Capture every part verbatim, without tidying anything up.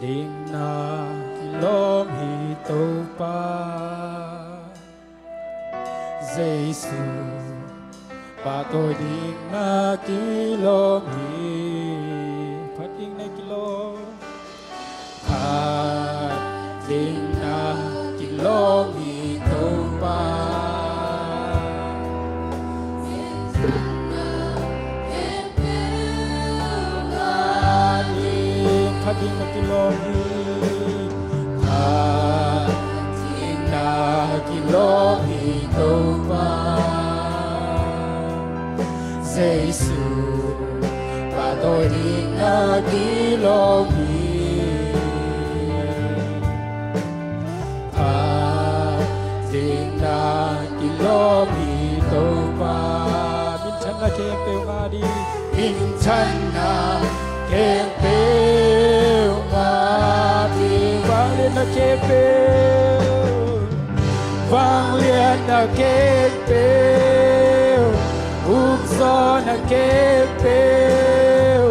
Dingna kilawm hi Topa Jesu, pahtawi dingna kilawm hi. Phat dingna kilawm. Phat dingna kilawm hi Topa. Phat dingna kilawm hi. Phat dingna kilawm hi Topa Jesu, pahtawi dingna kilawm hi. Phat dingna kilawm hi Topa. Minthanna khempeuh ngah ding. Minthanna khempeuh ngah ding. Vangliatna khempeuh, vangliatna khempeuh, ukzawhna khempeuh,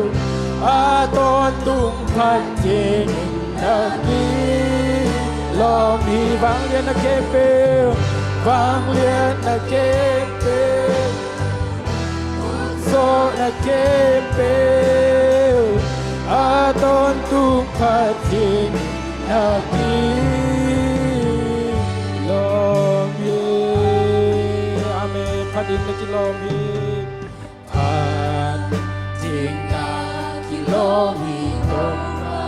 a tawntung phat dingin na kilawm hi. Vangliatna khempeuh, vangliatna khempeuh, ukzawhna khempeuh, a tawntung phat dingin na kilawm hi. Amen. Phat dingin na kilawm hi. Phat dingna kilawm hi Topa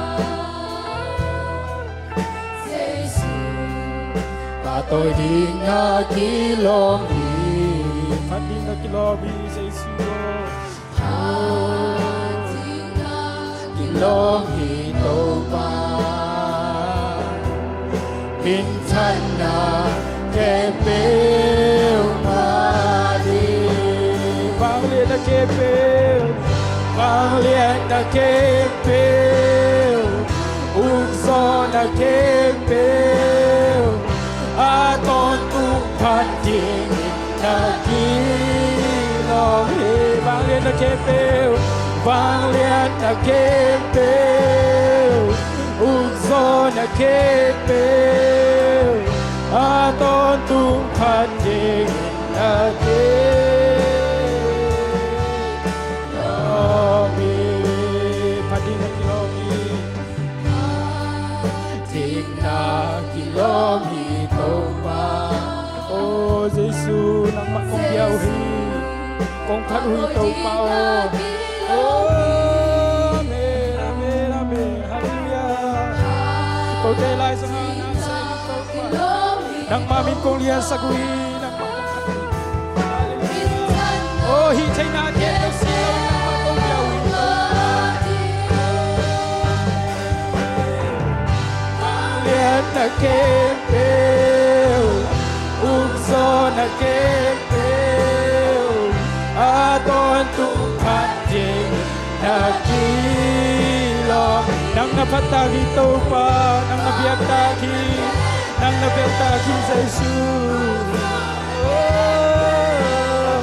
Jesu, pahtawi dingna kilawm hi. Phat dingna kilawm hi Jesu. Phat dingna kilawm hi Topa. Minthanna khempeuh ngah ding. Vangliatna khempeuh, vangliatna khempeuh, ukzawhna khempeuh, a tawntung phat dingin na kilawm hi. Vangliatna khempeuh, vangliatna khempeuh, ukzawhna khempeuh, a tawntung phat dingin na kilawm hi. Phat dingin na kilawm hi. Phat dingin na kilawm hi Topa. O Jesu, nangmah kong bia uh hi. Kong phat uh hi Topa aw. Amen, amen, amen. Halleluiah. Kote lai sangin na sa hi Topa. Nangmah min kong liansak uh hi. Nangmah kong phat uh hi. Halleluiah. O hih theihna khempeuh si lo, nangmah kong bia uh hi. Lianna khempeuh, ukzawhna khempeuh, a tawntung phat dingin na kilawm. Nang na phat tak hi Topa, nang na biak tak hi, nang na biak tak hi Jesu. Oh.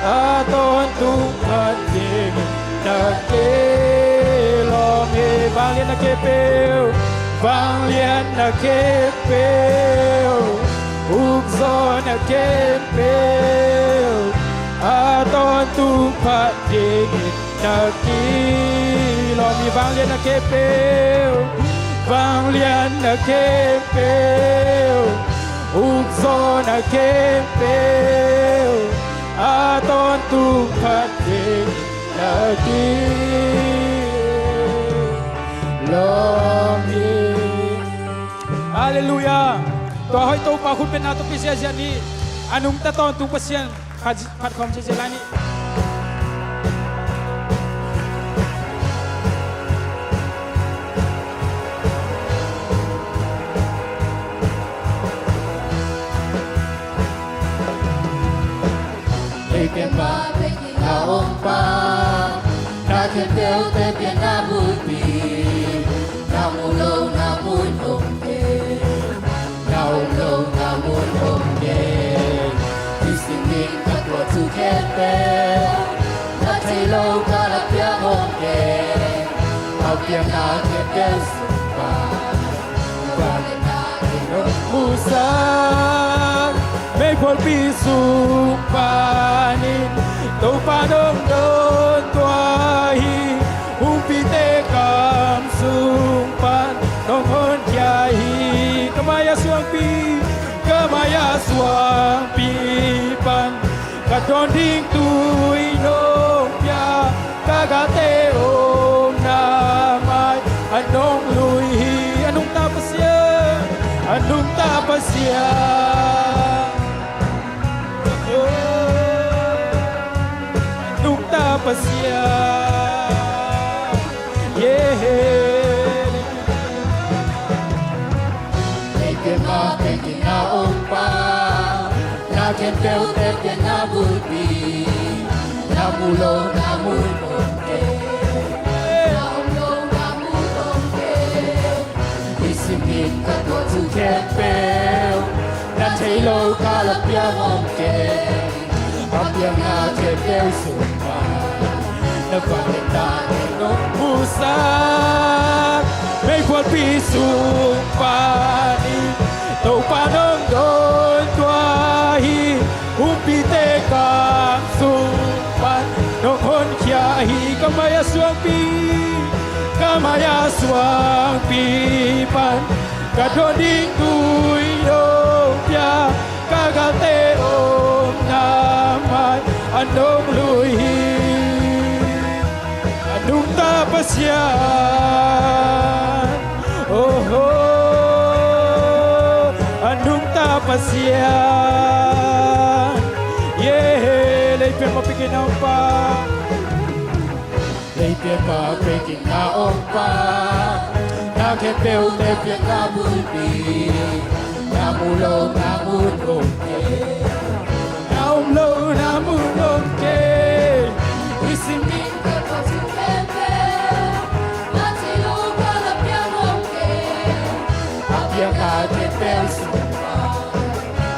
A tawntung phat dingin na kilawm hi. Vangliatna khempeuh, vangliatna khempeuh, ukzawhna khempeuh, a tawntung phat dingin na kilawm hi. Vangliatna khempeuh, vangliatna khempeuh, ukzawhna khempeuh, a tawntung phat dingin na kilawm hi. Halleluiah. Tua hoih Topa khut bengna tawh kisia ziahziah ni. A nungta tawntung Pasian phat, phat khawm ziahziah lai ni. Ei pen ma pek in na om pa, na khempeuh te pen na bulpi, na mu lo na mun om kei, na om lo na mun om kei. Hih singing ka tuah thu khempeuh, na thei lo ka la piak om kei. Hau piakna khempeuh Musak meikualpi sung panin Topa nong dawn tua hi. Humpite kam sung pan nong honkhia hi. Ka mai-ah suangpi, ka mai-ah suangpi pan ka dawn ding tui nong pia. Ka galte omna mai-ah nong lui hi. A nungta Pasian, a nungta Pasian, oh, a nungta Pasian. Yeah. Leipian ma pengkina ong pa, na khempeuh te pian na bulpi. Na mu lo na mu om kei, na om lo na mu om kei. Nisim nin ka tuah thu khempeuh, na thei lo ka la piang om kei. A piang na khempeuh sung pan na vanglian tate nong musak. Meikualpi sung panin Topa nong dawn tua hi. Humpite kam sung pan nong honkhia hi. Ka mai-ah suangpi, ka mai-ah suangpi pan ka dawn ding tui nong pia. Ka galte omna mai-ah nong lui hi. A nungta Pasian, oh, oh, a nungta Pasian. Yeah, leipian ma pengkina ong pa. Leipian ma pengkina ong pa, na khempeuh te pian na bulpi. Na mu lo na mu om kei, na om lo na mu om kei. Nisim nin ka tuah thu khempeuh, na thei lo ka la piang om kei. A piang na khempeuh sung pan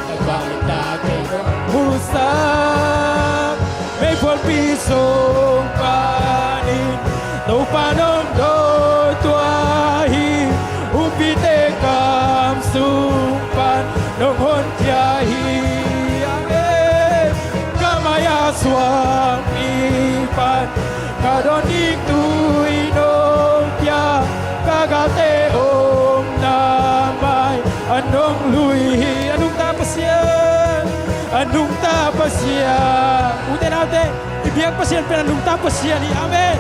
na vanglian tate nong musak. Meikualpi sung panin Topa nong dawn tua hi. Humpite kam sung pan nong honkhia hi. Amen. Ka mai-ah suangpi pan ka dawn ding tui nong pia. Ka galte omna mai-ah nong lui hi. A nungta Pasian, a nungta Pasian. Ute naute, i biak Pasian pen a nungta Pasian hi. Amen.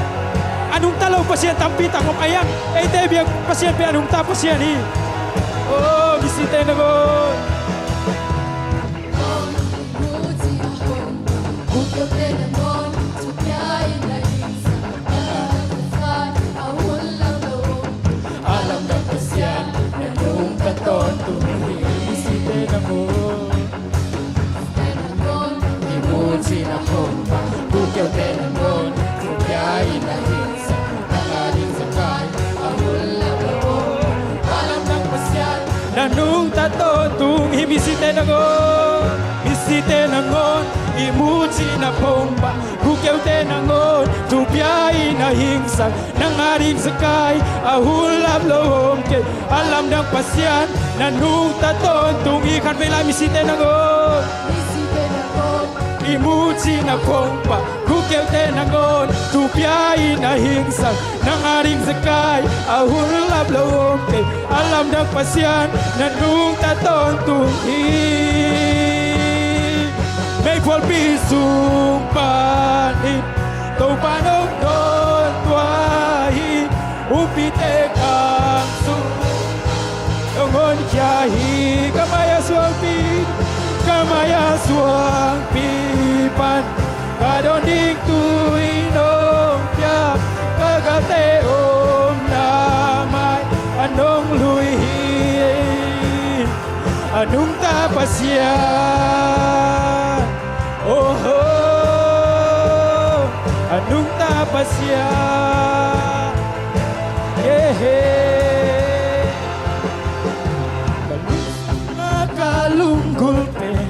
A nungta lo Pasian tampi tak om a, ahi hang eite i biak Pasian pen a nungta Pasian hi. Oh, misite nangawn. A lamdang Pasian na nungta tawntung hi. Misite nangawn, i mucina hong pa, bukeu te nangawn, thupia in a hingsa, nang a ding zakai a hun lam lo. A lamdang Pasian na nungta tawntung hi. Misite nangawn, misite nangawn, i mucina hong pa, bukeute nangawn, thupia in a hingsa, nang a ding zakai a hun lam lo om kei. A lamdang Pasian na nungta tawntung hi. Khatvei lai, misite nangawn, i mucina hong pa, bukeute nangawn, thupia in a hingsa, nang a ding zakai a hun lam lo om kei. A lamdang Pasian na nungta tawntung hi. Meikualpi sung panin Topa nong dawn tua hi. Umpite kam sung nong honkhia hi. Ka mai-ah suangpi, ka mai-ah suangpi pan ka dawn ding tui nong pia. Ka galte omna mai-ah nong lui hi. A nungta Pasian, oh, oh, a nungta Pasian. Yeah. Ka lunggulh pen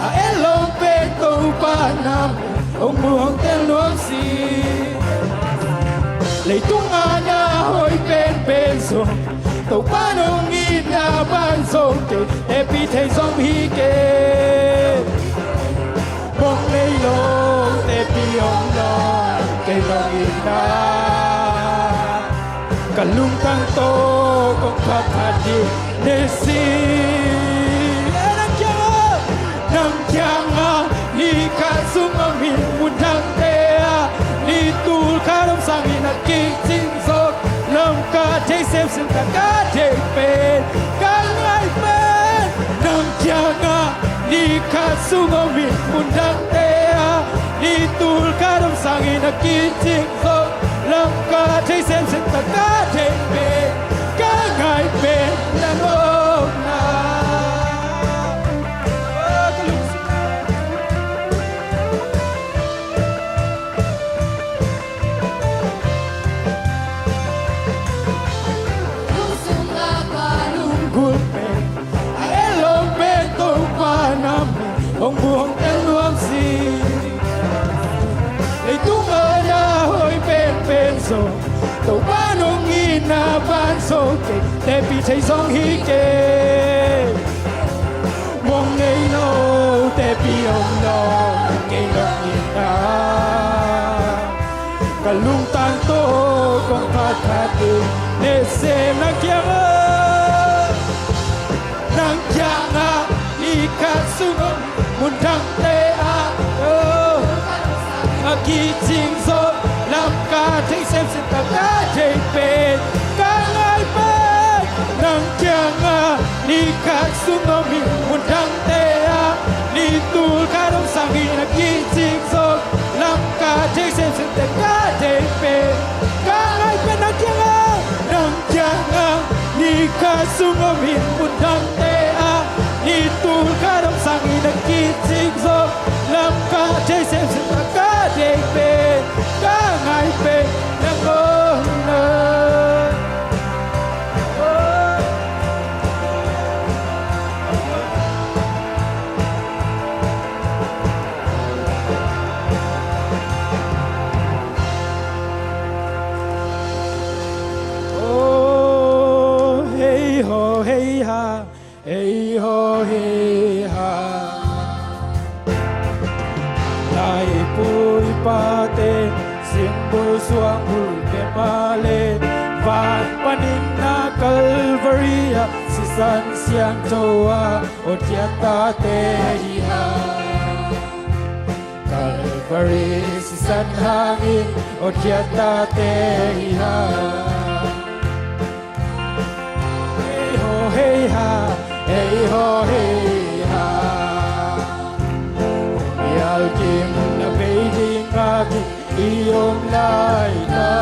a et lo pen Topa na pen hong mu hong tel nuam sih. Leitung a na hoih penpen zong Topa nong itna ban zong kei tepih thei zong hi kei. Mong nei lo tepih om lo kei nong itna. Ka lungtang tawh kong phat phat ding ni si. Nang kiangah, nang kiangah ni khat sung om in, mundangte ah ni tul khat om sangin a kicing zo. Lamka thei semsem taka thei pen, ka ngai pen nang kiangah ni khat sung om in, mundangte ah ni tul khat om sangin a kicing zo. Lamka thei semsem taka thei pen, ka ngai pen nang omna. Lungsim a ka lunggulh pen, a et lo pen Topa na min hong buang tel nuam si. Leitung a na hoi penpen zong Topa nong itna ban zong kei tepih thei zong hi kei. Mong nei lo tepih om lo kei nong itna. Ka lungtang tawh kong phat phat ding ni si. Nang kiangah, nang kiangah ni khat sung om, mundangte ah, oh, a kicing zo. Lamka thei semsem taka thei pen, ka ngai pen nang kiangah ni khat sung om in, mundangte ah ni tul khat om sangin a kicing zo. Lamka thei semsem taka thei pen, ka ngai pen nang kiangah, nang kiangah ni khat sung om in, mundangte ah ni tul khat om sangin a kicing zo. Lamka thei semsem taka thei pen, ka ngai pen nang omna. Oh, hei haw hei ha, hei haw hei ha. Lai pu i pate, simbul suang bul pe male, van panin na Calvary ah, sisan siangtho ah, hotkhiat tate hi ha. Calvary sisan hangin hotkhiat tate hi ha. Hei haw hei ha, hei haw hei ha. Mial kim na bei ding a ki i om laitak,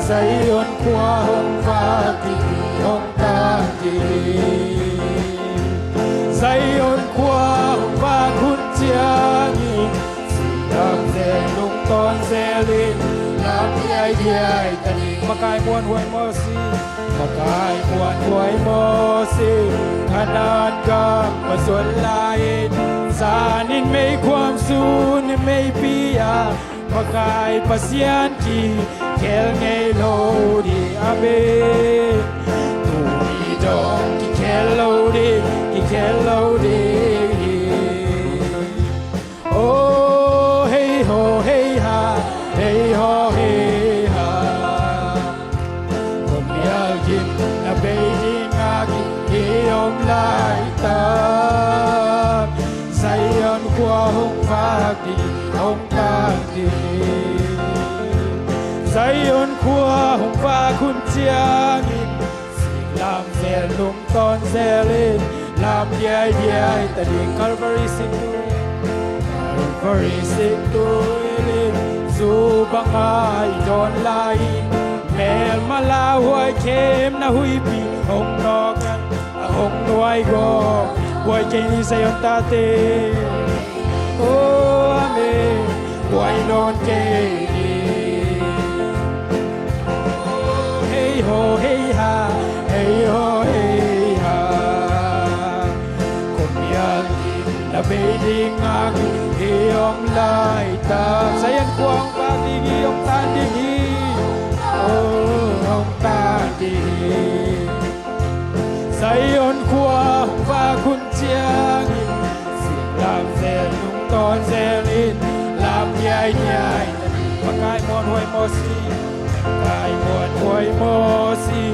Zion khua hong vak ding, hong tang ding. Zion khua hong vak hun ciangin, singlamteh lungtawn zelin, lam diaidiai ta ding. Makai muanhuai maw si, makai muanhuai maw si, Kanaan gam a zuan lai-in, zan in meikuang, sun in meipi ah, makai Pasian kikhel ngei lo ding, amen. Tuni dong kikhel lo ding, kikhel lo ding. Oh, hei haw hei ha, hei haw hei ha. Khuamial kim na bei ding a ki i om laitak, Zion khua hong vak ding, hong tang ding. Zion khua hong vak hun ciangin, singlamteh lungtawn zelin, lam diaidiai ta ding. Calvary sing tu, Calvary sing tu i lim, zu banga i dawn lai-in, melma lauhuai khem na huipi hong nawk, a hong nuai gawp. Buai kei ni Zion tate. Oh, amen. Buai nawn kei ni. Hei haw hei ha, hei haw hei ha. Khuamial kim na bei ding a ki i om laitak, Zion khua hong vak ding hi, hong tang ding hi. Oh, hong tang ding hi. Zion khua hong vak hun ciangin, singlamteh nungtawn zelin, lam diaidiai, Makai muanhuai mawsi, Makai muanhuai mawsi,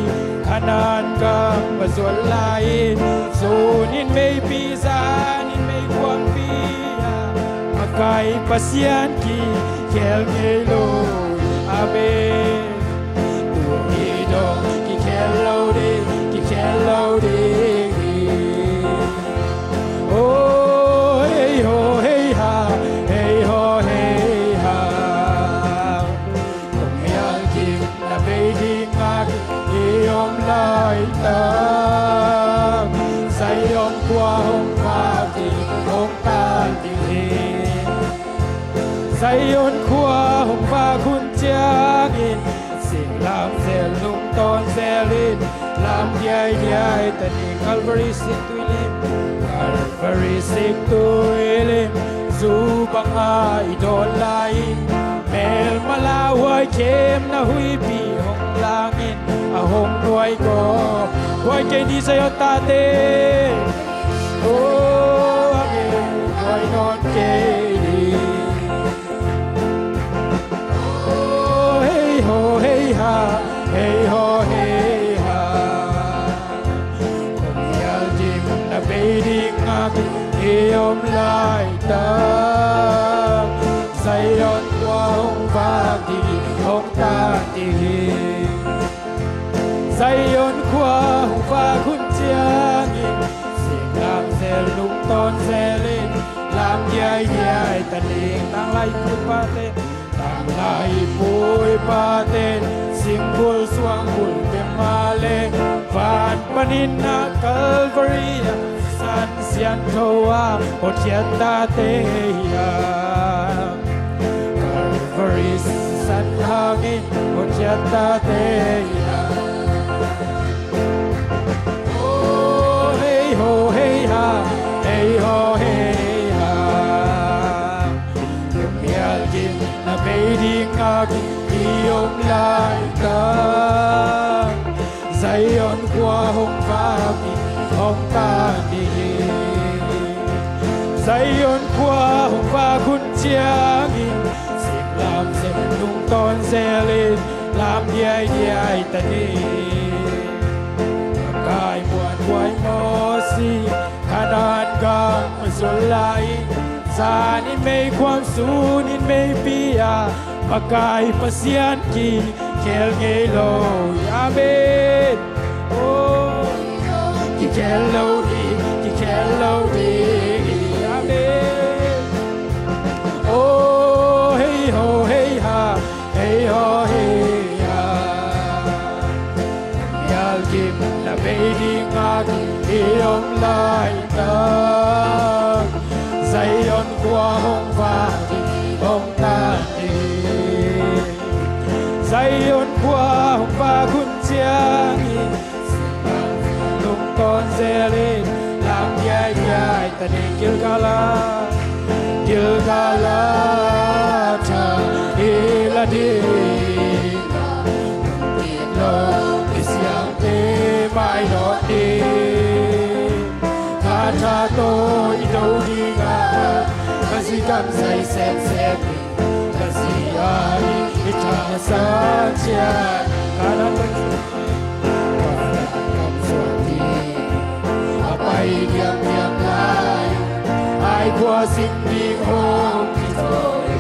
Kanaan gam a zuan lai-in, sun in meipi, zan in meikuangpi ah, Makai Pasian kikhel ngei lo. Amen. Tua hi dong kikhel lo ding, kikhel lo ding hi. Oh, hei ho, hei ha, hei ho, hei ha. Kong mial kim na bei ding a i om laitak, Zion khua hong vak ding, hong tan ding hi. Zion khua hong vak hun ciangin, singlamteh nungtawn zelin, lam diaidiai ta ni. Calvary sik tui lim, Calvary sik tui lim, zu banga i dawn lai-in, melma lauhuai khem na huipi hong langin, a hong nuai ko. Huai kei ni Zion tate. Oh, amen. Huai nawn kei ni. Oh, hei ho, hei ha, hei ho, hei ha. Kong mial kim na bei ding a i om laitak, Zion khua hong vak ding, hong tan ding hi. Zion khua hong vak hun ciangin, singlamteh nungtawn zelin, lam diaidiai ta ding. Tanglai pu i pate, tanglai pu i pate, singbul suangbul bek mah leh, van panin a Calvary ah, san siangtho a hotkhiat tate hi a, Calvary san hangin hotkhiat tate hi a. Oh, hei ho, hei ha, hei ho, hei ha. Mial kim na bei ding a i om laitak, Zion khua hong vak ding, hong tan ding hi. Zion khua hong vak hun ciangin, singlamteh nungtawn zelin, lam diaidiai ta ni. Makai muanhuai mawsi, Kanaan gam a zuan lai-in, zan in meikuang, sun in meipi ah, Makai Pasian kikhel ngei lo. Amen. Oh, kikhel lo ding, kikhel lo ding. Amen. Oh, hei ho, hei ha, hei ho, hei ha. Mial kim na bei ding a i om laitak, Zion khua hong vak ding, hong tan ding. Zion khua hong vak hun ciangin, nungtawn zelin, lam diaidiai ta ni. Gilgal ah, Gilgal ah tha i la ding, lo i siangte mai nawt ding. Ka tha tawh i do ding a, ka zi kam zai semsem ding, ka zi a ding i thasan ciat. Kanaan gam suan ding a pai diamdiam lai, ai khua sin ding hong kithawi.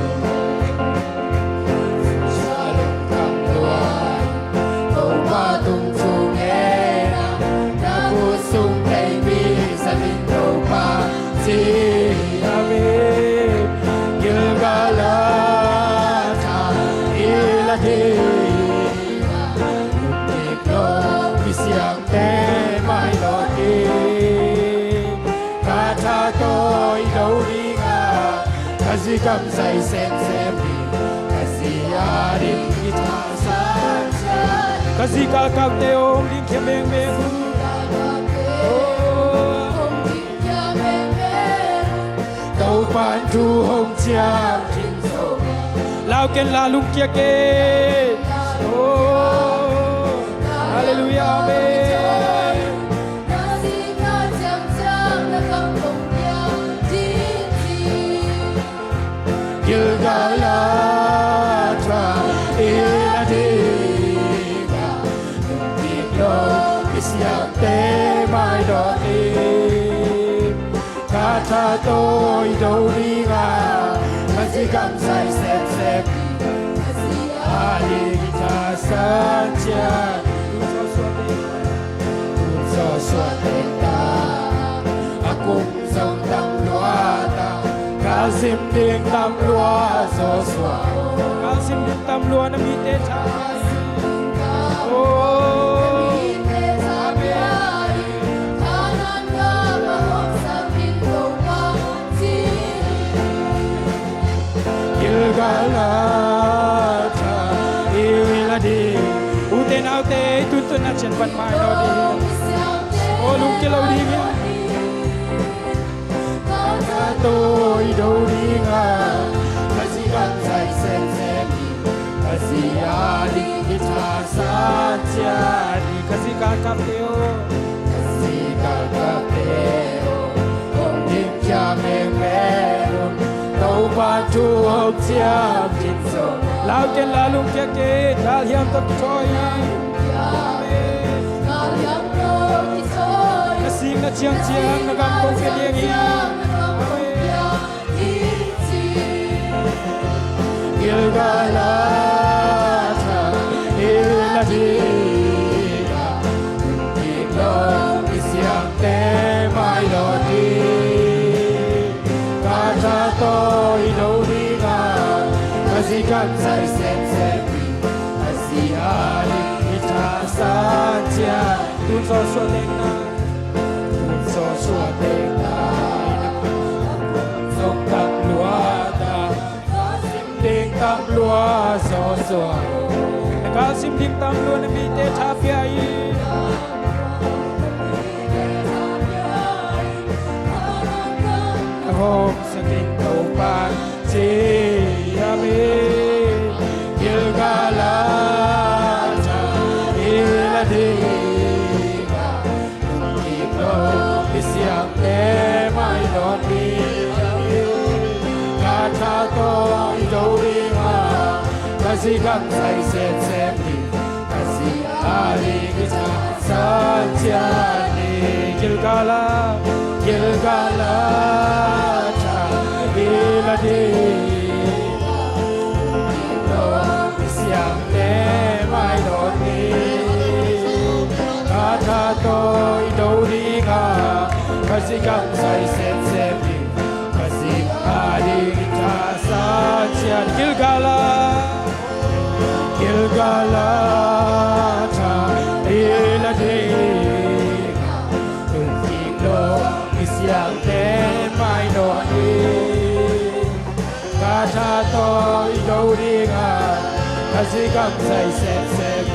Shalom kam luai, Topa tung thu ngen a, na khut sung tei mi zalin Topa ci. Amen. Gilgal ah tha i la ding, dik lo i siangte mai lo ding. Ka tha tawh i do ding a, ka zi kam zai semsem ding, ka zi a ding i thasan ciat. Ka zi kalkalte hong dingkhia mengmeng. Oh. Topa'n thu hong ciam ding zo. Lau ken la lungkia ken. Oh. Halleluiah, amen. Tawi do dinga ka zi gamzai semsem, ka zi a ding i thasan ciat. Kum zawsua teng ta, a kum zong tam lua ta, ka sim ding tam lua zawsua. Ka sim ding tam lua na mite tha. Oh. Gilgal a tha i la ding. Ute naute, i tuntun a cian pan mai lo ding. O lungkia lo ding. Ka tawi do dinga ka zi gamzai semsem, ka zi a ding i thasan ciat. Ka zi galkapte aw, ka zi galkapte aw, hong ding kia mengmeng un, Topa thu hong ciam ding zo. Lau ken la lungkia ke, gal hiam tawh kithawi. Amen. Ka sik na ciangciang na gam kong pia ding hi. Amen. Gilgal a tha i la ding a, kik lo i siangte mai lo ding. Ka tha tawi do dinga ka zi gamzai semsem, ka zi a ding i thasan ciat. Tun zawsua teng na, tun zawsua teng na, zong tam lua ta, ka sim ding tam lua zawsua. Ka sim ding tam lua na mite tha pia hi. Hong sak in Topa ci a mi. Gilgal a tha i la ding a, kik lo i siangte mai lo ding. Ka tha tawi do dinga ka zi gamzai semsem ding, ka zi a ding i thasan ciat ni. Gilgal a, Gilgal a tha i la ding, i siangte mai lo ding. Ka tha tawi do dinga ka zi gamzai semsem ding, ka zi a ding i thasan ciat. Gilgal a, Gilgal a tha i la ding, tun kik lo i siangte mai lo ding. Ka tha tawi do dinga ka zi gamzai semsem,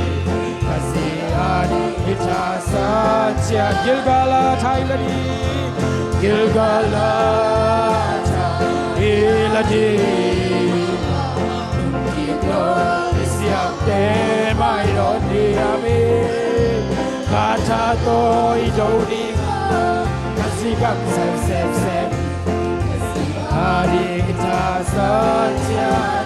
ka zi a ding i thasan ciat. Gilgal a tha i la ding, Gilgal a tha i la ding, kik lo i siangte mai lo ding a mi. Ka tha tawi do dinga ka zi gamzai semsem, ka zi a ding i thasan ciat.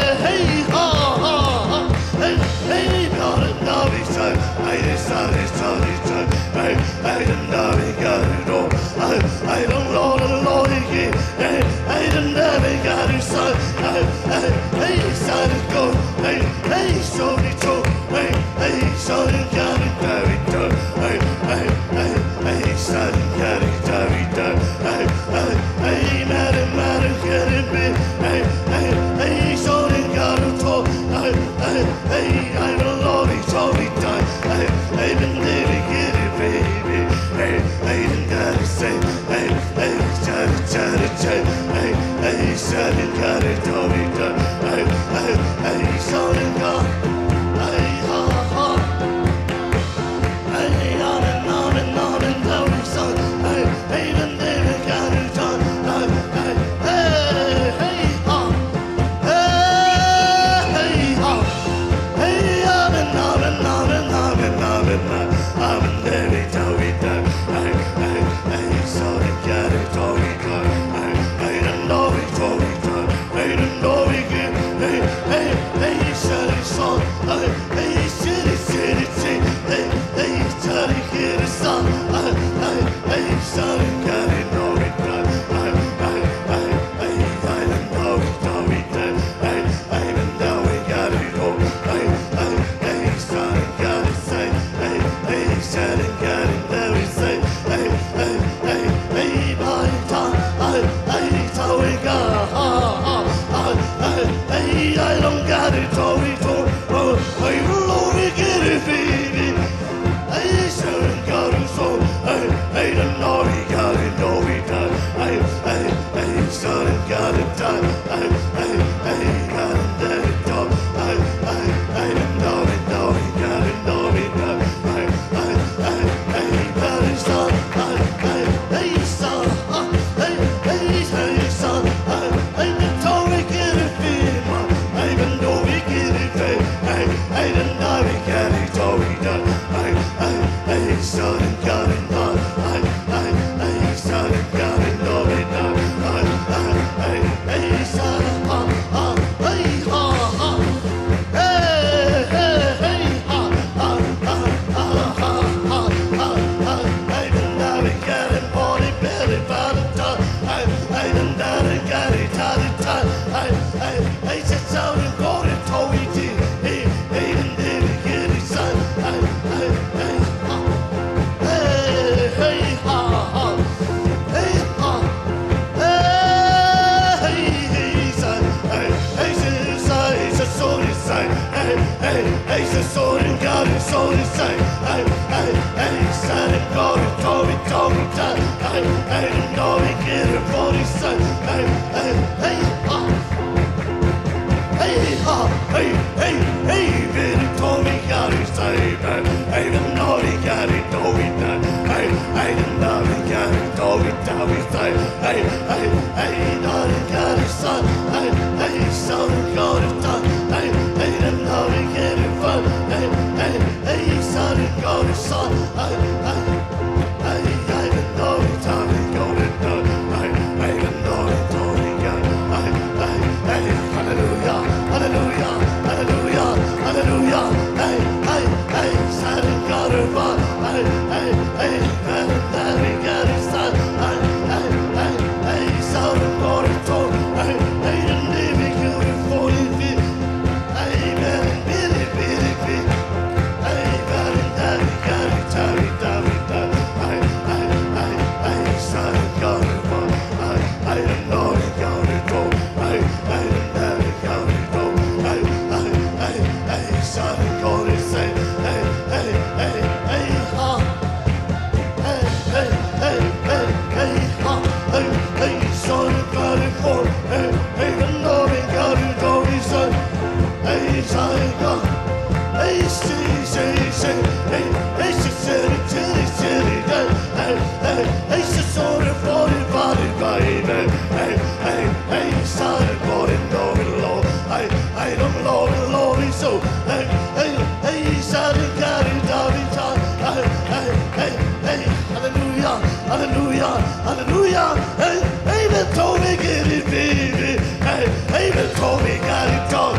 Hallelujah, hallelujah, hallelujah. Hey, hey, amen. Told me get it, baby. Hey, hey, amen. Told me got it, dog.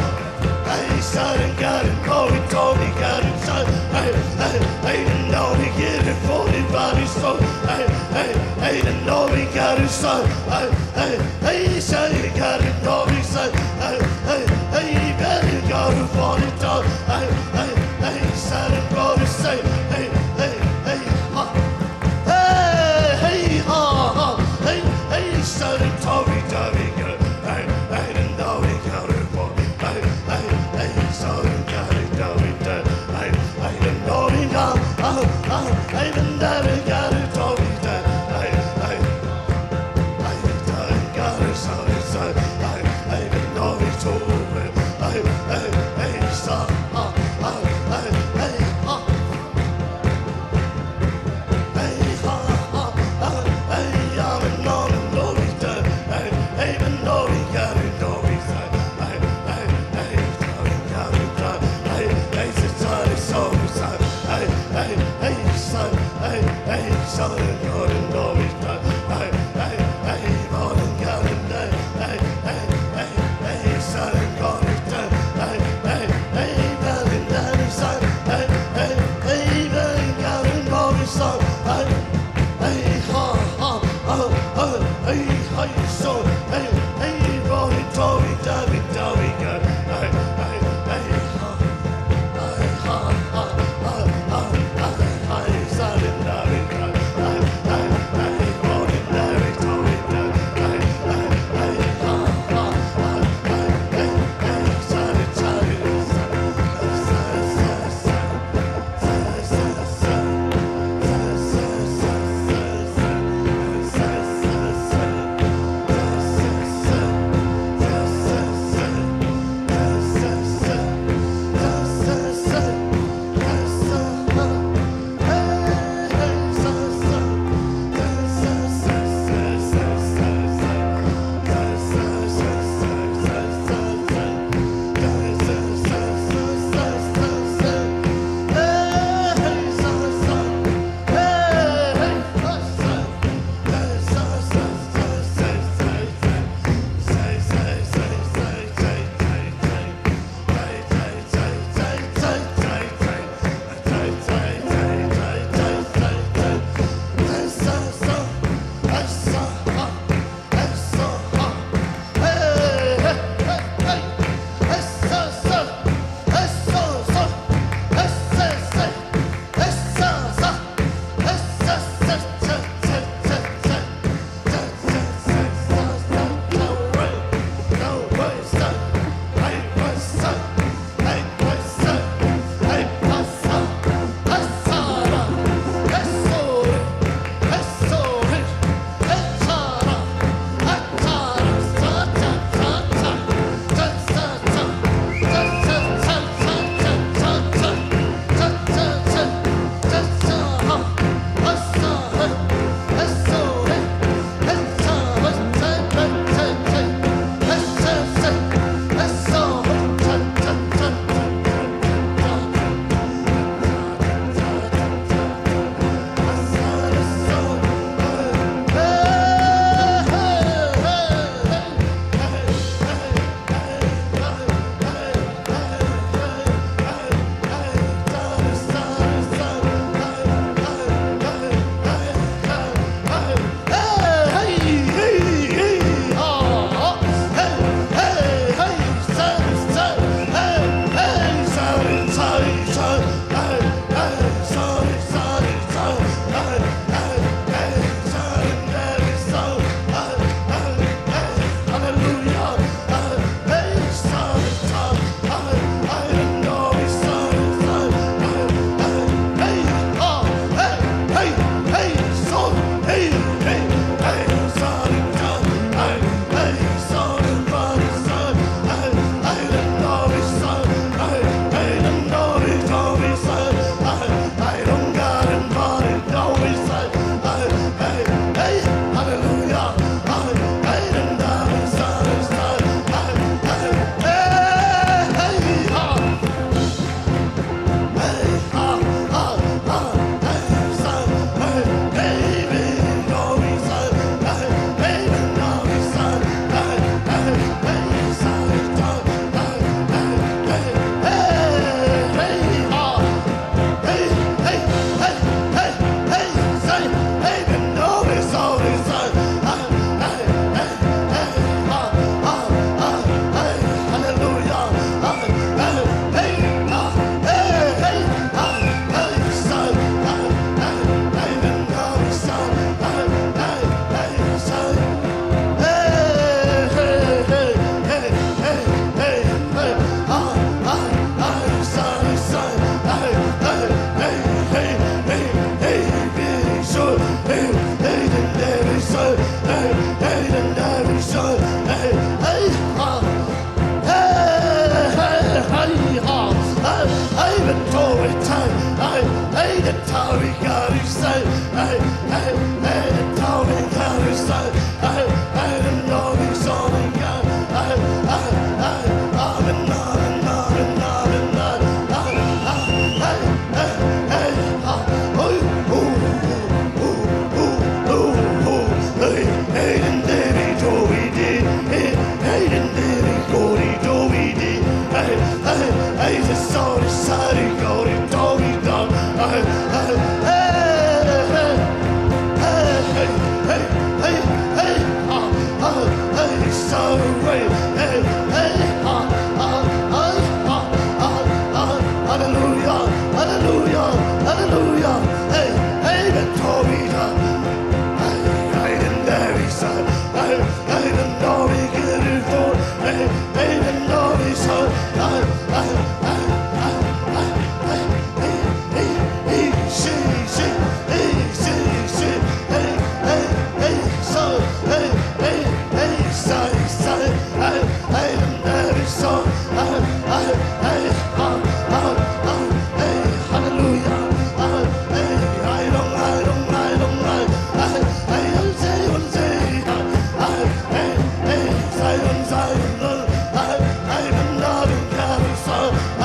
Hey, son, got it, glory, told me got it, son. Hey, hey, hey, know me get it, forty-five, so. Hey, hey, hey, know me got it, son. Hey, hey, hey, son, got it, glory, son. Hey, hey, hey, better go for it, dog. Hey, hey, hey, son, glory, say. Hey, hey, hey, ha. Hey, hey, ha, ha. Hey, hey, son, Tommy, Tommy, go. Hey, hey, the Tommy, go, go. Hey, hey, hey, son, Tommy, Tommy, go. Hey, hey, the Tommy, go. Ah, ah, hey, the Tommy, go, Tommy, go. Hey, hey, hey, Tommy, go, sorry, son. Hey, hey, the Tommy, Tommy. Hey, hey, hey, son. Ah, ah, hey, hey, ah. Hallelujah, hallelujah, hallelujah. Hey, hey, the Torah. Hey, hey, the Torah. Hey, hey, the Torah. Hey, hey, the Torah. Hey, hey, hey, hey, hey, hey, hey, hey, see, see, hey, see, see, hey, hey, hey, so, hey, hey, hey, say, say, hey, hey, the Torah, so, hey, hey, hey, ah, ah, ah, hey, hallelujah, ah, hey, I don't, I don't, I don't, I, hey, hey, say, say, ah, ah, hey, hey, say, say, hey, hey, the Torah, so,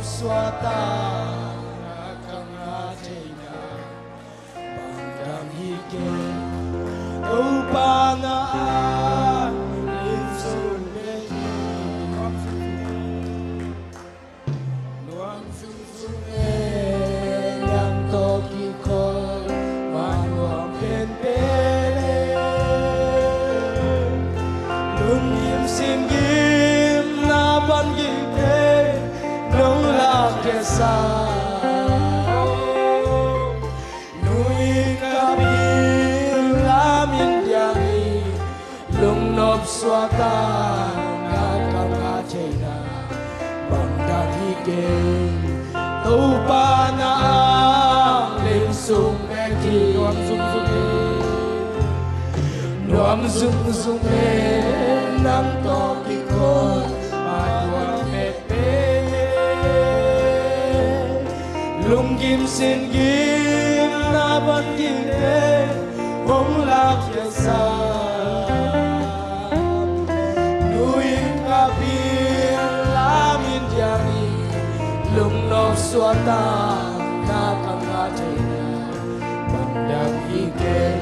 Suata na ka ngah theina bangdang hi kei. Topa na a lim sung le hi. Nuam sung sung e nang tawh kikhawl ma nuam penpen e. Lunggim singgim na bang gingte nong lak khia sa. Nu-in ka pil lamin diang hi. Lungnop suata na ka ngah theina bangdang hi kei. Topa na a lim sung bek hi. Nuam zungzung e. Nuam zungzung e nang tawh kikhawl ma nuam penpen e. Lunggim singgim na bang gingte hong lak khia sa. Nu-in ka pil lamin diang hi. Lungnop suata na ka ngah theina bangdang hi kei.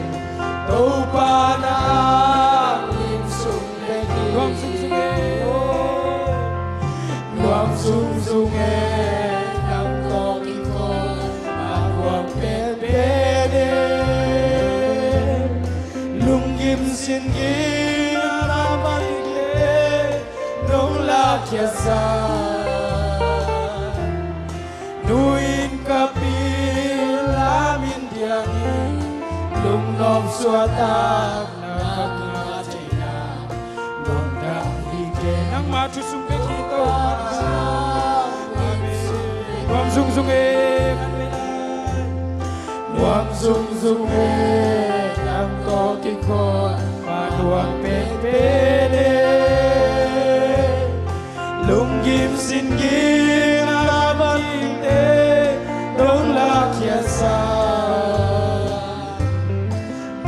Topa na a lim sung bek hi. Nuam zungzung e. Nuam zungzung e nang tawh kikhawl ma nuam penpen e. Lunggim singgim na bang gingte nong lak khia sa. Nu-in ka pil lamin diang hi. Lungnop suata na ka ngah theina bangdang hi kei. Nangma thu sung bek hi. Topa nuam zungzung e. Nuam zungzung e nang tawh kikhawl ma nuam penpen e. Lunggim singgim na bang gingte nong lak khia sa.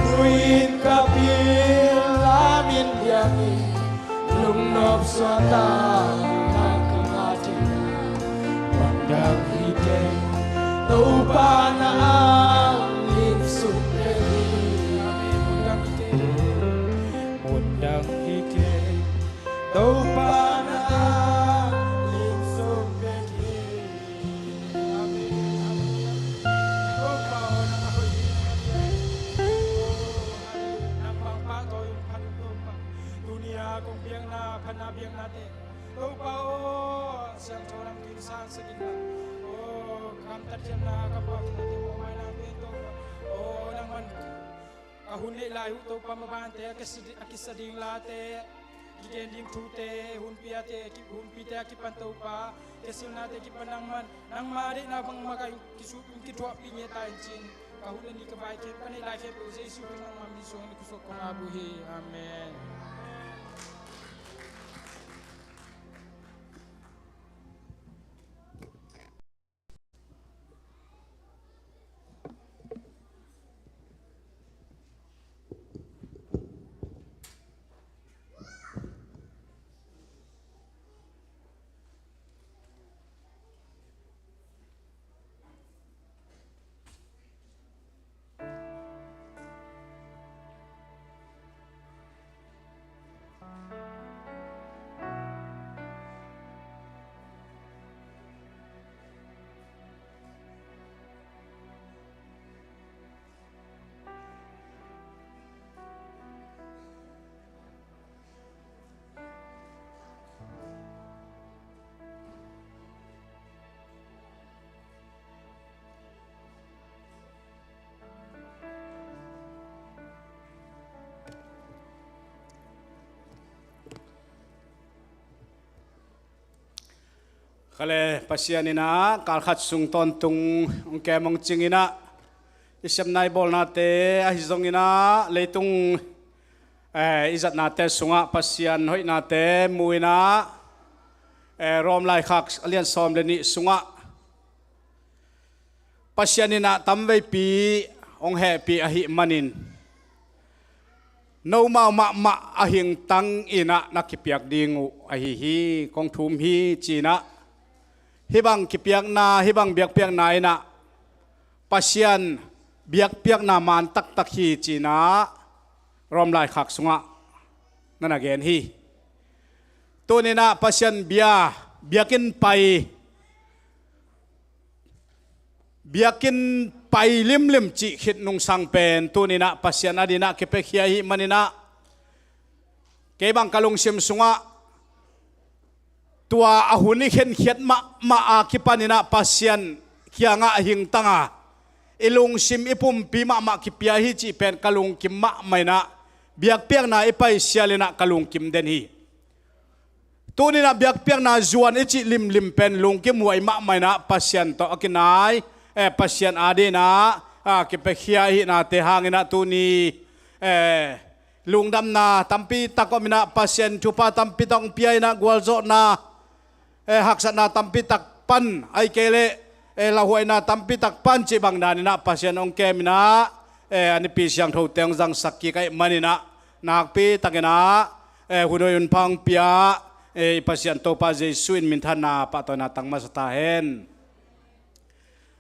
Nu-in ka pil lamin diang hi. Lungnop suata na ka ngah theina bangdang hi kei. Topa na a lim sung bek hi. Amen. Bangdang hi kei. Bangdang hi kei. Topa na a lim sung bek hi. Amen. Amen. Topa aw, nang a hoih hi. Nang bang pahtawi in phat in Topa. Tuni a kong biakna, phatna biaknate Topa aw, siangtho nang tui in sangsak in la. Aw, ka gamtat khiatna, ka puaknate mawhmaina pen Topa aw, nangman ka hun neih lai uh Topa, mabante a kisa ding, a kisa ding late, kigen ding thute, hunpiate, ki, hunpite a kipan Topa, kisilnate kipan nangman nangma deihna bang makaih kisuk in kithuahpih ngiat ta in ci-in ka hun le ni ka vai khempeuh, ka neih lai khempeuh Jesu Khrih nangma min suangin ka khutsung kong ap uh hi. Amen. Khale, Pasian in ah kalkhat sung tawntung hong kem hong cing in ah, i sepna i bawlnate ahi zongin ah leitung, eh, i zatnate sungah Pasian hoihnate mu in ah, eh, Rom laikhak a lian sawm le nih sungah Pasian in ah tamveipi hong hehpih ahih manin nomau mahmah a hingtang in ah na kipiak ding uh ahi hi, kong thum hi ci-in ah Hih bang kipiakna, hih bang biakpiakna in ah Pasian biakpiakna man taktak hi ci-in ah Rom laikhak sungah na na gen hi. Tuni-in ah Pasian bia, biakinn pai, biakinn pai limlim cih khit nungsang pen tuni-in ah Pasian adingin ah kipiakhia ahih manin ah, kei bang ka lungsim sungah tua a hun i khenkhiat mahmah a kipanin ah Pasian kiangah hingtang a, i lungsim i pumpi mahmah kipia hi cih pen ka lungkim mahmah in ah, biakpiakna i pai sial in ah ka lungkim den hi. Tuni-in ah biakpiakna zuan i cih limlim pen lungkimhuai mahmah in ah Pasian tawh a kinai, eh, Pasian adingin ah, ah, kipiakhia ahihnate hangin ah tuni, eh, lungdamna tampi tak om in ah, Pasian thupha tampi tak hong pia in ah, gualzawhna, eh, haksatna tampi tak pan, ahih kei leh, eh, lauhuaina tampi tak pan cih bang danin ah Pasian hong kem in ah, eh, a Nipi siangthote hong zangsak kik ahih manin ah, nakpi takin ah, eh, hun hoih hun pha hong pia, eh, i Pasian Topa Jesuh in minthanna pahtawina tang masa ta hen.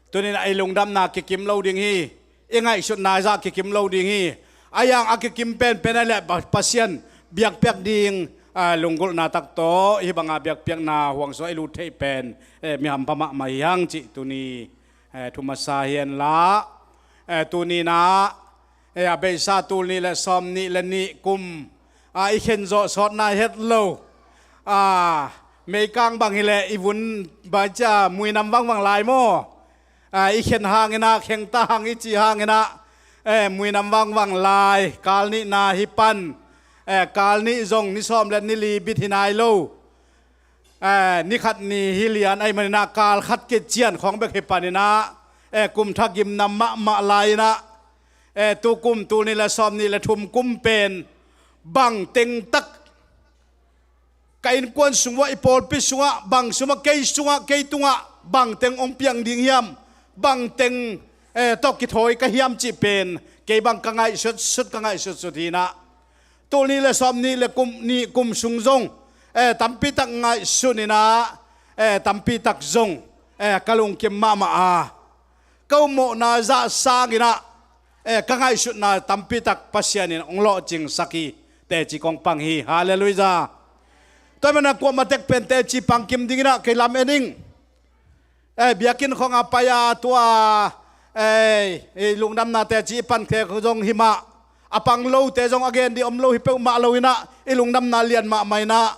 Tuni-in ah i lungdamna kikim lo ding hi, i ngaihsutna zah kikim lo ding hi. A yang a kikim penpen a leh Pa-, Pasian biakpiak ding, ah, lunggulhna tak tawh hih banga biakpiakna huang sungah i lut theih pen, eh, mi hampha mahmah hi hang cih tuni, eh, thu masa hi hen la. Eh, tuni-in ah, eh, a beisa tul nih le sawm nih le nih kum, ah, i khen zawh sawt nai het lo. Ah, meikang bang hi leh i vun bai cia muinam vangvang lai maw? Ah, i khen hangin ah, khengta hang i cih hangin ah, eh, muinam vangvang lai, kal nihna hi pan, eh, kal nih zong ni sawm le ni li bit hi nai lo. Eh, ni khat ni hi lian ahih manin ah kal khat kician khawng bek hi panin ah, eh, kum thak gimnam mahmah lai-in ah, eh, tu kum tul nih le sawm nih le thum kum pen bang teng tak ka innkuan sungah, i pawlpi sungah, bang sungah, kei sungah, kei tungah bang teng hong piang ding hiam, bang teng, eh, tawh kithawi ka hiam cih pen kei bang ka ngaihsutsut, ka ngaihsutsut hi-in ah, tul nih le sawm nih le kum, nih kum sung zong, eh, tampi tak ngaihsun in ah, eh, tampi tak zong, eh, ka lungkim mahmah a, ka ummawhna zah sangin ah, eh, ka ngaihsutna tampi tak Pasian in hong lawhcingsak hi, teci kong pang hi. Halleluiah. Tua ahih manin ah kuamah tek pen teci pang kim dingin ah kei lam en ing. Eh, biakinn khawng a pai a tua, eh, eh, lungdamna teci i pan khek zong hi mah, a pang lote zong a gen ding om lo hi peuhmah lo-in ah, i lungdamna lian mahmah in ah,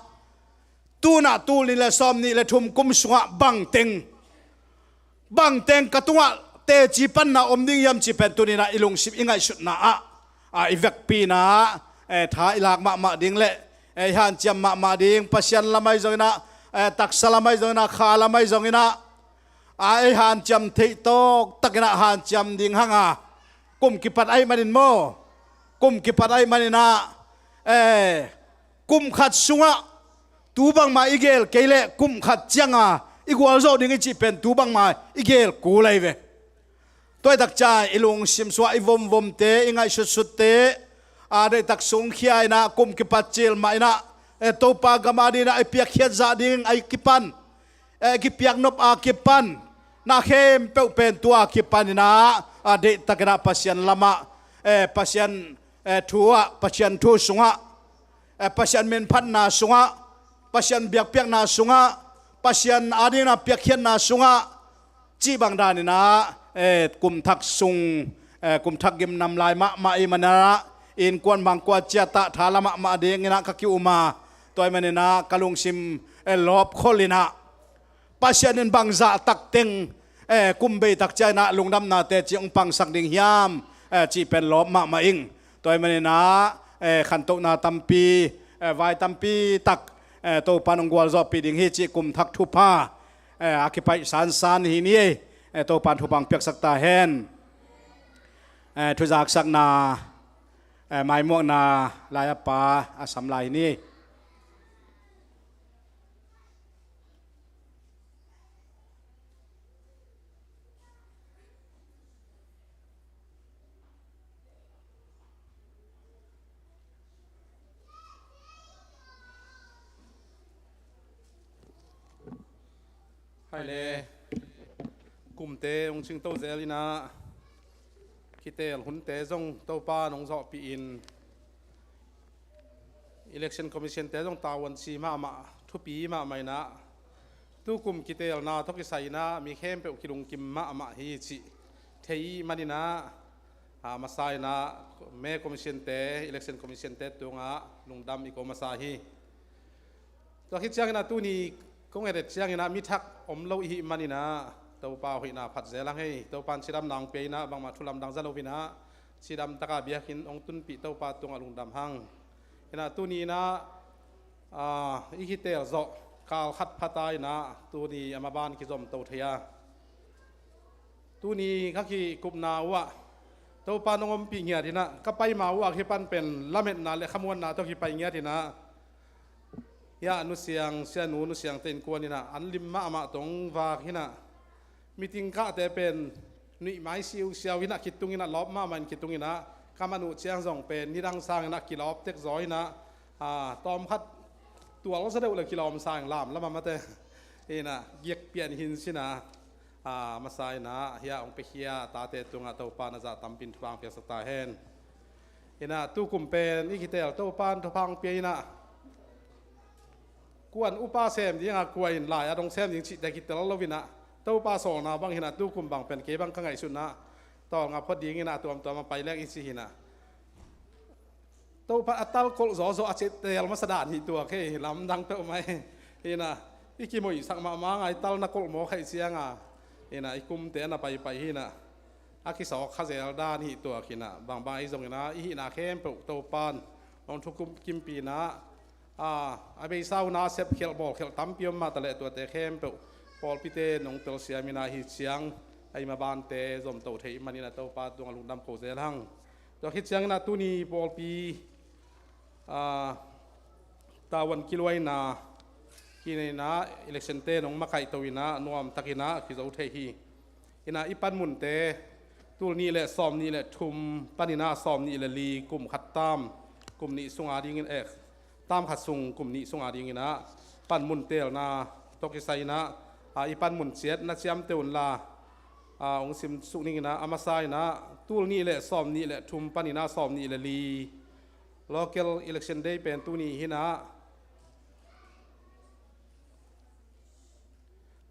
tu-in ah tul nih le sawm nih le thum kum sungah bang teng, bang teng ka tungah teci panna om ding hiam cih pen tuni-in ah i lungsim i ngaihsutna ah, ah, i vekpi-in ah, eh, tha i lak mahmah ding le, eh, i hanciam mahmah ding, Pasian lam ahi zongin ah, eh, taksa lam ahi zongin ah, kha lam ahi zongin ah, ah, i hanciam theih tawk takin ah hanciam ding hang a, kum kipat ahih manin maw, kum kipat ahih manin ah, eh, kum khat sungah tu bangmah i gel kei leh kum khat ciang a i gualzawh ding i cih pen tu bangmah i gel kul ahi ve. Tua ahih tak ciang i lungsim sungah i vomvomte, i ngaihsutsutte, a, deihtak sungkhia-in ah kum kipat cil mah in ah, eh, Topa gam adingin ah i piakkhiat zah ding a kipan, eh, kipiak nop a kipan, na khempeuh pen tua kipanin ah, a, deihtakin ah Pasian lamah, eh, Pasian, eh, thu ah, Pasian thu sungah, eh, Pasian minphatna sungah, Pasian biakpiakna sungah, Pasian adingin ah piakkhiatna sungah, cih bang danin ah, eh, kum thak sung, eh, kum thak gimnam lai mahmah ahih manin ah, innkuan bang kua ciat ah tha la mahmah dingin ah ka ki-um a, tua ahih manin ah ka lungsim, eh, lawpkholh in ah, Pasian in bang zahtak teng, eh, kum bei tak ciangin ah lungdamna teci hong pangsak ding hiam, eh, cih pen lawp mahmah ing. Tua ahih manin ah, eh, khantohna tampi, eh, vai tampi tak, eh, Topa in hong gualzawhpih ding hi cih kum thak thupha, eh, a kipaih sansan hi ni ei. Eh, Topa in thupha hong piaksak ta hen. Eh, thuzaksakna, eh, maimuakna lai a pa a sam lai hi ni ei. Hai le, kumte hong cingto zel inah, kiteel hunte zong Topa nong zawhpih in, Election Commission te zong tavuanci mahmah, thupi mahmah inah, tukum kiteelna tawh kisai inah mi khempeuh kilungkim mahmah hi cih thei maninah, a masa inah, May Commission te, Election Commission te tungah lungdam i ko masa hi. Tua khit cianginah tuni kong et et cianginah mi thak om lo i hih maninah Topa hoihna phat zel hang hei. Topa in cidamna hong pia inah bangmah thu lamdang za lo inah cidam taka biakinn hong tunpih Topa tungah lungdam hang. Inah tuni inah, a, i kiteel zawh kal khat phata inah tuni a maban kizomto thei a. Tuni ka kikupna uh ah Topa nong ompih ngiat inah ka pai ma uh ah kipan pen lametna le khamuanna tawh kipai ngiat inah, hiah nusiang, sianu nusiangte innkuan inah an lim mahmah tawh hong vak inah, meeting kahte pen nuih mai siusiau inah kitung inah, lawp mahmah in kitung inah, ka man uh ciang zong pen nidang sang inah kilawp tek zaw inah, a, tawmkhat tual za deuh le kilawm sang lam lamah mate inah giak pian hin sinah, a, masa inah hiah hong piakhia tate tungah Topa na zah tampin thupha hong piaksak ta hen. Inah tukum pen i kiteel Topa in thupha hong pia inah, kuan upa sem dingah, kua in lai-at hong sem ding cihte kitel lo inah, Topa sawlna bang hinah tukum bang pen kei bang ka ngaihsutna tawlnga phot ding inah tuamtuam a pai lek i ci hinah. Topa a tal kolh zawzaw a cetel masa dan hi tuak hei, lamdang peuhmah hi. Hinah i kimuihsak mahmah ngai, tal na kolh mawk haih cianga hinah i kumte na paipai hinah a kisawk kha zel dan hi tuak hinah, bangbang ahi zong inah i hihna khempeuh Topa in hong thukum kimpih inah, a, a beisa uh na sepkhelh bawlkhelh tampi om mah taleh tuate khempeuh pawlpite nong telsiam inah hi ciang a i mabante zomto thei maninah Topa tungah lungdam ko zel hang. Tua khit cianginah tuni pawlpi, a, tavuan kiluaina kineinah election te nong makaihto inah nuamtak inah kizo thei hi. Inah i panmunte tul nih le sawm nih le thum paninah sawm nih le li, kum khat tam, kum nih sunga dingin, eh, tam khat sung kum nih sunga dinginah panmun teelna tawh kisai inah, a, i panmun ciat na ciamteh unla, a, hong sim suk ning inah, a masa inah tul nih le sawm nih le thum paninah sawm nih le li, local election day pen tuni hinah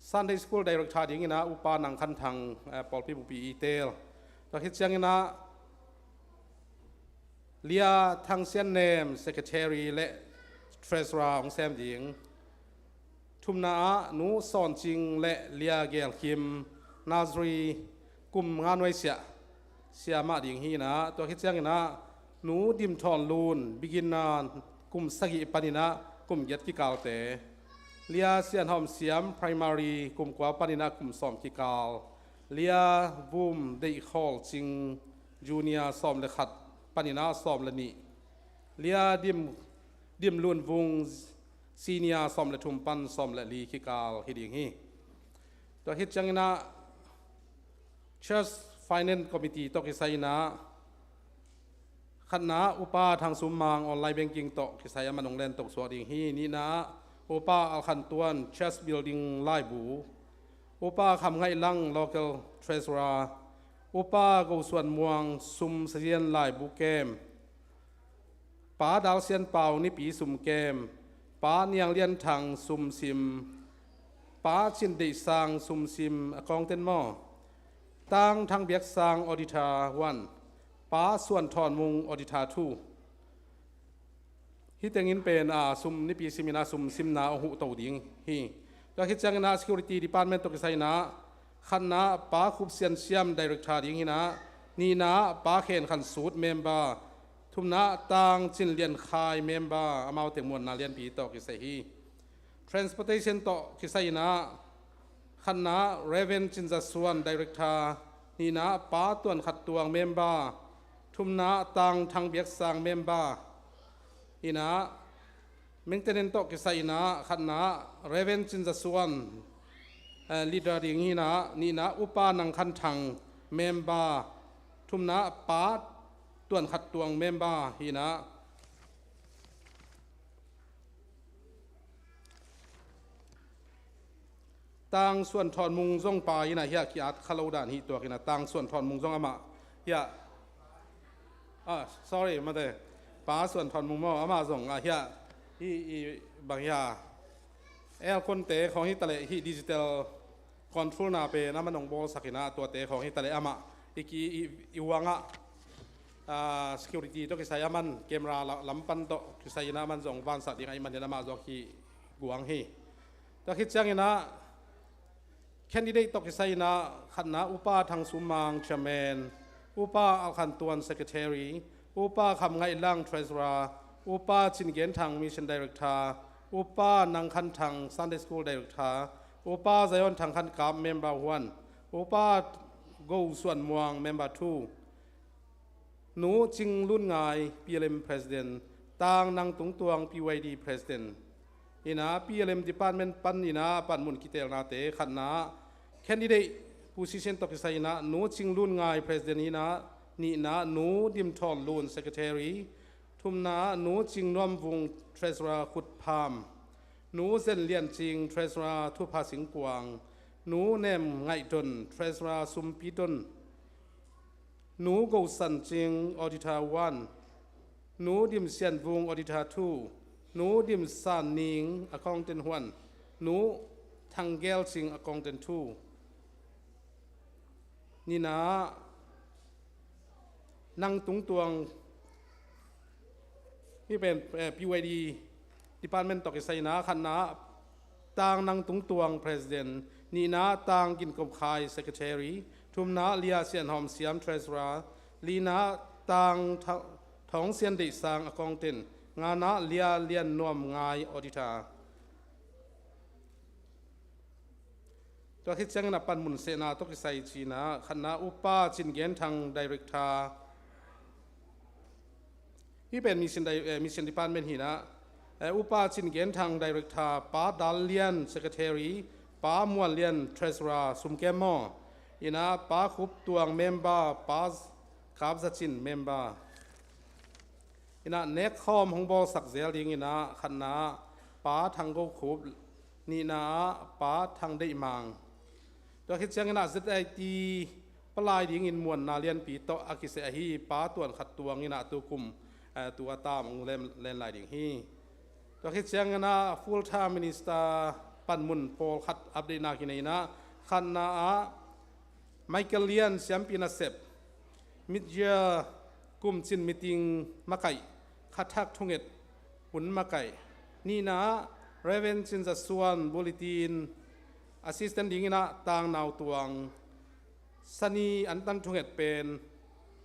Sunday School Director dinginah Upa Nang Khan Thang, eh, pawlpi bupi i teel. Tua khit cianginah Lia Thang Sian Nem, Secretary le Treasurer hong sem ding. Thumna ah Nu Sawn Cing le Lia Gel Kim, Nursery, kum nga nuaisiah siamah ding hi inah, tua khit cianginah Nu Dim Thawn Lun, Beginner, kum sagih paninah kum giat kikalte. Lia Sian Hawm Siam, Primary, kum kua paninah kum sawm kikal. Lia Vum Deih Khawl Cing, Junior, sawm le khat paninah sawm le nih. Lia Dim, Dim Lun Vung, Senior, sawm le thum pan sawm le li kikal hi ding hi. Tua khit cianginah Church Finance Committee tawh kisai inah, khatna Upa Thang Sum Mang online banking tawh kisai a man hong len toh suak ding hi. Nihna Upa Al Khan Tuan, Church Building laibu. Upa Kham Ngaih Lang, Local Treasurer. Upa Go Suan Muang, sum sazian laibu kem. Pa Dal Sian Pau, nipi sum kem. Pa Niang Lian Thang, sum sim. Pa Cin Deih Sang, sum sim, a kawng ten maw. Tang Thang Biak Sang, Auditor one. Pa Suan Thawn Mung, Auditor two. Hih tengin pen, a, sum nipi sim inah sum simna hong huh to ding hi. Tua khit cianginah Security Department tawh kisai inah, khatna Pa Khup Sian Siam, Director ding hi inah, nihna Pa Khen Khan Sut, member, thumna Tang Cin Lian Khai, member, amaute muanna lianpi tawh kisai hi. Transportation tawh kisai inah, khatna Reverend Cin Za Suan, Director, nihna Pa Tuan Khat Tuang, member, thumna Tang Thang Biak Sang, member, inah, maintenance tawh kisai inah, khatna Reverend Cin Za Suan, eh, leader ding hi inah, nihna Upa Nang Khan Thang, member, thumna Pa Tuan Khat Tuang, member hi inah. Tang Suan Thawn Mung zong pa in ah hiah ki-at kha lo dan hi tuak in ah, Tang Suan Thawn Mung zong amah hiah, ah, sorry, mate, Pa Suan Thawn Mung maw, amah zong ah hiah, i, i, bang hiah, aircon te khawng hi taleh hih digital control na pen amah nong bawlsak in ah, tuate khawng hi taleh amah i ki, i, i uang ah, ah, security tawh kisai a man camera la-, lam pan tawh kisai in ah man zong vansak ding ahih manin amah zong kiguang hi. Tua khit ciangin ah candidate tawh kisai in ah khatna Upa Thang Sum Mang, Chairman, Upa Al Khan Tuan, Secretary, Upa Kham Ngaih Lang, Treasurer, Upa Cin Gen Thang, Mission Director, Upa Nang Khan Thang, Sunday School Director, Upa Zion Thang Khan Kap, Member one, Upa Go Suan Muang, Member two, Nu Cing Lun Ngai, P L M President, Tang Nang Tung Tuang, P Y D President. In ah P L M Department pan in ah panmun kitelnate, khatna candidate position tawh kisai in ah Nu Cing Lun Ngai, President in ah, nihna Nu Dim Thawn Lun, Secretary, thumna Nu Cing Nuam Vung, Treasurer, Khut Pham, Nu Zen Lian Cing, Treasurer, Thupha Sing Kuang, Nu Nem Ngaih Don, Treasurer, Sumpi Don, Nu Go San Cing, Auditor one, Nu Dim Sian Vung, Auditor two, Nu Dim San Ning, Accountant one, Nu Thang Gel Cing, Accountant two. Nihna Nang Tung Tuang, hih pen, eh, P Y D Department tawh kisai in ah, khatna Tang Nang Tung Tuang, President, nihna Tang Gin Kop Khai, Secretary, thumna Lia Sian Hawm Siam, Treasurer, lina Tang Tha-, Thawng Sian Deih Sang, Accountant, ngana Lia Lian Nuam Ngai, Auditor. Tua khit ciangin ah panmun sehna tawh kisai ci in ah, khatna Upa Cin Gen Thang, Director, hih pen Mission Di-, eh, Mission Department hi in ah, eh, Upa Cin Gen Thang, Director, Pa Dal Lian, Secretary, Pa Muan Lian, Treasurer, sum kem maw, in ah Pa Khup Tuang, Member, Pa Kap Za Cin, Member. In ah nekkhawm hong bawlsak zel ding in ah, khatna Pa Thang Go Khup, nihna Pa Thang Deih Mang. Tua khit ciangin ah Z I T palai dingin muanna lianpi tawh a kiseh ahi Pa Tuan Khat Tuang in ah tu kum, eh, tu a tam hong len, len lai ding hi. Tua khit ciangin ah full time minister panmun pawlkhat update na kinei in ah, khatna ah Michael Lian, siampi nasep, mid-year kum cin meeting makaih, khathak thunget hun makaih. Nihna ah Reverend Cin Za Suan, bulletin assistant ding in ah Tang Nau Tuang. Sani antan thunget pen,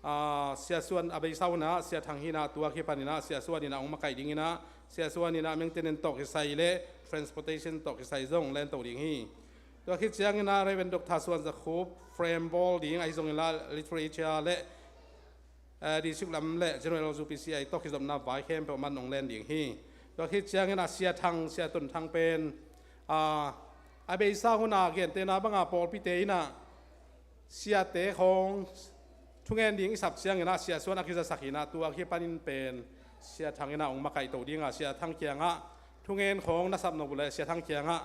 ah, Sia Suan a beisa hun ah Sia Thang hi in ah, tua khit panin ah Sia Suan in ah hong makaih ding in ah, Sia Suan in ah maintenance tawh kisai le transportation tawh kisai zong lento ding hi. Tua khit ciangin ah Reverend Doctor Suan Za Khup, frame bawl ding ahi zongin ah literature le, eh, district lam le General U P C I tawh kizopna vai khempeuh man hong len ding hi. Tua khit ciangin ah Sia Thang, Sia Ton Thang pen, ah, a beisa hun ah gentehna bang ah pawlpite in ah siate khawng thungen ding i sap ciangin ah Sia Suan a kizasak hi in ah, tua khit panin pen Sia Thang in ah hong makaih to ding a, Sia Thang kiangah thungen khawng na sap nop uh leh Sia Thang kiangah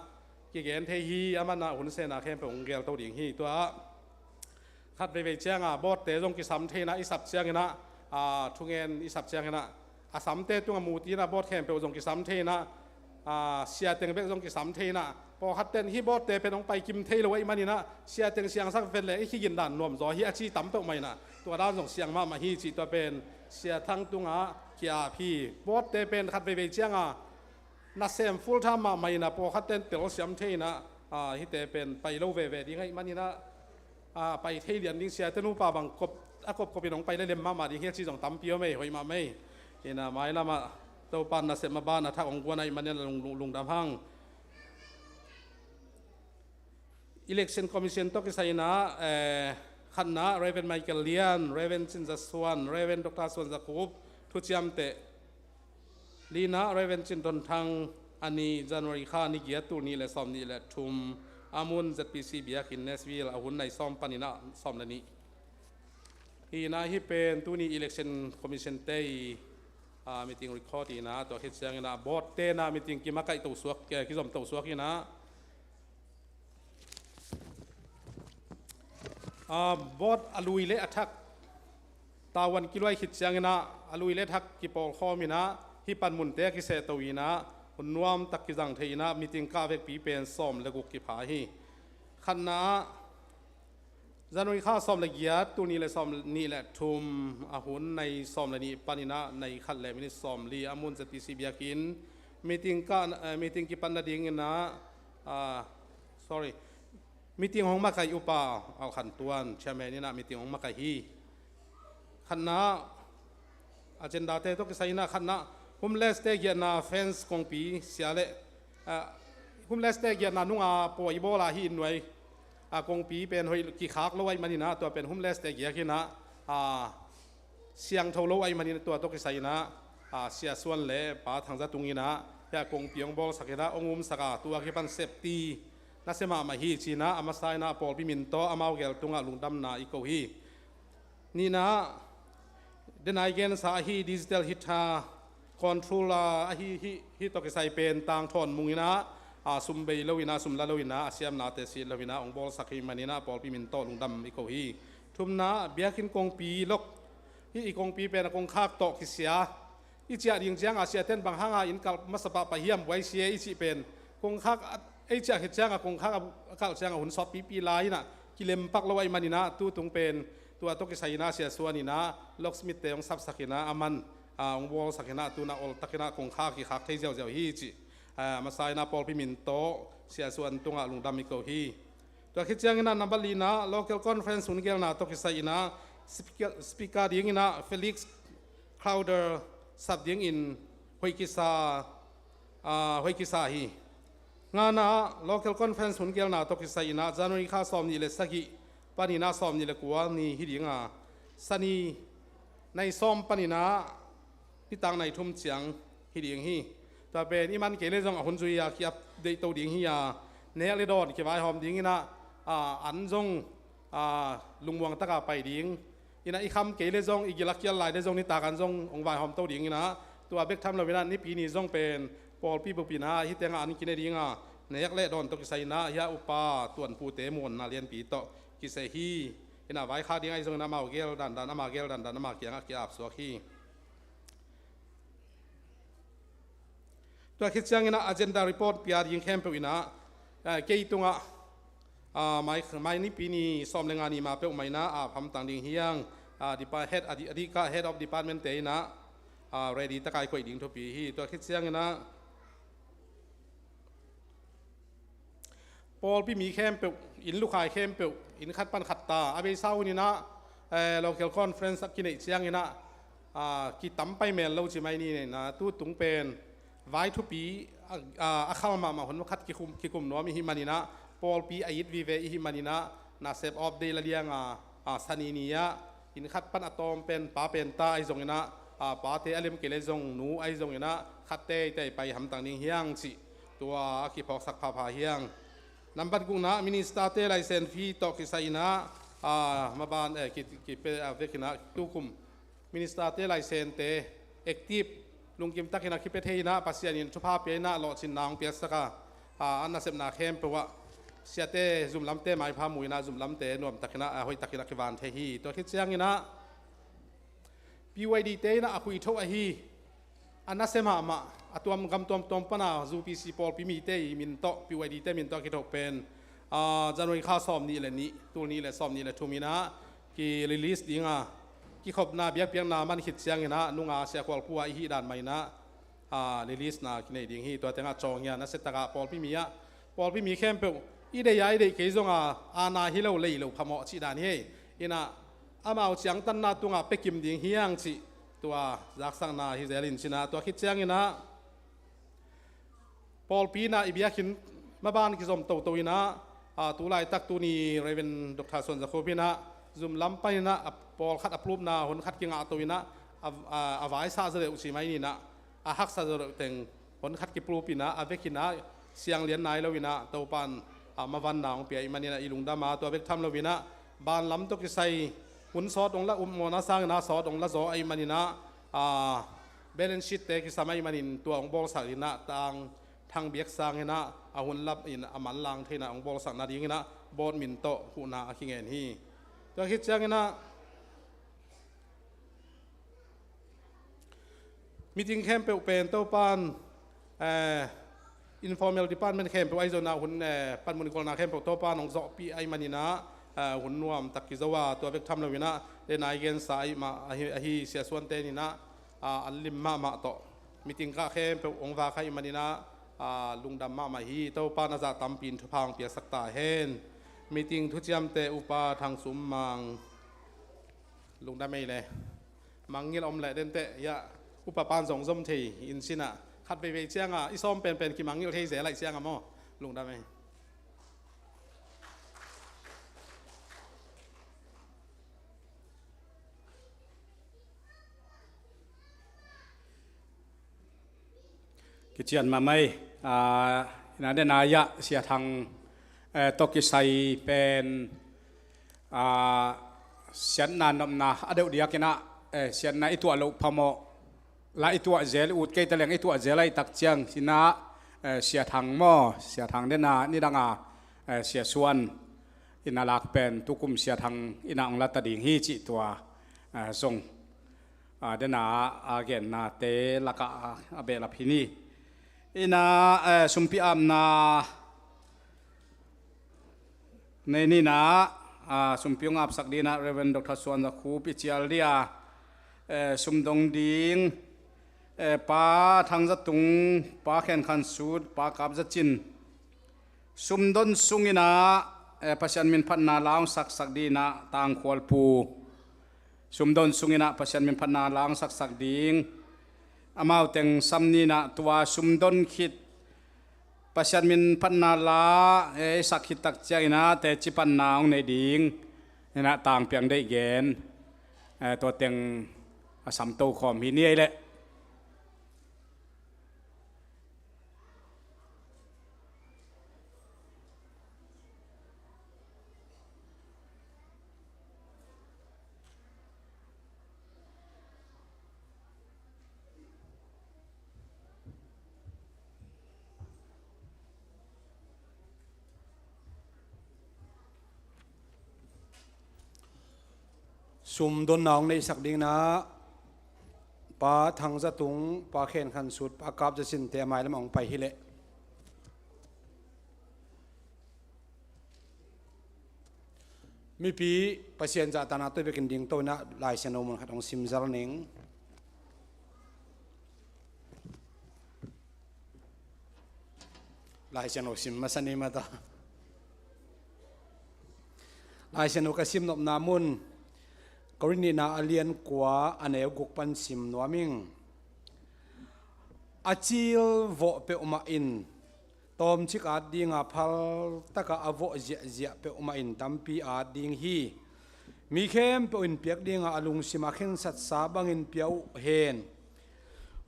kigen thei hi. Amah in ah hun sehna khempeuh hong gelto ding hi. Tua ah khat veivei ciang ah board-te zong kisam thei in ah, i sap ciangin ah, ah, thungen i sap ciangin ah, a samte tungah mu-in ah board khempeuh zong kisam thei in ah, ah, sia teng bek zong kisam thei in ah, pawlkhat ten hih board-te pen hong pai kim thei lo ahih manin ah, sia teng siangsak vet leh i kigin dan nuam zaw hi a ci tam peuhmah in ah, tua dan zong siang mahmah hi cih tua pen Sia Thang tungah ki-ap hi. Board-te pen khat veivei ciang ah nasem full time mahmah in ah, pawlkhat ten telsiam thei in ah, ah, hihte pen pai lo veve ding ahih manin ah, ah, pai thei lian ding, siate nupa bang kop, a kopkop in hong pai leh lem mahmah ding hi a ci zong tampi om ei, hoih mahmah ei. In ah mailam ah Topa nasem a ban a thak hong guan ahih manin ah lung, lung, lungdam hang. Election Commission tawh kisai in ah, eh, khatna Reverend Michael Lian, Reverend Cin Za Suan, Reverend Doctor Suan Za Khup, thuciamteh. Lina Reverend Cin Ton Thang, a nih January kha ni giat, tul nih le sawm nih le thum, a mun Z P C biakinn Nashville, a hun nai sawm panin ah sawm le nih. Hi in ah hih pen tuni Election Commission-te i, ah, meeting record hi in ah, tua khit ciangin ah board-te in ah meeting kimakaih to suak, eh, kizom to suak hi in ah, Board a lui le a thak tavuan kiluai khit ciangin ah a lui le thak kipawlkhawm in ah hih panmunte a kisehto in ah hun nuamtak kizang thei in ah meeting kah vekpi pen sawm le guk kipha hi. Khatna ah January kha sawm le giat, tul nih le sawm nih le thum a hun nai sawm le nih panin ah nai khat le minit sawm li a mun Z P C biakinn meeting kah, eh, meeting kipat nadingin ah, ah, sorry, meeting hong makaih upa Al Khan Tuan chairman in ah meeting hong makaih hi. Khatna agenda te tawh kisai in ah khatna homeless te giahna fence kongpi sia le, ah, homeless te giahna nunga pawi bawl a hih inn nuai, ah, kongpi pen hoih kikhak lo ahih manin ah tua pen homeless te giak in ah, ah, siangtho lo ahih manin tua tawh kisai in ah, ah, Sia Suan le Pa Thang Za Tung in ah hih a kongpi hong bawlsak in ah hong umsak a, tua kipan safety nasia mahmah hi ci in ah a masa in ah pawlpi min tawh amau gel tungah lungdamna i ko hi. Nihna, denai gensa ahi digital hit ha control a ahi hih, hih tawh kisai pen tangthawn mung in ah, a, sum bei lo in ah, sum la lo in ah, a siamnate sit lo in ah hong bawlsak hi manin ah pawlpi min tawh lungdam i ko hi. Thumna, biakinn kongpi lok, hih i kongpi pen a kongkhak tawh kisia i ciah ding ciangah siaten bang hanga inn kalh masa pahpah hiam buai sia i cih pen kongkhak a, ei ciah khit ciangah kongkhak a kalh ciangah hun sawt pipi lai in ah kilempak lo ahih manin ah tu tung pen tua tawh kisai in ah Sia Suan in ah locksmith te hong sapsak in ah a man, ah, hong bawlsak in ah tu in ah oltak in ah kongkhak kikhak thei ziauziau hi cih, ah, masa in ah pawlpi min tawh Sia Suan tungah lungdam i ko hi. Tua khit ciangin ah number lina local conference hun gelna tawh kisai in ah speaker, speaker dingin ah Felix Crowther sap dingin hoih kisa, ah, hoih kisa hi. Ngana local conference hun gelna tawh kisai in ah January kha sawm nih le sagih panin ah sawm nih le kua ni hi ding a, Sani nai sawm panin ah nitak nai thum ciang hi ding hi. Tua pen i man kei le zong a hun zui a ki-update to ding hi a, nek le dawn kivaihawm ding in ah, ah, an zong, ah, lungmuang taka pai ding in ah i kham kei le zong i gil a kial lai le zong nitak an zong hong vaihawm to ding in ah tua bek tham lo in ah Nipi ni zong pen pawlpi bup in ah hih tengah an kine ding a, nek le dawn tawh kisai in ah hih a upa tuanpute muanna lianpi tawh kisai hi. In ah vaikhak ding ahi zongin amau gel dandan, ama gel dandan ama kiangah ki-apsuak hi. Tua khit ciangin ah agenda report pia ding khempeuh in ah, ah, kei tungah, ah, mai, mai Nipi ni sawm le nga ni ma peuhmah in ah, ah, ap hamtang ding hi hang, ah, depa-, head, a di-, a dihkah head of department te in ah, ah, ready taka i koih ding thupi hi. Tua khit ciangin ah pawlpi mi khempeuh, inn lukhai khempeuh, inn khat pan khat ta a beisa hun in ah, eh, local conference a kineih ciangin ah, ah, kitam pai mel lo ci mai ni in ah tu tung pen vai thupi, ah, ah, a khal mahmah hun khat kikum, kikum nuam i hih manin ah pawlpi a it vive i hih manin ah nasep off day la liang a, ah, Sani ni ah inn khat pan a tawm pen pa pen ta ahi zongin ah, ah, pate a lem kei le zong nu ahi zongin ah khat teitei pai hamtang ding hi hang cih tua a kiphawksak phapha hi hang. Nambat gukna minister te license fee tawh kisai in ah, ah, maban, eh, ki, ki pe, ah, vek in ah tukum minister te license te active lungkim takin a kipia thei in ah Pasian in thupha pia in ah lawhcinna hong piaksak a, ah, a nasepna khempeuh ah siate zumlamte maipha mu in ah zumlamte nuam takin ah, ah, hoih takin a kivan thei hi. Tua khit ciangin ah P Y D te in ah a khuithoh ahi, a nasia mahmah, a tuam gam tuamtuam pana U P C pawlpi mite i min tawh, P Y D te min tawh a kithoh pen, ah, January kha sawm nih le nih, tul nih le sawm nih le thum in ah ki-release ding a, kikhopna biakpiakna man khit ciangin ah nunga Sia Khual Pua i hih dan mah in ah, ah, release na kinei ding hi. Tua tengah cawng hi a, nasia takah pawlpi mi ah, pawlpi mi khempeuh i deih a i deih kei zonga, a na hi lo lei lo phamawh cih dan hi. In ah amau ciangtanna tungah pia kim ding hi hang cih tua zaksakna hi zel in ci in ah tua khit ciangin ah pawlpi in ah i biakinn maban kizom toto in ah, ah, tu laitak tuni Reverend Doctor Suan Za Khup in ah zumlam pan in ah a pawlkhat a plupna hun khat kingah to in ah a, a, a vaisah zaw deuh ci mai ni in ah a haksa zaw deuh teng hon khat kiplup in ah a vek in ah siang lian nai lo in ah Topan, ah, mavanna hong pia i hih manin ah i lungdam a, tua vek tham lo in ah banlam tawh kisai hun sawt hong la, um mawhna sangin ah sawt hong la zaw ahih manin ah, ah, balance sheet te kisam ahih manin tua hong bawlsak in ah tang thang biak sangin ah a hun lap in a manlang thei in ah hong bawlsak nadingin ah board min tawh huhna a kingen hi. Tua khit ciangin ah, meeting khempeuh pen Topan, eh, informal department khempeuh ahi zongin ah hun, eh, panmun golna khempeuh Topan hong zawhpih ahih manin ah, eh, hun nuamtak kizo a, tua bek tham loin ah, den a i gensa ahih mah, ahi, ahi Sia Suante in ah, ah, an lim mahmah tawh meeting kah khempeuh hong vak ahih manin ah, ah, lungdam mahmah hi. Topan a zah tampi in thupha hong piaksak ta hen. Meeting thuciamte Upa Thang Sum Mang. Lungdam ei le. Mangngilh om leh denteh, ya, upa pan zong zom thei in sin ah, khat veivei ciang a i sawm penpen kimangngilh thei zel ahih ciang a maw. Lungdam ei. Kician mahmah ei. Ah, ina den a ya Sia Thang, eh, tawh kisai pen, ah, siatna nopna a deuh diakin ah, eh, siatna i tuah loh phamawh la i tuah zel, ut kei ta leng i tuah zel ahih tak ciang, ina, eh, Sia Thang maw, Sia Thang den a nidang a, eh, Sia Suan ina lak pen tukum Sia Thang ina hong la ta ding hi cih tua, eh, zong, ah, den a, a gennate lakah, ah, a behlap hi ni. Ina, eh, sumpi apna nei ni ina, ah, sumpi hong apsak ding ina Reverend Doctor Suan Za Khup i cial dia, eh, sumdong ding, eh, Pa Thang Za Tung, Pa Khen Khan Sut, Pa Kap Za Cin. Sumdon sung ina, eh, Pasian min phatna la hong saksak ding ina Tang Khual Pu. Sumdon sung ina Pasian min phatna la hong saksak ding. Amau teng sam ni ina tua sumdon khit Pasian min phatna la, eh, i sak khit tak ciang ina teci panna hong nei ding ina tang piang deih gen, eh, tua teng a sam to khawm hi ni ei leh. Sumdonna hong neihsak ding ina Pa Thang Za Tung, Pa Khen Khan Sut, Pa Kap Za Cin te a mailam hong pai hi leh. Mipi Pasian zahtakna tawh bekin ding to ina Lai Siangtho mun khat hong sim zal ning. Lai Siangtho sim masa ni mata. Lai Siangtho ka sim nopna mun Korin nihna a lian kua a neu guk pan sim nuam ing. A cil vawh peuhmah in tawmcik at ding a, phal taka a vawh ziahziah peuhmah in tampi at ding hi. Mi khempeuh in piak ding a, a lungsim a khensatsa bangin pia uh hen.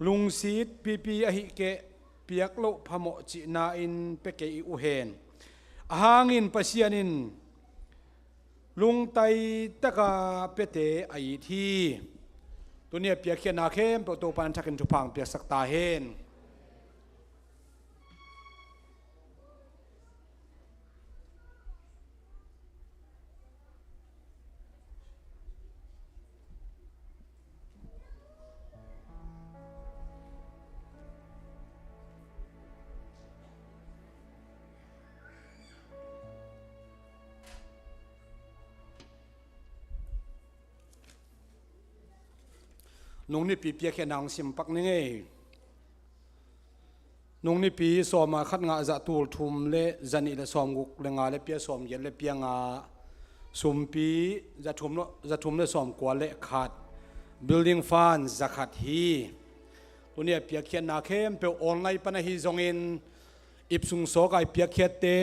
Lungsit pipi ahih keh piak loh phamawh cihna in pia kei uh hen. Ahang in Pasian in lungtai taka piate a it hi. Tuni a piakkhiatna khempeuh Topa in a thakin thupha hong piaksak ta hen. Nung nipi piakkhiatna hong sim pak ning ei. Nung nipi sawm a khat ngah, za tul thum le za nih le sawm guk le nga le pia sawm giat le pia nga, sumpi za thum le, za thum le sawm kua le khat, building fund za khat hi. Tuni a piakkhiatna khempeuh online pan ahi zongin, ipsung sawk a i piakkhiatte,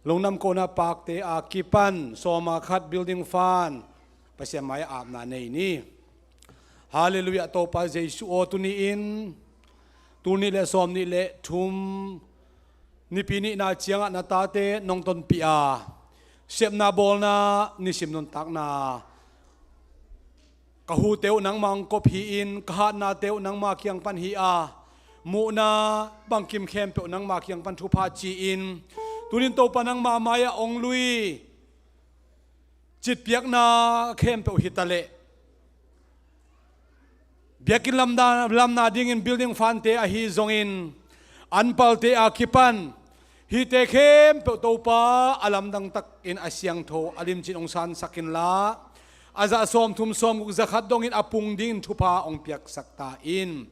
Lungdam Kohna Park te a kipan sawm a khat building fund Pasian mai-ah apna nei ni. Halleluiah, Topa Jesu aw, tuni-in tul nih le sawm nih le thum Nipi nihna ciangah na tate nong tonpih a, sepna bawlna nisim nuntakna, ka hute uh nangmah hong kop hi-in, ka hatnate uh nangmah kiang pan hi a, muhna bangkim khempeuh nangmah kiang pan thupha ci-in, tunin Topa nangmah mai-ah hong lui. citpiakna khempeuh hi ta leh, biakinn lamna, lamna dingin building fund-te ahi zongin, an palte a kipan hihte khempeuh Topa a lamdang takin a siangtho a limcin hong sansak inla, a zah sawmthum sawmguk za khat dongin a pung dingin thupha hong piaksak ta in.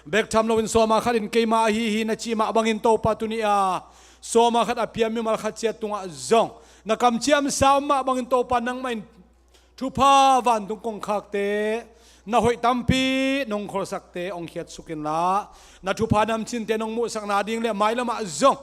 Bek tham loin sawma khat in keima ahi hi na cih mah bangin Topa tuni-a sawma khat a pia mimal khat ciat tungah zong na kamciamsa om mah bangin Topa nangmah in thupha vantung kongkhakte, na hoih tampi nong kholsakte hong khiatsuk inla, na thupha namcinte nong muhsak nading le mailamah zong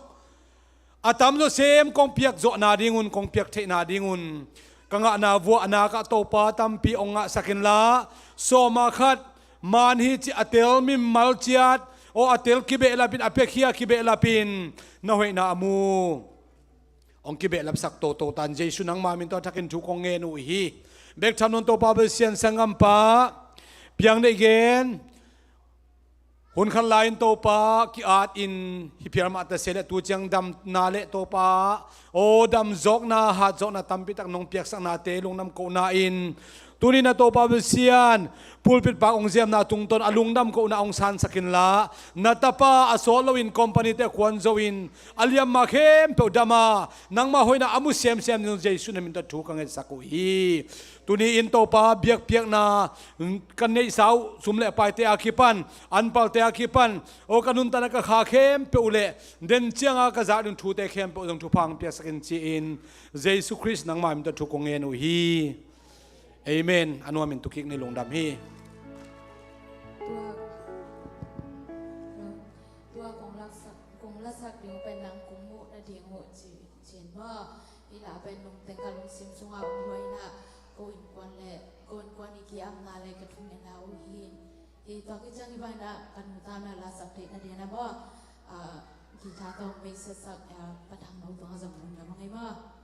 a tamzaw sem kong piak zawh nadingun, kong piak theih nadingun, ka ngahna vuah a nakah Topa tampi hong ngahsak inla, sawma khat man hi cih a tel mimal ciat, aw a tel kibehlapin, a piakhia kibehlapin na hoihna a mu hong kibehlapsak toto tan Jesu nangma min tawh a thakin thu kong ngen uh hi. Bek tham loin Topa Pasian, sanggampa piang deih gen, hun khat lai-in Topa ki-at in hi phial mah ta se leh tu ciang damna le Topa, aw damzawkna, hatzawkna tampi tak nong piaksaknate lungdam kohna in, tuni-in a Topa Pasian, pulpit pak hong ziamna tungtawn a lungdam kohna hong sansak inla, na tapa a sawt loin company-te a kuan zo-in a liamma khempeuh dam a, nangma hoihna a mu semsem ding Jesu na min tawh thu ka ngetsak uh hi. Tuni-in Topa, biakpiakna ka neihsa uh sum le paite a kipan, an palte a kipan, aw ka nuntakna ka kha khempeuh le den cianga ka zak ding thute khempeuh zong thupha hong piaksak in ci-in, Jesu Khrist nangma min tawh thu kong ngen uh hi. Amen. A nuamin tu kik ni, lungdam hi. Tua, tua kong laksak, kong lasak ding uh pen nang kong muh nading uh ci, ci-in maw. Hih la pen nungteng ka lungsim sungah om huai-in ah, ko innkuan le, ko innkuan i ki-apna le ka thungetna uh hi. Hih tua khit ciang hih bangin ah ka nu ta na lasak theih nading ah maw, ah, guitar tawh hong beisetsak, ah, Pa Thang No tungah zong lungdam ing ei maw.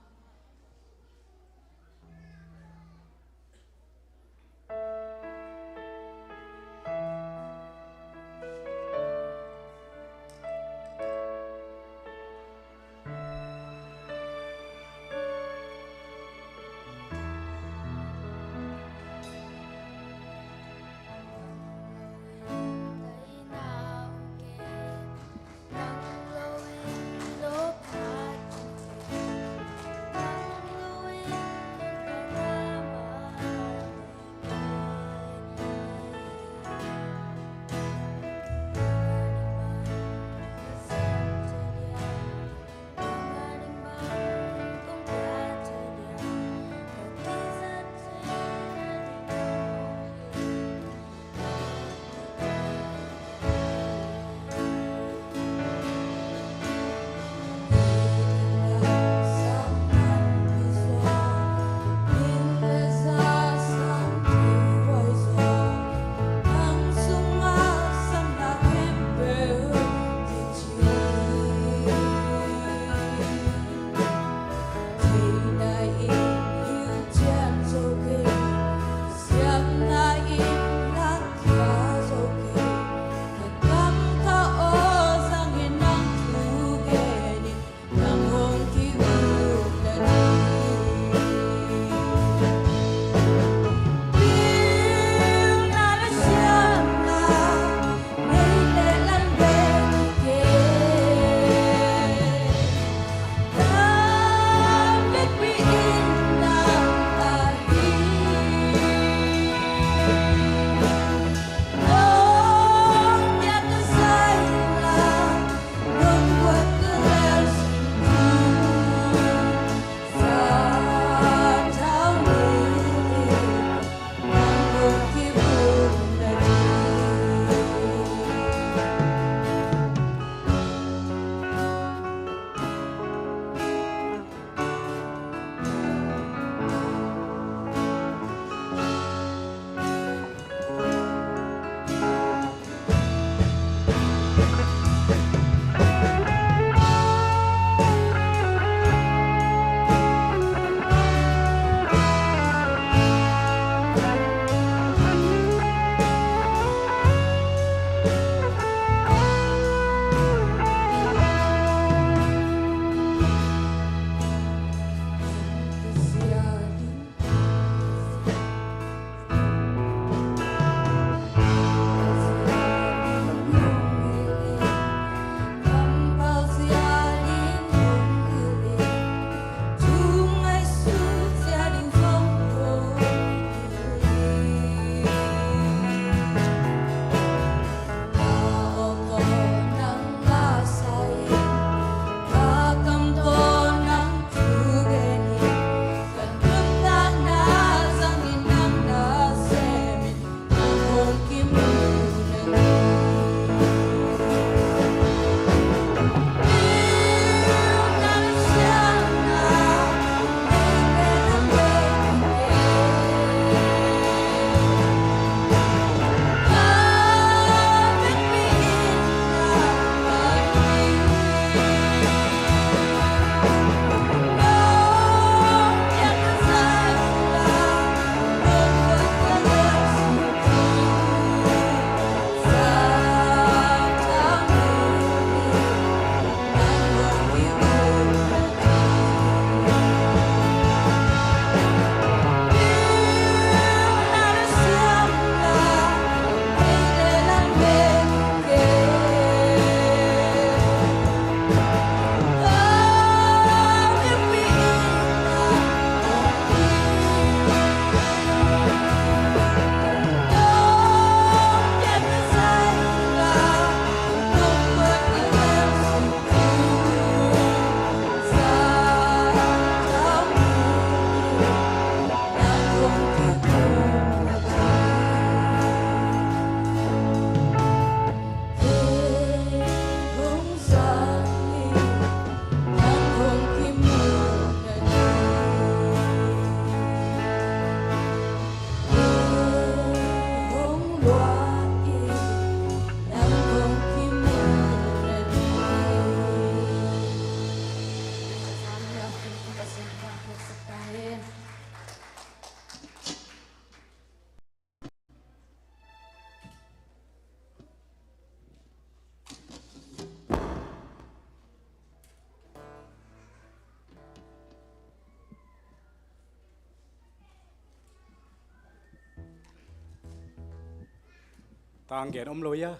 Ang gen om lo ia.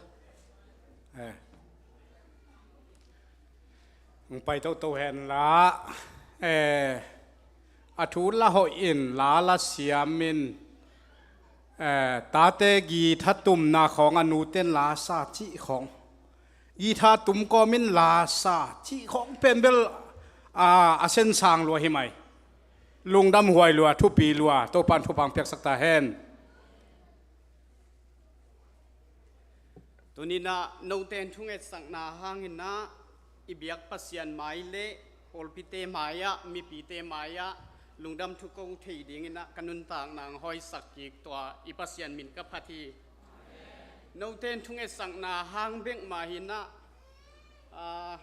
Eh. Ang pai toto hen la. Eh. A thu la hoih in la la siam in. Eh, tate guitar tumna khawng a nuten la sa cih khawng. Guitar tum kawmin la sa cih khawng pen bel, ah, a sensang lua hi mai. Lungdam huai lua, thupi lua, Topan thupha piaksak ta hen. Tuninah noten thungetsakna hanginah i biak Pasian mai le pawlpite mai-ah, mipite mai-ah lungdam thu ko thei dinginah ka nuntakna ang hawisak kik tua i Pasian min ka phat hi. Noten thungetsakna hang bek mah hinah, ah,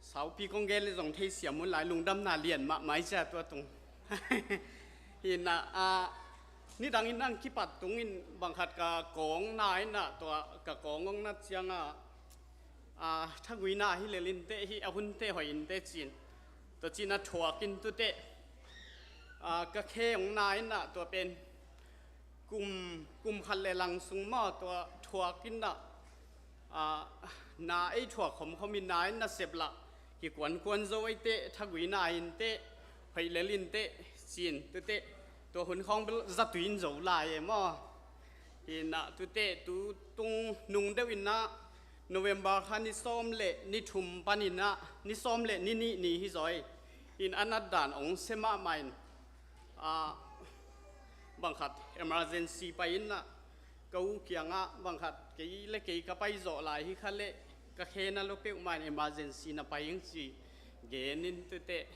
saupi kong gen le zong thei siam un lai, lungdamna lian mahmah i cia tua tung. Hinah, ah, nidangin ang kipat tungin bangkhat ka kawng na inah tua ka kawng ong nat cianga, ah, thaguina hi lel inteh, hi a hunte hoih inteh cin. Tua cin a thuak in tute, ah, ka khe ong na inah tua pen kum, kum khat le lang sung maw tua thuak inah, ah, na ei thuak khomkhom in na in na sep lah kikuankuan zo ei teh, thagui na in teh, hoih lel in teh, cin tute tua hun khawng bel zatui in zo lai e maw? Hinah tute tu tung nung deuh inah November kha ni sawm le ni thum paninah ni sawm le ni nih ni hi zaw in a nat dan ong se mahmah in, ah, bangkhat emergency pai inah ka u kiangah bangkhat kei le kei ka pai zawh lai hi kha leh ka khe na lo peuhmah in emergency na pai ing ci gen in tute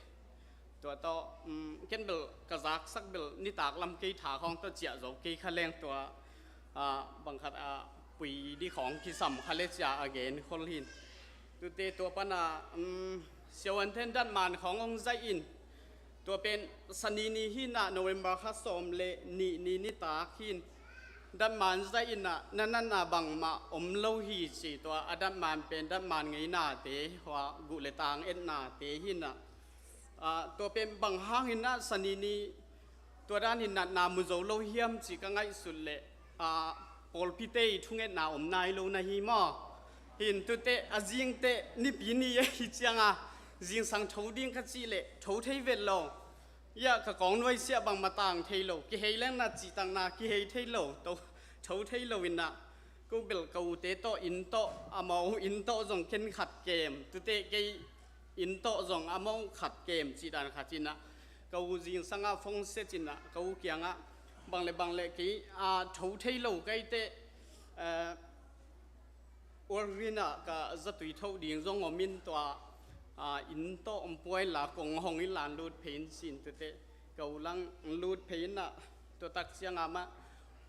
tua tawh, um, ken bel ka zaksak bel nitak lam kei tha khawng tawh ciah zo kei kha leng tua, ah, bangkhat, ah, pui di khawng kisam kha le cia a gen khol hin. Tute tua pana, um, siawanten datman khawng ong zaih in tua pen sani ni hinah November kha sawm le nih ni nitak hin datman zaih inah na natna bangmah om lo hi ci tua a datman pen datman ngeinate hua guh le tang etnate hinah, ah, tua pen bang hang hinah sani ni tua dan hin natna mu zo lo hiam ci ka ngaihsut leh, ah, pawlpite i thungetna om nai lo na hi maw? Hin tute a zingte nipi ni a hi cianga zingsang tho ding ka cih leh tho thei vet lo. Ia ka kawng nuaisiah bangmah tang thei lo, kihei leng na cihtakna kihei thei lo, tho, tho thei lo inah ko bel ka ute tawh inn tawh, amau inn tawh zong ken khat kem, tute kei inn tawh zong amau khat kem cih dan khat inah ka u zingsangah phone set inah ka u kiangah bang le bang le kei, ah, tho thei lo kai teh, eh, Walgreen ah ka zatui thoh ding zong om in tua, ah, inn tawh om puai la kong hong in lan lut phei in cin tute ka u lang lut phei inah tua tak ciangah mah,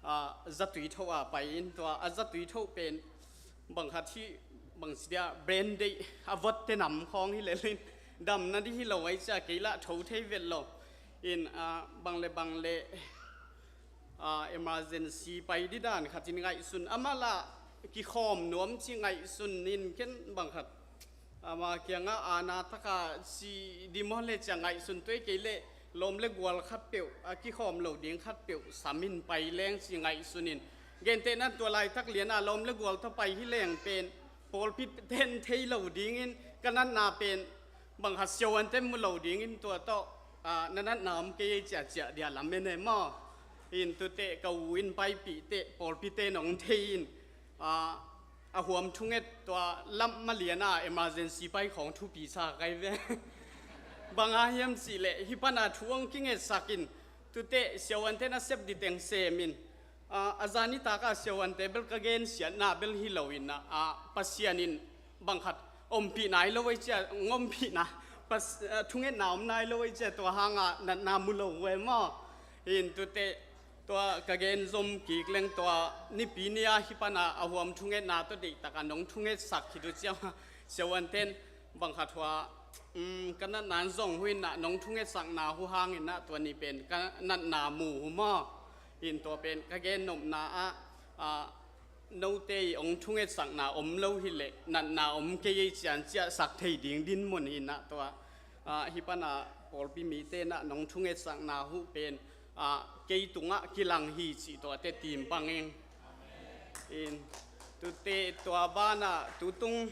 ah, zatui thoh a pai in tua a zatui thoh pen bangkhat hi bangci dia brand deih a vot te nam khawng hi lel in dam na di hi lo ai cia kei lah tho thei vet lo in, ah, bang le bang le, ah, emergency pai di dan khatin ngaihsun amah lah kikhawm nuam ci ngaihsun in ken bangkhat ama kiangah ana taka ci di maw le cia ngaihsun tuai kei leh lawm le gual khat peuh a kikhawm lo ding khat peuh sam in pai leng ci ngaihsun in gentehna tua laitak liana lawm le gual tawh pai hi leng pen pawlpi ten thei lo dingin ka natna pen bangkhat siawanten mu lo dingin tua tawh, ah, na natna om kei ei ciahciah dia lam en e maw? In tute ka u in paipih teh pawlpi ten ong thei in, ah, a huam thunget tua lam maliana emergency pai khawng thupi sa kai ve. Banga hiam cih leh hi pana thu ong kingetsak in tute siawanten a sep diteng sem in, ah, a zanitak a siawante bel ka gensiatna bel hi lo inah, ah, Pasian in bangkhat ompih nai lo ei cia, ngompihna, pas-, ah, thungetna om nai lo ei cia tua hanga natna mu lo ve maw? Hin tute tua ka gen zom kik leng tua nipi nia hi pana a huam thungetna tawh deihtak a nong thungetsak hi tu ciang siawanten bangkhat hua, um, ka natna zong hu inah nong thungetsakna hu hanginah tua ni pen ka natna mu hu maw? In tua pen ka gen nopna ah, ah, note i ong thungetsakna om lo hi leh natna om kei ei cian ciahsak thei ding dinmun hinah tua, ah, hi pana pawlpi mite nah nong thungetsakna huh pen, ah, kei tungah kilang hi cih tuate tim pang ing. In, tute tua banah tutung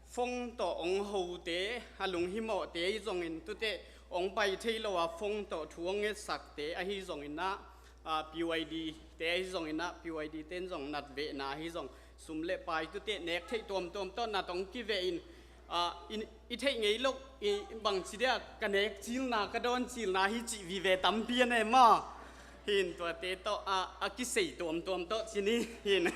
phone tawh ong hote, a lunghimawhte ahi zongin, tute ong pai thei lo a phone tawh thu ong ngetsakte ahi zongin ah, a, P Y D te ahi zongin ah, P Y D te in zong natvehna ahi zong, sum le pai tute nek theih tuamtuam tawh nat ong kiveh in, a, in, i theih ngei loh, i bangci dia ka nek cilna, ka dawn cilna hi cih vive tampi a ne maw. Hin tuate tawh a, a kisei tuamtuam tawh ci ni. Hin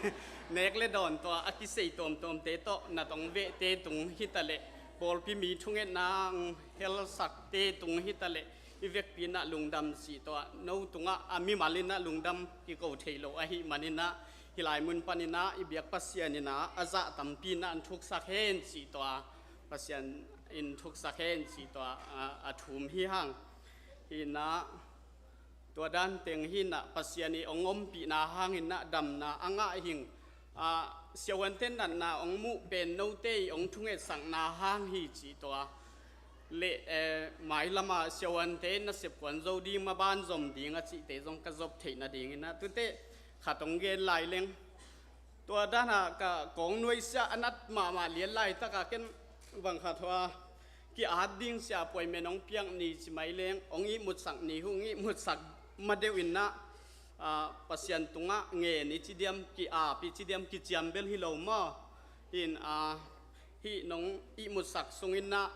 nek le dawn tua a kisei tuamtuamte tawh nat ong vehte tung hitaleh, pawlpi mi thungetna ong helsakte tung hitaleh, i vekpi in ah lungdam cih tua, no tungah a mimal in ah lungdam kiko thei lo ahih manin ah, hih lai mun panin ah i biak Pasian in ah a zah tampi in ah an thuksak hen cih tua, Pasian in thuksak hen cih tua, a, a thum hi hang. Hi in ah, tua dan teng hi in ah, Pasian i ong ompihna hangin ah damna a ngah hing, a, siavuante natna ong muh pen note i ong thungetsakna hang hi cih tua. Le, eh, mailama siavuante nasep kuan zo ding, maban zom ding a cihte zong ka zop theih nadingin ah, tute khat ong gen lai leng. Tua danah ka kawng nuaisiah a nat mahmah lian laitakah ken bangkhat hua ki-at ding sia appointment ong piak ni ci mai leng, ong ihmutsak ni, hu ong ihmutsak madeuh in ah, a, Pasian tungah ngen i ci diam, ki-ap i ci diam, kiciam bel hi lo maw. Hin, a, hih nong ihmutsak sungin ah,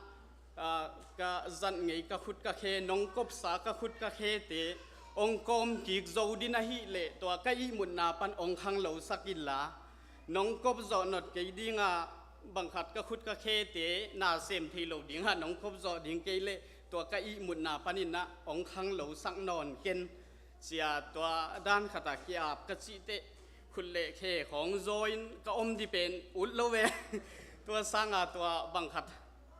a, ka zat ngei ka khut ka khe, nong kopsa ka khut ka khete ong kawm kik zo din ahih leh, tua ka ihmutna pan ong khanglosak inla, nong kop zawh not kei dinga bangkhat ka khut ka khete na sem thei lo dinga nong kop zawh ding kei leh, tua ka ihmutna panin ah ong khanglosak nawn ken. Cia tua dan khatah ki-ap ka cihteh, khut le khe khawng zaw in ka om di pen ut lo ve. Tua sanga tua bangkhat,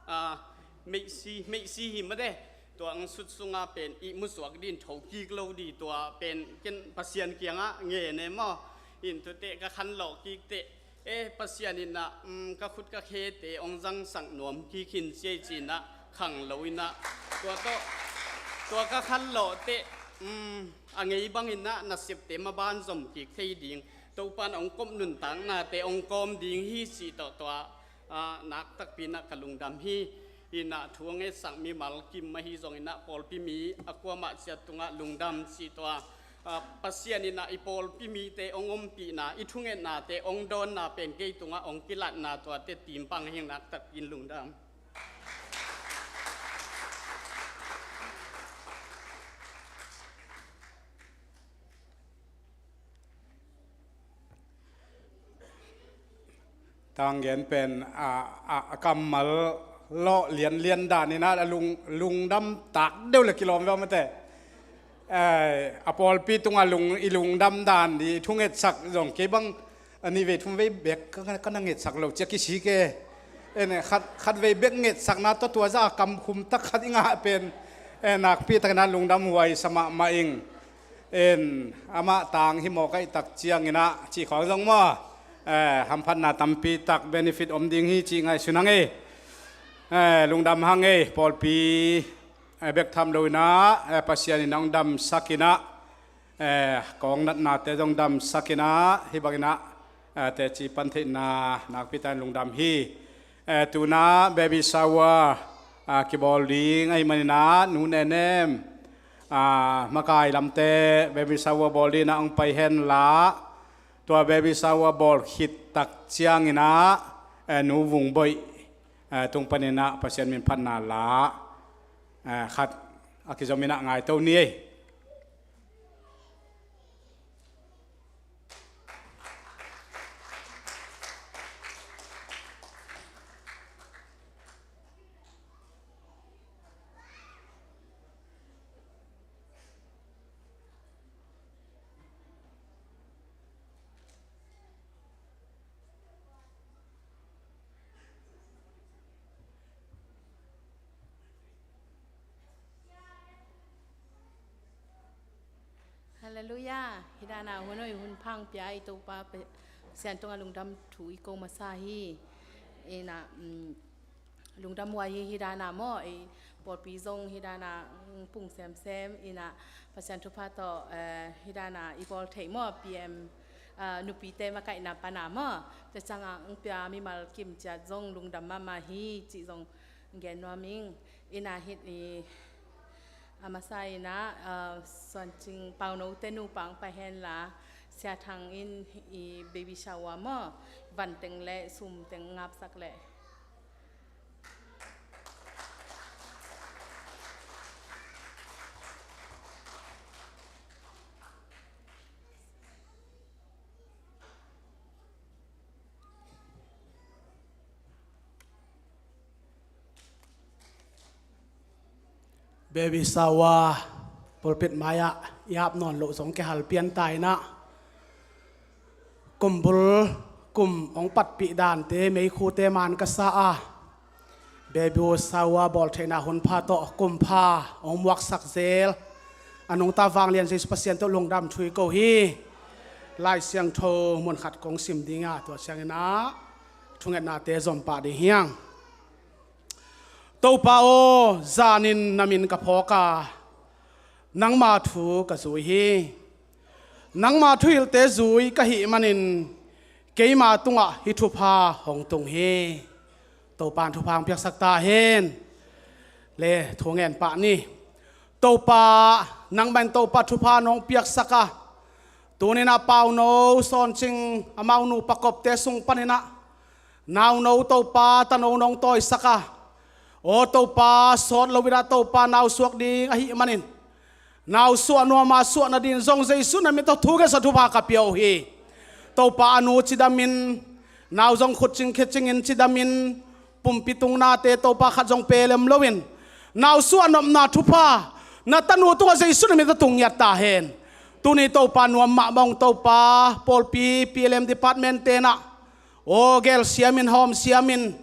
a, meihsi, meihsi hi mate. Tua ang sut sunga pen ihmu suak din tho kik lo di, tua pen ken Pasian kiangah ngen e maw. In tute ka khanlawh kik teh, e, Pasian in ah, um, ka khut ka khete ong zangsak nuam kik hin ciai ci in ah khang lo in ah, tua tawh, tua ka khanlawh teh, um, a ngei bangin ah nasepte maban zom kik thei ding, Topan ong kop nuntaknate ong kawm ding hi cih tawh tua, a, nak takpi in ah ka lungdam hi. Hi in ah thu a ngetsak mimal kim ahi zongin ah, pawlpi mi a kuamah ciat tungah lungdam cih tua, a, Pasian in ah i pawlpi mite ong ompihna, i thungetnate ong dawnna pen kei tungah ong kilatna tuate timpang hi ing, nak takpi in lungdam. Tanggen pen a, a, a kammal lawh lianlian dan in ah a lung, lungdam tak deuh le kilawm ve mate. Eh, a pawlpi tungah lung, i lungdam dan, i thungetsak zong kei bang a nih vei thum vei bek ka, ka, ka na ngetsak lo cia kisik e. En, khat, khat vei bek ngetsakna tawh tua zah a kamkhum tak khat i ngah pen, eh, nakpi takin ah lungdam huai sa mahmah ing. En, amah tang hi mawk ahih tak ciangin ah, cih khawng zong maw, eh, hamphatna tampi tak benefit om ding hi cih ngaihsun hang e. Eh, lungdam hang e, pawlpi, eh, bek tham lo in ah, eh, Pasian in ah ong damsak in ah, eh, kawng natnate zong damsak in ah, hih bangin ah, eh, teci pan theihna nakpi takin lungdam hi. Eh, tu in ah baby shower, ah, kibawl ding ahih manin ah, nu Nenem, ah, makai lamte baby shower bawl dingin ah ong pai hen la, tua baby shower bawl khit tak ciangin ah, eh, nu Vung Boih, eh, tung panin ah Pasian min phatna la, eh, khat a kizom in ah ngaito ni ei. Halleluiah. Hih dan a hun hoih hun pha pia i Topa Pasian tungah lungdam thu i ko masa hi. In ah, mm, lungdam huai hi, hih dan a maw, i pawlpi zong hih dan a, mm, pung semsem, in ah Pasian thupha tawh, eh, hih dan a i bawl theih maw, P M Ah, nupite makaihna pana maw, tua ciangah hong pia mimal kim ciat zong lungdam mahmah hi cih zong gen nuam ing. Ina hit i, a masa ina, ah, Suancing Pauno te nupa hong pai henla, Sia Thang in i baby shower maw, van teng le sum teng ngapsak leh. Baby shower pulpit mai-ah i ap nawn loh zong kihal pian ta inah, kumbul kum hong patpih dante meikhute man ka sa a, baby shower bawltheihna hun pha tawh kum pha hong muaksak zel a nungta vanglian Jesu Pasian tawh lungdam thu i ko hi. Lai Siangtho mun khat kong sim ding a, tua ciangin ah thungetnate zom pah ding hi hang. Topa aw, zanin na min ka phawk a, nangma thu ka zui hi. Nangma thuhilhte zui ka hih manin keima tungah hih thupha hong tung hi. Topa in thupha hong piaksak ta hen. Le thu ngen pah ni. Topa, nangmah in Topa thupha nong piaksak a, tuninah Pauno, Suancing, amau nupa kopte sung paninah nauno Topa, tano nong tawisak a, aw Topa, sawt loinah Topa nau suak ding ahih manin, nau suah nuama suah nadin zong Jesu na min tawh thu ka sa, thupha ka pia uh hi. Topa, a nu cidamin, nau zong khutcing khecingin cidamin, pumpi tungnate Topa khat zong pelem loin, nau suah nopna thupha na tanu tungah Jesu na min tawh tung ngiat ta hen. Tuni Topa nuam mahmah ung Topa, pawlpi P L M department tenah aw gel siamin hawm siamin,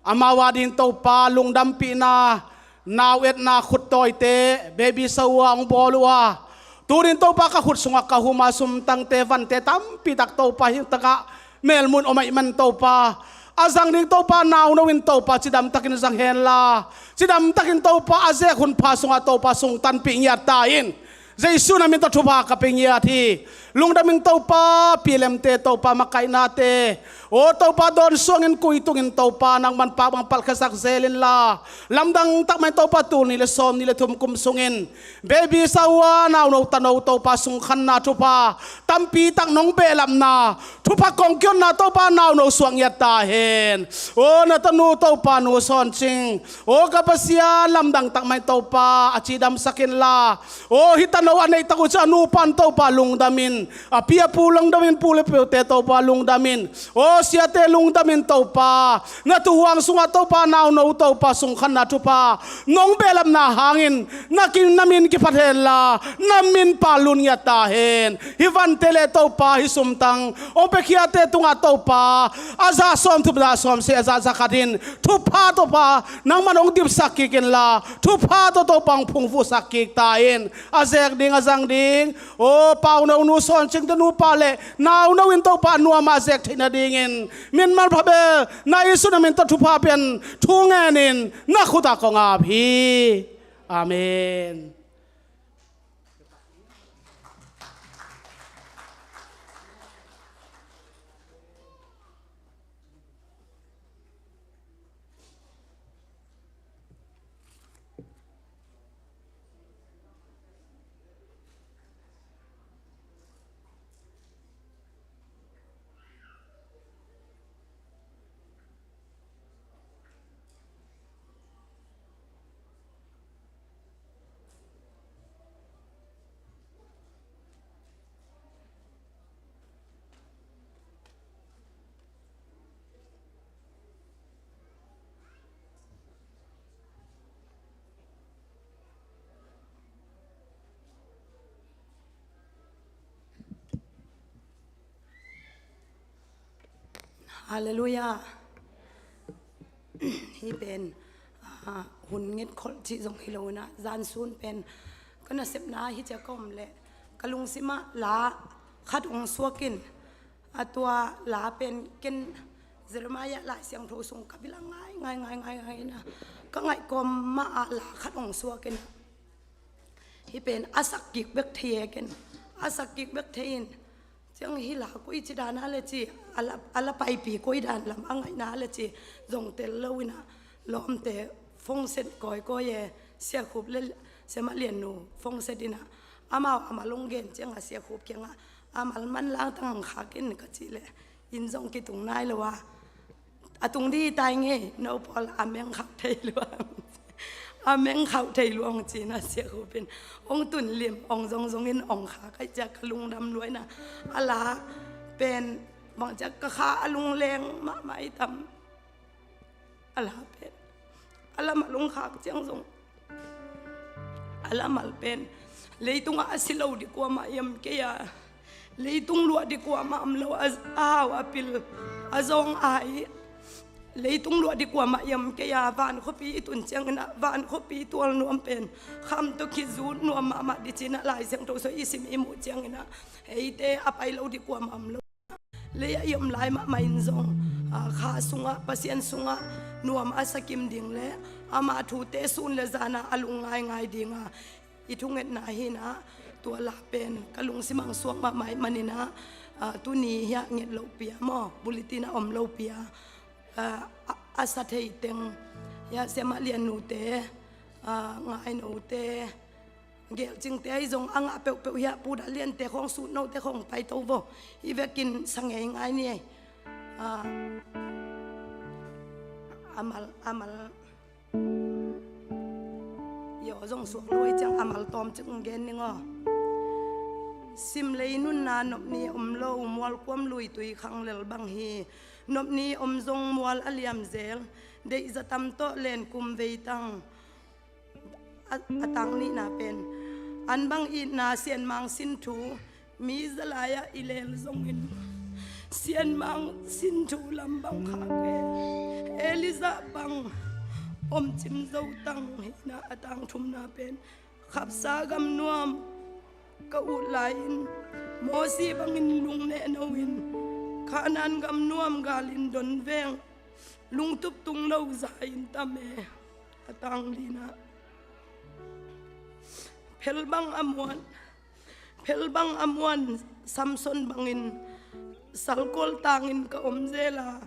amau ading Topa lungdampihna, nau etna khuttawite, baby shower hong bawl uh a, tunin Topa ka khut sungah ka huma sumtangte vante tampi tak Topa hih takah melmun om ahih man Topa, a zang ding Topa nauno in Topa cidamtakin zang henla, cidamtakin Topa a zek hun pha sungah Topa sungtanpih ngiat ta in. Jesu na min tawh thupha ka pia ngiat hi. Lungdam ing Topa, P L M te Topa, makaihnate, aw Topa dawn suangin kuitungin Topa nangman pak bang palkhiasak zel inla, lamdang takmah in Topa tul nih le sawm nih le thum kum sungin baby shower, nauno tano Topa sungkhanna thupha tampi tak nong behlapna thupha kong kihonna Topa nauno suak ngiat ta hen. Aw na tanu Topa nu Suancing, aw ka Pasian, lamdang takmah in Topa a cidamsak inla, aw hih tano a neihtak uh ciang a nupa in Topa lungdamin, a pi a pu lungdamin, pu le piute Topa lungdamin, aw siate lungdamin Topa, na thuhuang sungah Topa nauno Topa sungkhanna thupha nong behlapna hangin na ki, na min kiphat henla, na min pallun ngiat ta hen. Hih vante le Topa, hih sumtang hong piakhiate tungah Topa, a za sawm thum za sawm se, a za za khat in thupha Topa nangman hong dipsak kik inla, thupha tawh Topa hong phungvuhsak kik ta in. A zek ding a zang ding, aw Pauno nu Suancing te nupa le nauno in Topa nuama zek theih nadingin min manpha bel na Jesu na min tawh thupha pian thu ngenin na khutah kong ap hi. Amen. Halleluiah. Hih pen, ah, hun ngetkholh cih zong hi lo inah, zan sun pen ka nasepna hi ciah ka om leh ka lungsimah la khat hong suak in, a tua la pen ken Jeremiah Lai Siangtho sung ka bil a ngai ngai ngai ngai ngai inah, ka ngaih kawm mah ah la khat hong suak in, hih pen a sak kik bek thei e ken, a sak kik bek thei in, Ciang hi la koi ci dan a le ci, a la, a la paipi koi dan lam a ngaihna le ci, zong tel lo in a, lawmte phone set kawikawi e, Sia Khup le Sia Mah Lian nu phone set in a, amau a mal hong gen ciang a Sia Khup kiang a, a mal manlang tang khak in ka cih leh, inn zong kitung nai lo a, a tung dih tai ngei, no pawl a meng khauh thei luang. A meng khauh thei luang ci-in a Sia Khup in hong tun lim, hong zong zong in hong khak ai ciak ka lungdam lua in a, a la pen bang ciak ka kha a lungleng mahmah i tam. A la pen a la mal hong khak ciang zong a la mal pen leitungah a si lo dih kuamah i om kei a, leitung luah dih kuamah om lo a, a hau a pil a zawng a hi. Leitung luah dih kuamah i om kei a, van khuapi i tun ciangin a, van khuapi tual nuam pen kham tawh kizut nuam mahmah dih ci-in a Lai Siangtho sua i sim i muh ciangin a, eite a pai lo dih kuamah om lo. Lei a i om lai mahmah in zong, a, kha sungah, Pasian sungah nuam a sa kim ding le ama thute sun le zan a a lungngaingai ding a i thungetna hi in a, tua la pen ka lungsim ah suak mahmah ahih manin a, a, tuni hiah nget loh pi a maw, bulletin ah om lo pi a, a, a, a sa thei teng hiah Sia Mah Lian nute, a, Ngai note, Gelcingte ahi zong a ngah peuhpeuh hiah Pu Dah Liante khawng, Sut note khawng paito vo. Hih vekin sa ngeingai ni ei. A, a mal, a mal. Yo, zong suak lo hi ciang a mal tawm cik hong gen ning aw. Simlei nunna nopni om lo, mualkuam luitui khang lel bang hi. Nopni om zong mual a liam zel, deihza tam tawh len kum vei tang. A, a tang nihna pen, an bang itna Sianmang sin thu, mi za lai-ah i lel zongin Sianmang sin thu lam bang khak e. Elijah bang om cim zo tang hi in a, a tang thumna pen, khapsa gam nuam ka ut lai-in Mosi bangin lungneh no in, Kanaan gam nuam gal in don veng, lungtup tung lo za in tam e. A tang lina, phel bang a muan, phel bang a muan Samson bangin salkawl tangin ka om zel a,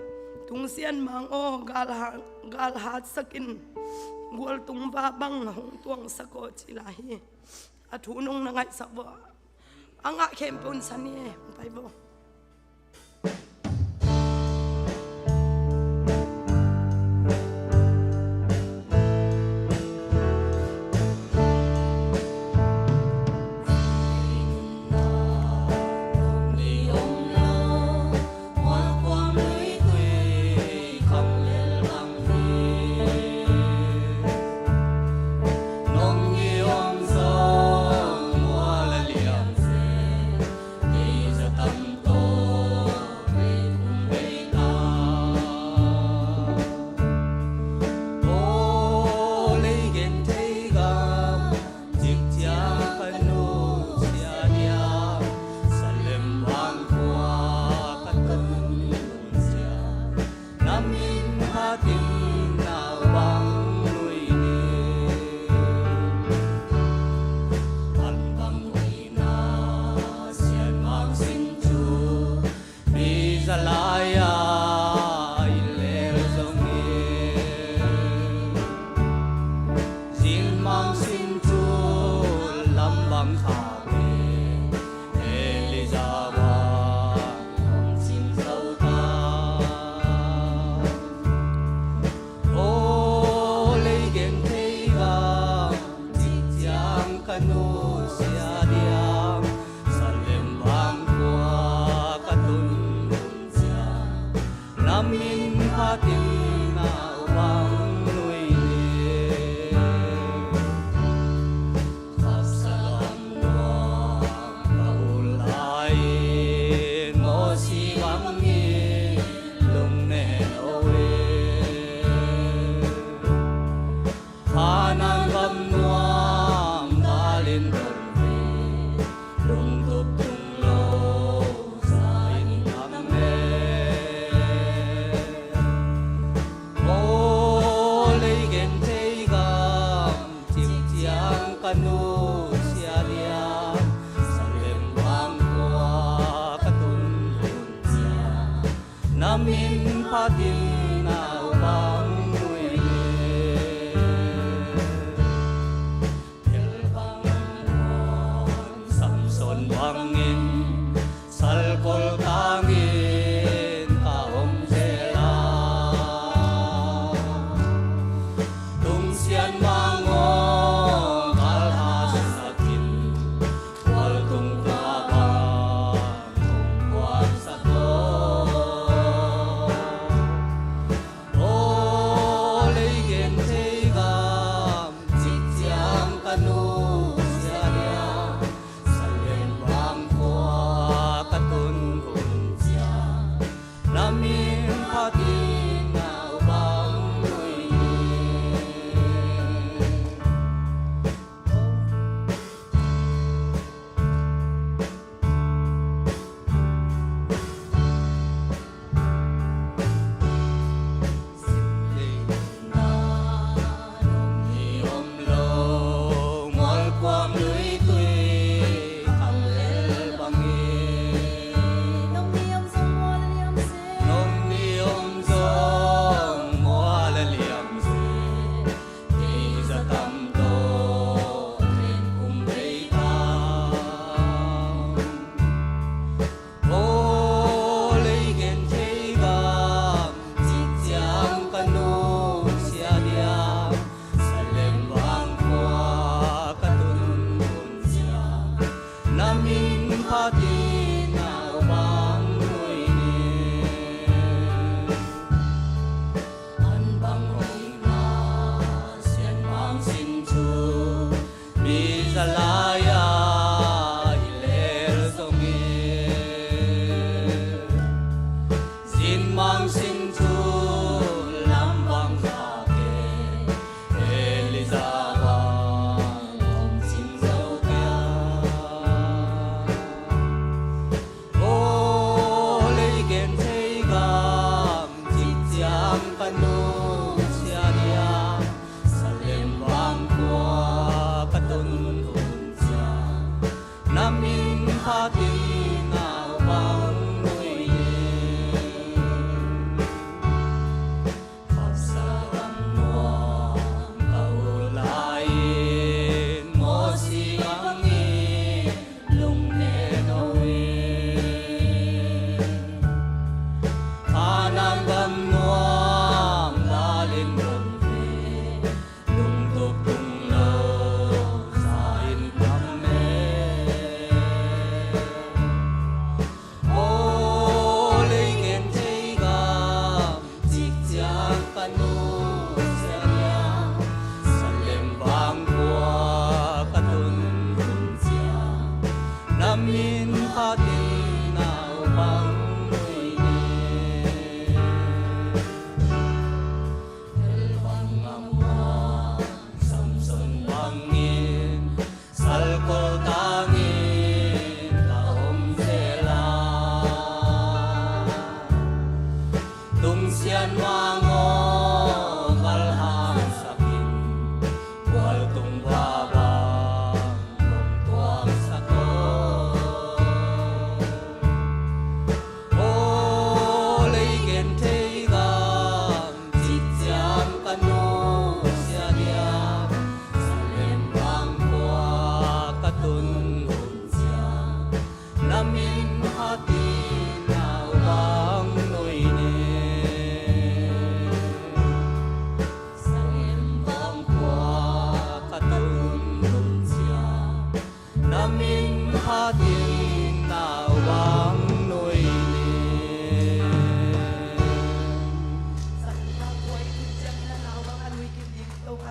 Tung Sianmang aw, gal ha-, gal hatsak in, gualtung va bang hong tuangsak aw, ci lai hi. A thu nong na ngaihsak vo. A ngah khempeuh in sa ni e, hong pai vo. Na min phatin na bang lui ni. An bang hoihna Sianmang sin thu, mi za lai-a i lel zongin, Sianmang sin thu lam bang khak e. Elijah bang hong cim zo ta. Aw lei genthei gam, cik ciang ka nusia diam, Salem bang khua ka tun hun ciang, na min phatin na bang lui ni. Khapsa gam nuam ka ut lai, Mosi bangin lungneh no e. Kanaan gam nuam gal in don veng, lungtup tung lo za in tam e. Aw lei genthei gam, cik ciang ka nusia diam, Salem bang khua ka tu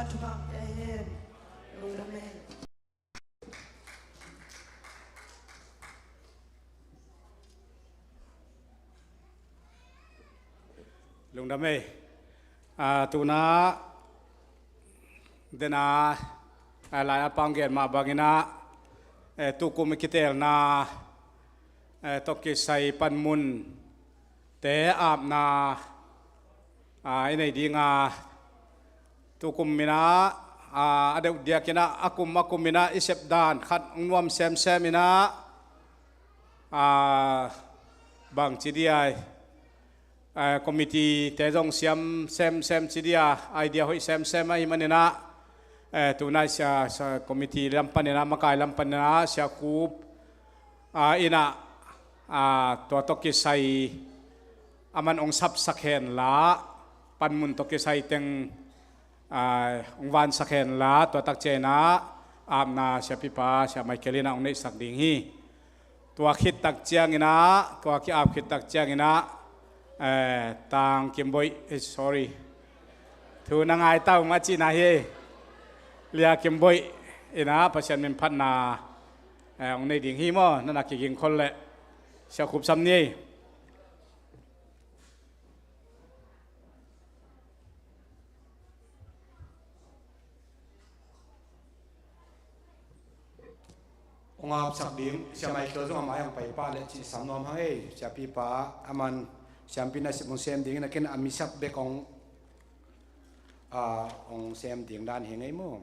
Thuman pia hen. Lungdam ei. Lungdam ei. Ah, tuna dena, ah, lai-at pang gen mah bangin ah, eh, tukum i kitelna, eh, tawh kisai panmun te apna, ah, i nei ding a, tukum in ah, ah, a deuh diakin ah, a kum a kum in ah i sep dan khat hong nuam semsem in ah, ah, bangci dia, eh, committee te zong siam semsem ci dia, idea hoih semsem ahih manin ah, eh, tuna sia, sia committee lam panin ah, makai lam panin ah, Sia Khup, ah, in ah, ah, tua tawh kisai a man hong sapsak hen la, panmun tawh kisai teng, ah, hong vansak hen la, tua tak ciangin ah apna siapipa, Sia Michael in ah hong neihsak ding hi. Tua khit tak ciangin ah, tua ki-ap khit tak ciangin ah, eh, Tang Kim Boih, eh, sorry. Thu na ngai ta uh mah cihna hi. Lia Kim Boih in ah Pasian min phatna, eh, hong nei ding hi maw, na na kiging khol leh. Sia Khup sam ni. Hong apsak ding, Sia Michael zong a mai hong pai pah leh cih sam nuam hang ei, siapipa, a man siampi nasep hong sem ding, na ken a misap bek hong, ah, hong sem ding dan hi ngei maw.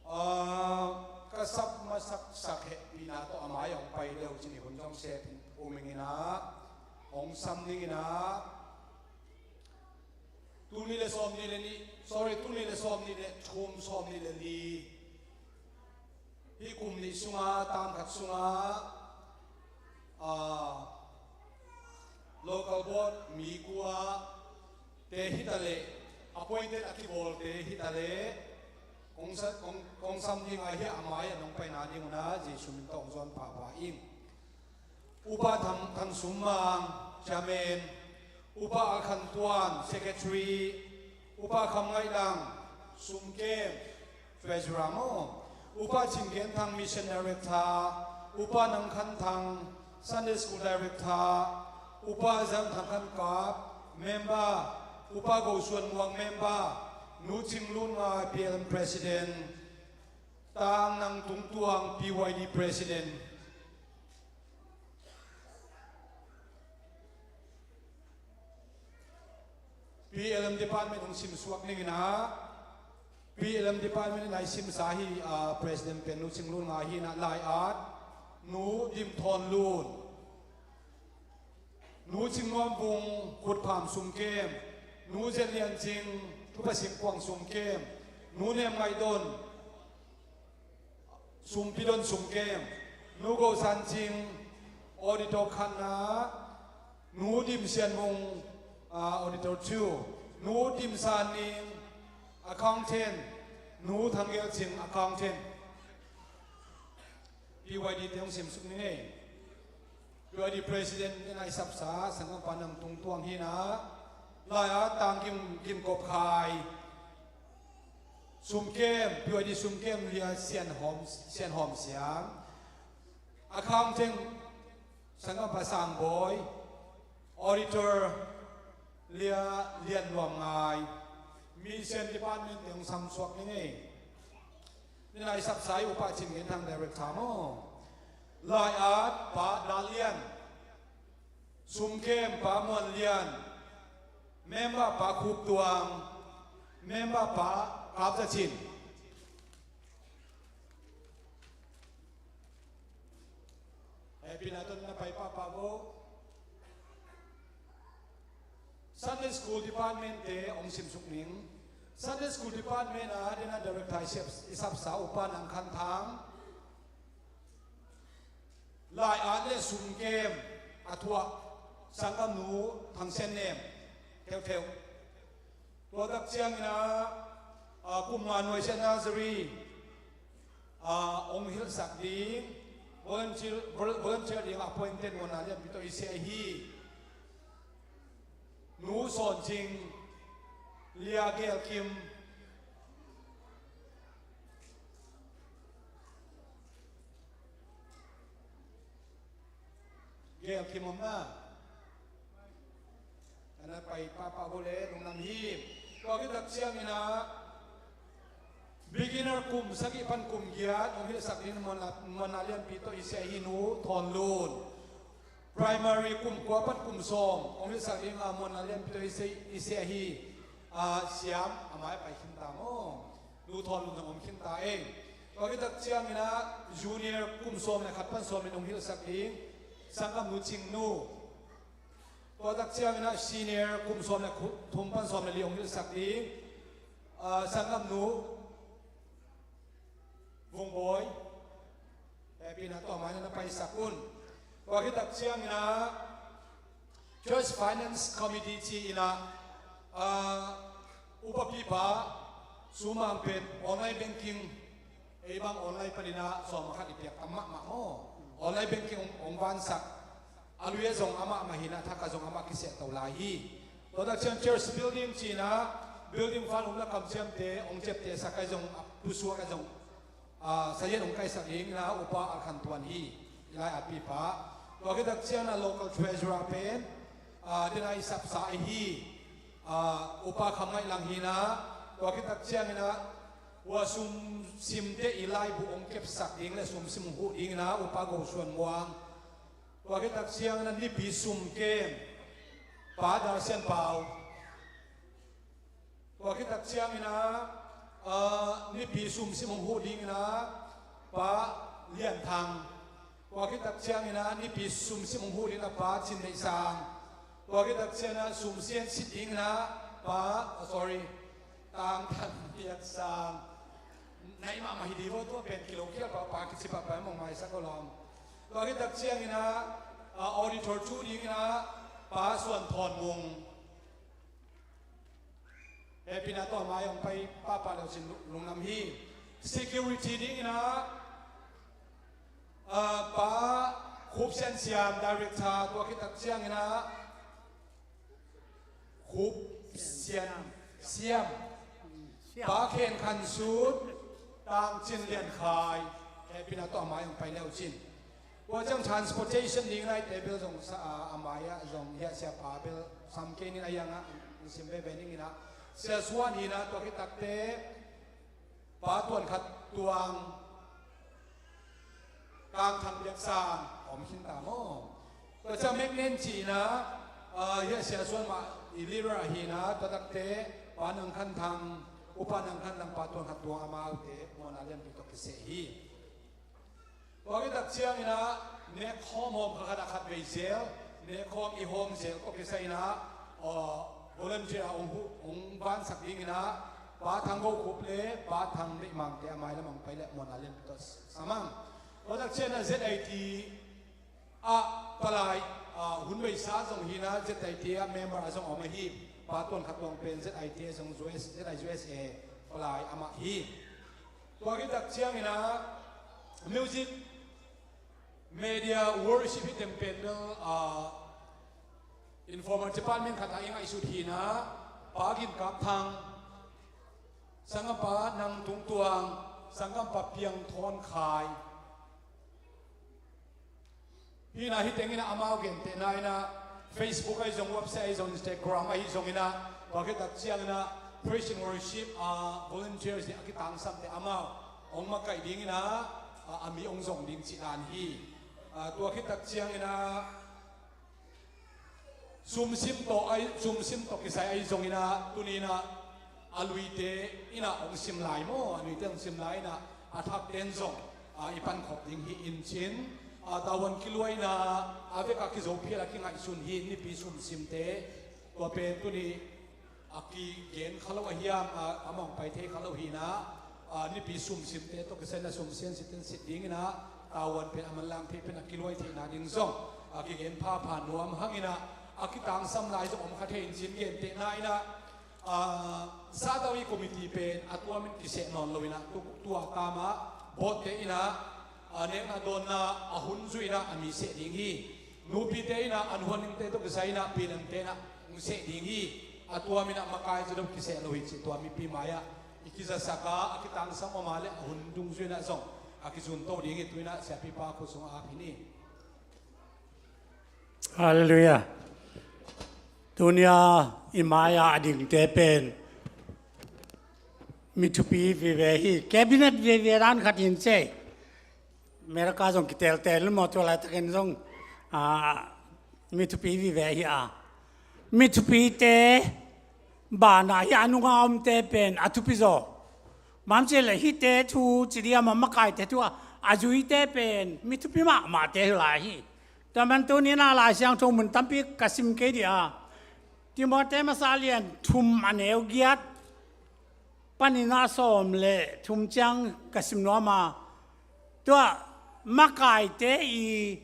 Ah, ka sap masaksak hehpihna tawh a mai hong pai deuh cih hun zong sep um ing in ah, hong sam ning in ah, tul nih le sawm nih le nih, sorry, tul nih le sawm nih le thum, sawm nih le li, hih kum nih sunga, tam khat sunga, ah, local board mi kua te hi ta leh, appointed a kibawl te hi ta leh, kong sa-, kong, kong sam ding a hi a, a mai a nong paina ding un ah Jesu min tawh hong zawn pahpah ing. Upa Thang, Thang Sum Mang, Chairman, Upa Al Khan Tuan, Secretary, Upa Kham Ngaih Lang, Sum Kem, Treasurer maw, Upa Cin Gen Thang, Mission Director, Upa Nang Khan Thang, Sunday School Director, Upa Zang Thang Khan Kap, Member, Upa Go Suan Muang, Member, Nu Cing Lun Ngai, P L M President, Tang Nang Tung Tuang, P Y D President. P L M Department hong simsuak ning in ah, P L M Department in a i simsa hi, ah, President pen Nu Cing Lun Ngai hi in ah, lai-at Nu Dim Thawn Lun, Nu Cing Nuam Vung, Khut Pham Sum Kem, Nu Zen Lian Cing, Thupa Sing Kuang Sum Kem, Nu Nem Ngaih Don, Sumpi Don Sum Kem, Nu Go San Cing, Auditor khatna, Nu Dim Sian Vung, ah, Auditor two, Nu Dim San Ning, Accountant, Nu Thang Gel Cing, Accountant. P Y D te hong simsuk ning ei. P Y D President in a i sapsa, Sanggampa Nang Tung Tuang hi in ah, lai-at Tang Gim, Gim Kop Khai, Sum Kem, P Y D Sum Kem Lia Sian Hawm, Sian Hawm Siam, Accountant Sanggampa Sang Bawi, Auditor Lia Lian Nuam Ngai, Mission Department te hong samsuak ning ei. Ni na i sapsa i Upa Cin Gen Thang, Director maw. Lai-at Pa Dal Lian, Sum Kem Pa Muan Lian, Member Pa Khup Tuang, Member Pa Kap Za Cin. Hehpihna tawh na pai pahpah bo. Sunday School Department te hong simsuk ning. Sunday School Department a dena Director i sap, i sapsa Upa Nang Khan Thang, lai-at le Sum Kem a thuak Sanggamnu Thang Sian Nem, theuhtheuh. Tua tak ciangin ah, ah, kum nga nuaisiah nursery, ah, hong hilhsak ding, volunteer, vol-, volunteer ding appointed mawhna lianpi tawh i siah hi. Nu Sawn Cing, Lia Gelkim. Gelkim om na. Ana pai papa bole lungdam hi. Tua kitak ciangin ah beginner kum sagih pan kum giat hong hilhsak ding muanna, muanna lianpi tawh i sia hi Nu Thawn Lun. Primary kum kua pan kum sawm hong hilhsak ding a muanna lianpi tawh i sia, i sia hi. A, Siam, a mai pai khinta maw. Nu Thawn Lun zong om khinta ei. Tua kitak ciangin ah junior kum sawm le khat pan sawm in hong hilhsak ding Sangkam Nu Cing Nu. Tua tak ciangin ah senior kum sawm le khu-, thum pan sawm le li hong hilhsak ding, ah, Sangkam Nu Vung Bawi. Hehpihna tawh a mai na paisak un. Tua kitak ciangin ah Church Finance Committee ci-in ah, ah, upa pipa sumang pen online banking, ei bang online panin ah sawm khat i piak tam mahmah maw. Online banking hong, hong vansak. A lui ah zong amah mah hi-in ah thak ah zong amah kiseh to lai hi. Tua tak ciang church building ci-in ah building fund um la kamciamte hong ciaptehsak ah zong a pusuak ah zong, ah, sazian hong kaisak ding in ah upa Al Khan Tuan hi. I lai a pipa. Tua kitak ciang ah local treasurer pen, ah, den a i sapsa i hi. Ah, upa Kham Ngaih Lang hi-in ah tua kitak ciangin ah ua sumsimte i laibu hong kepsak ding le sumsim hong huh ding in ah upa Go Suan Muang. Tua kitak ciangin ah nipi sum kem pa Dar Sian Pau. Tua kitak ciangin ah, ah, nipi sumsim hong huh ding in ah pa Lian Thang. Tua kitak ciangin ah nipi sumsim hong huh ding in ah pa Cin Neih Sang. Tua kitak ciangin ah sumsian sit ding in ah pa, ah, sorry, Tang Than Piak Sang. Nai mahmah hi di vo, tua pen kilo khial pahpah kici pahpah mong maisak aw lawm. Tua kitak ciangin ah, ah, auditor thu ding in ah pa Suan Thawn Mung. Hehpihna tawh a mai hong pai papa le cin lu-, lungdam hi. Security ding in ah, ah, pa Khup Sian Siam, director, tua kitak ciangin ah Khup Sian Siam. Siam. Pa Khen Khan Sut, Tang Cin Lian Khai. Hehpihna tawh a mai hong pai le cin. Tua ciang transportation ding in ah i table zong sa, a, a mai ah zong hi a, siapa bel sam kei ning a, yang ah sim veve ning in ah. Sia Suan hi-in ah tua kitakte pa Tuan Khat Tuang, Kang Thang Biak Sang, om khinta maw. Tua ciang mek nen ci-in ah, ah, hi a, Sia Suan mah i leader hi-in ah tua takte pa Nang Khan Thang, upa Nang Khan Lang, pa Tuan Khat Tuang, amaute muanna lianpi tawh kiseh hi. Tua kitak ciangin ah nek khawm hawm kha khat ah khat vei zel, nek khawm i hawm zel tawh kisai in ah, aw, volunteer ah hong hu-, hong vansak ding in ah pa Thang Go Khup le pa Thang Deih Mangte a mai lam hong pai le muanna lianpi tawh sa mang. Tua tak ciangin ah Z I T ah palai, ah, hun veisa zong hi-in ah Z I T ah member ah zong om ahi. Pa Tuan Khat Tuang pen Z I T ah zong U S, Z I U S A palai amah hi. Tua kitak ciangin ah music, media, worship hi teng pen bel, ah, informal department khat ah i ngaihsut hi-in ah pa Gin Kap Thang, sanggampa Nang Tung Tuang, sanggampa Piang Thawn Khai. Hi-in ah hi teng in ah amau gentehna in ah Facebook ahi zong, website ahi zong, Instagram ahi zongin ah, tua kitak ciangin ah praise and worship, ah, volunteers nih a kitangsamte amau hong makaih ding in ah, ah, a mi hong zong ding cih dan hi. Ah, tua kitak ciangin ah sumsim tawh ahi, sumsim tawh kisai ahi zongin ah tuni in ah a luite in ah hong sim lai maw, a luite hong sim lai in ah a thakte in zong, ah, i pankhop ding hi in cin, ah, tavuan kiluaina a vek a kizo phial a kingaihsun hi. Nipi sumsimte tua pen tuni a kigen kha lo a hiam, ah, a mawngpai thei kha lo hi-in ah, ah, nipi sumsimte tawh kisai in ah sumsian sit in sit ding in ah tavuan pen a manlang thei pen a kiluai theihna ding zong a kigen phapha nuam hang in ah a kitangsam lai zong om kha thei in cin, gentehna in ah, ah, Sadau i committee pen a tuam in kiseh nawn lo in ah tu, tua kam ah board-te in ah, ah, nekna dawnna a hun zui in ah a mi seh ding hi. Nupite in ah an huan ningte tawh kisai in ah pilemte in ah hong seh ding hi. A tua minah makai zaw deuh kiseh lo hi cih tua mipi mai-ah i kizasak a, a kitangsam om a le a hun dungzui inah zong a kizun to ding hi. Tu inah siapipa khut sungah ap hi ni. Halleluiah. Tunia i mai-ah a dingte pen mi thupi vive hi. Cabinet vive dan khat in cei. America zong kiteltel maw, tua laitakin zong, ah, mi thupi vive hi a. Mi thupite banah hi a, nunga omte pen a thupi zaw. Bang ci le hihte thu ci dia, ma makaite thu a, a zuite pen mi thupi mahmahte hi lai hi. Tua man tuni inah Lai Siangtho mun tampi ka sim kei dia. Timoti masa lian thum a neu giat panin a sawm le thum ciang ka sim nuam a. Tua makaite i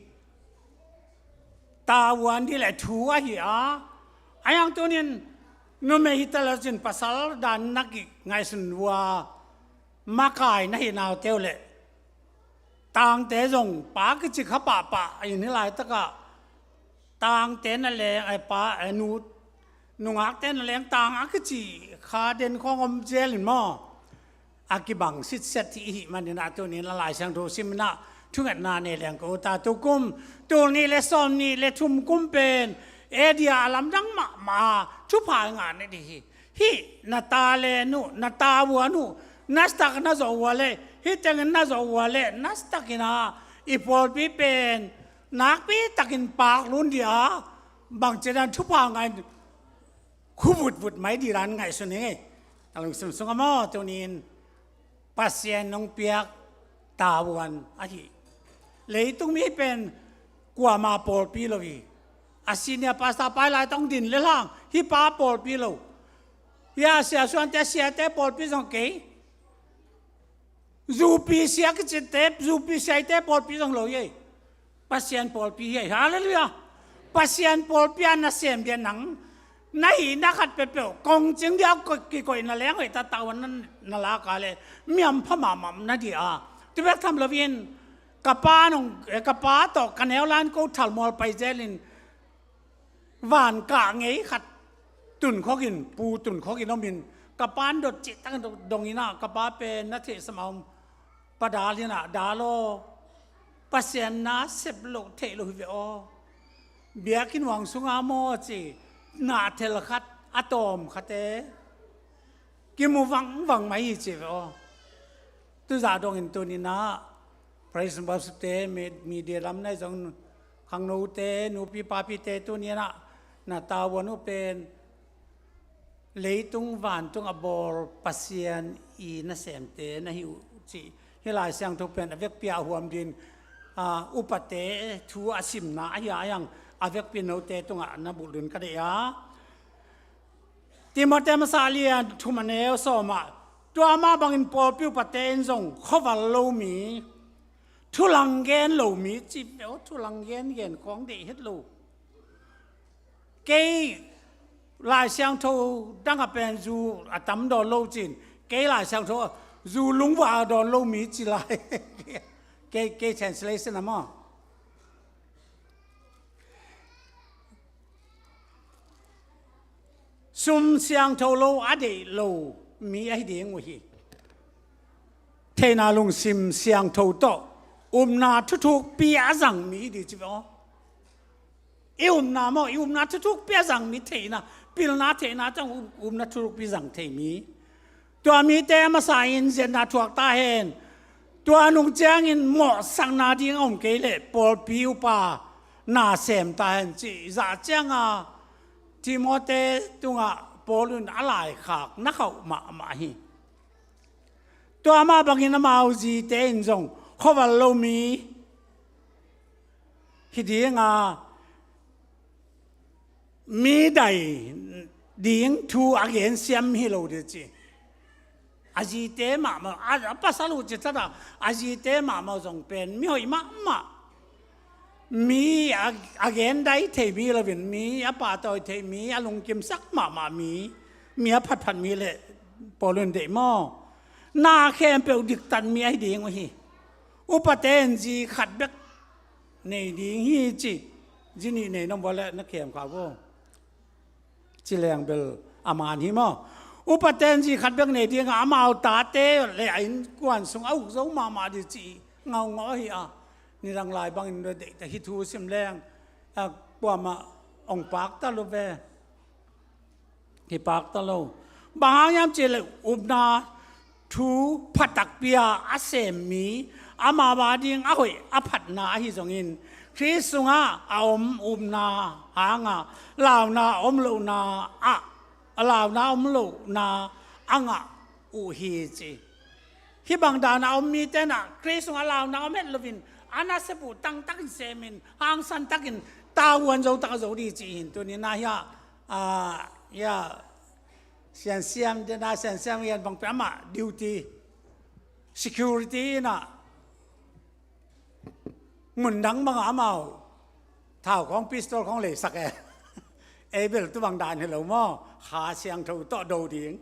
tavuan dih le thu ahi a. A hiang tunin numei hi ta lo cin pasal dan na ki ngaihsun vua makai na hi naute uh le tangte zong pa kici kha pahpah in hi laitakah tangte na leng, ai pa, ai nu, nungakte na leng tang a kici kha den khawng om zel in maw? A kibang sitset hi, i hih manin a tunin a Lai Siangtho sim inah thungetna nei leng ko ta. Tukum tul nih le sawm nih le thum kum pen Asia a lamdang mahmah a thupha i ngah na dih hi. Hih na talent uh, na tavuan uh, na stak na zawh uh a le, hih tengin na zawh uh a le, na stak inah i pawlpi pen nakpi takin paklun dih a, bangci dan thupha ngah in khu vutvut mai dih dan ngaihsun hi ngei. A lungsim sungah maw, tunin Pasian nong piak tavuan ahi. Leitung mi pen kuama pawlpi lo hi. A senior pastor pai lai tong din le hlang hih pa pawlpi lo. Hia sia suante, siate pawlpi zong kei. Zupi sia kicite, zupi siaite pawlpi zong lo hi. Pasian pawlpi hi. Halleluiah. Pasian pawlpi a nasem dia nang na hihna khat peuhpeuh kongcing dia kikoihna leng hoih ta, tavuan na lak a le miam pha mahmah na dih a. Tu bek tham loin ka pa nong, eh, ka pa tawh ka neu lan ko thalmual pai zelin van kah ngei khat tunkhawkin, pu tunkhawkin omin ka pan dot cih takin dong inah ka pa pen na theihsa mah om. Pa Dal inah, Dal aw, Pasian na sep loh theih loh hi ve aw. Biakinn huang sunga maw ci, na thel khat a tawm khate kimu vangvang mai hi ci ve aw. Tuzah dongin tuninah praise and worship te, media lam nai zong khangnote, nupi papite tuninah na tavuan uh pen leitung vantung a bawl Pasian i nasemte na hi uh cih hih Lai Siangtho pen a vekpi a huam din, ah, upate thu a simna ahi a, a hiang a vekpi note tungah na bulh dun ka deih a. Timoti masa lian thum a neu sawmah, tua mah bangin pawlpi upate in zong khuaval lo mi, thulang gen lo mi, ci ve aw, thulang gen gen khawng deih het lo. Kei Lai Siangtho dang a pen zu a tam dawn lo cin, kei Lai Siangtho zu lungvah a dawn lo mi ci lai. Kei, kei translation a maw. Sum siangtho lo a deih lo mi ahi ding uh hi. Theihna lungsim siangtho tawh upna thuthukpi a zang mi hi ding ci ve aw. I upna maw, i upna thuthukpi a zang mi theihna, pilna theihna tawh up-, upna thuthukpi zang thei mi. Tua mite a masa in ziatna thuak ta hen. Tua nung ciangin mawhsakna ding a om kei leh pawlpi upa na sem ta hen cih zah cianga Timoti tungah Paul in a laikhak na khauh mahmah hi. Tua mah bangin amau zite in zong khuaval lo mi hi dinga, mi dai ding thu a gen siam hi lo ding ci. A zite mahmah, a, a pasal uh cih tata a zite mahmah zong pen mi hoih mahmah. Mi a, a gen dai thei mi loin, mi a pahtawi thei mi, a lungkimsak mahmah mi, mi a phatphat mi leh Paul in deih maw? Na khempeuh diktat mi ahi ding uh hi. Upate in zi khat bek nei ding hi ci. Zi nih nei nuam vua leh na khem kha vo. Ci leng bel A man hi maw? Upaten zi khat bek nei ding a, amau tate le a innkuan sung a uk zo mahmah ding cih ngaungau ahi a, nidang lai bangin deihtak hi thu sim leng, a, kuamah ong pakta lo ve. Kipakta lo. Bang hang hiam cih leh upna thu pha takpi a a sem mi, amau ading a hoih a phatna ahi zongin, Khrist sungah a om upna hangah launa a om lohna ah, a launa a om lohna a ngah uh hi ci. Hih bang dan a om mite in ah Khrist sungah launa om het loin, a nasep uh tangtakin semin, hangsantakin tavuan zo tak a zo ding ci hi. Tuni-in ah hiah, ah, hiah, siansiam, dena siansiam hian bang pia mah duty, security in ah, mundang bangah amau thau khawng, pistol khawng leisak e. Ei bel tu bang dan hi lo maw? Kha Siangtho tawh do ding.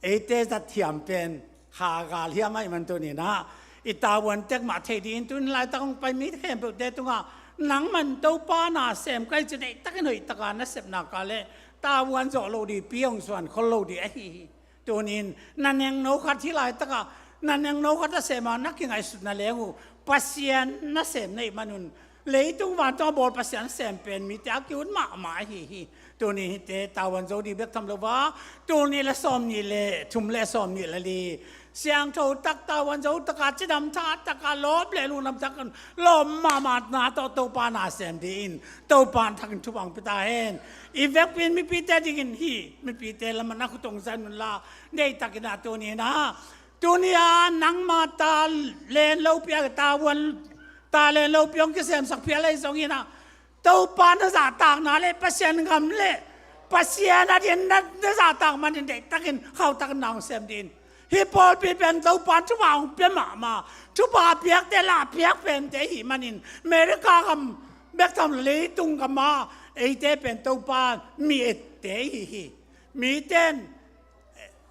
Eite zat hiam pen kha gal hiam ahih man tuni-in ah i tavuan tek mah thei dingin, tuni laitak hong pai mi khempeuhte tungah nangman Topa na sem ka hi ci, deihtakin hoihtakin na sepna ka leh tavuan zawh lo ding, pi hong suan khol lo ding ahi hi. Tuni-in na nengno khat, hih laitakah na nengno khat a sem a na kingaihsutna leng uh Pasian na sem na hih manun, leitung vantung a bawl Pasian sem pen mite a ki-ut mahmah ahi hi. Tuni-in hihte tavuan zo ding bek tham lo a, tul nih le sawmnih le thum le sawmnih le li, siangtho tak, tavuan zo taka, cidam tha taka, lawp le lungdam takin lawp mahmahna tawh Topa na sem dingin Topa in thakin thupha hong pia ta hen. I vekpi in mipite dingin hih mipite lamah na khut hong zang un la, deihtakin ah tuni-in ah, tuni-a nangma talent lopi a, tavuan talent lopi hong kisemsak phial ahi zongin ah, Topa na zahtakna le Pasian gam le Pasian ading na, na zahtak manin deihtakin khauhtakin na hong sem dingin. Hih pawlpi pen Topa in thupha hong pia mahmah, thupha piakte, la piak pente ahih manin, America gam bek tham lo, leitung gam a eite pen Topa mi ette ahi hi. Mite in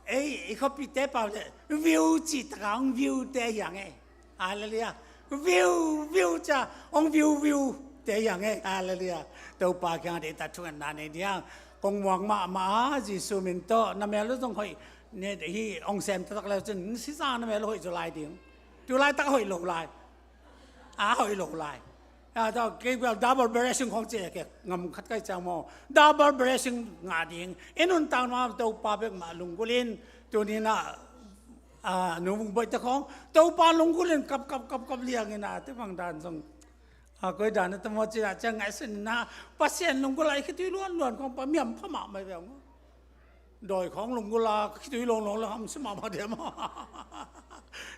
ei, i khuapihte pau le view cih taka hong view te hi hang e. Halleluiah. View, view ci-a hong view, view te hi hang e. Halleluiah. Topa kiangah deihtak thungetna nei ding. Kong muak mahmah a, Jesu min tawh, na mel uh zong hoih, ne, hih hong sem taktak le cin, sisa na mel uh hoih zaw lai ding. Tu laitak hoih lo lai. A hoih lo lai. A, ta, kei bel double blessing khong ci e, kei ngam khat kai ciang maw. Double blessing ngah ding. I nuntakna Topa bek mah lunggulh in, tuni-in ah, a, Nu Vung Boih te khong Topa lunggulh in kap, kap, kap, kap liangin ah, tu bang dan zong, a, koi dan a ta maw ci-a ciang ngaihsun in ah, Pasian lunggulh a i khitui luanluan khong pa miam pha mahmah ve maw. Dawi khawng lunggulh a khitui lawnglawng le hamsia mahmah diam?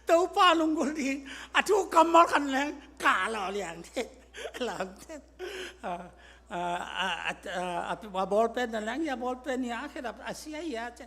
Topa lunggulh ding a thu kammal khat leng kah lawh liang thei, lam thei. A, a, a, a, a, a bawlpen na leng, a bawlpen hi a, a khedap a sia hi a, ci.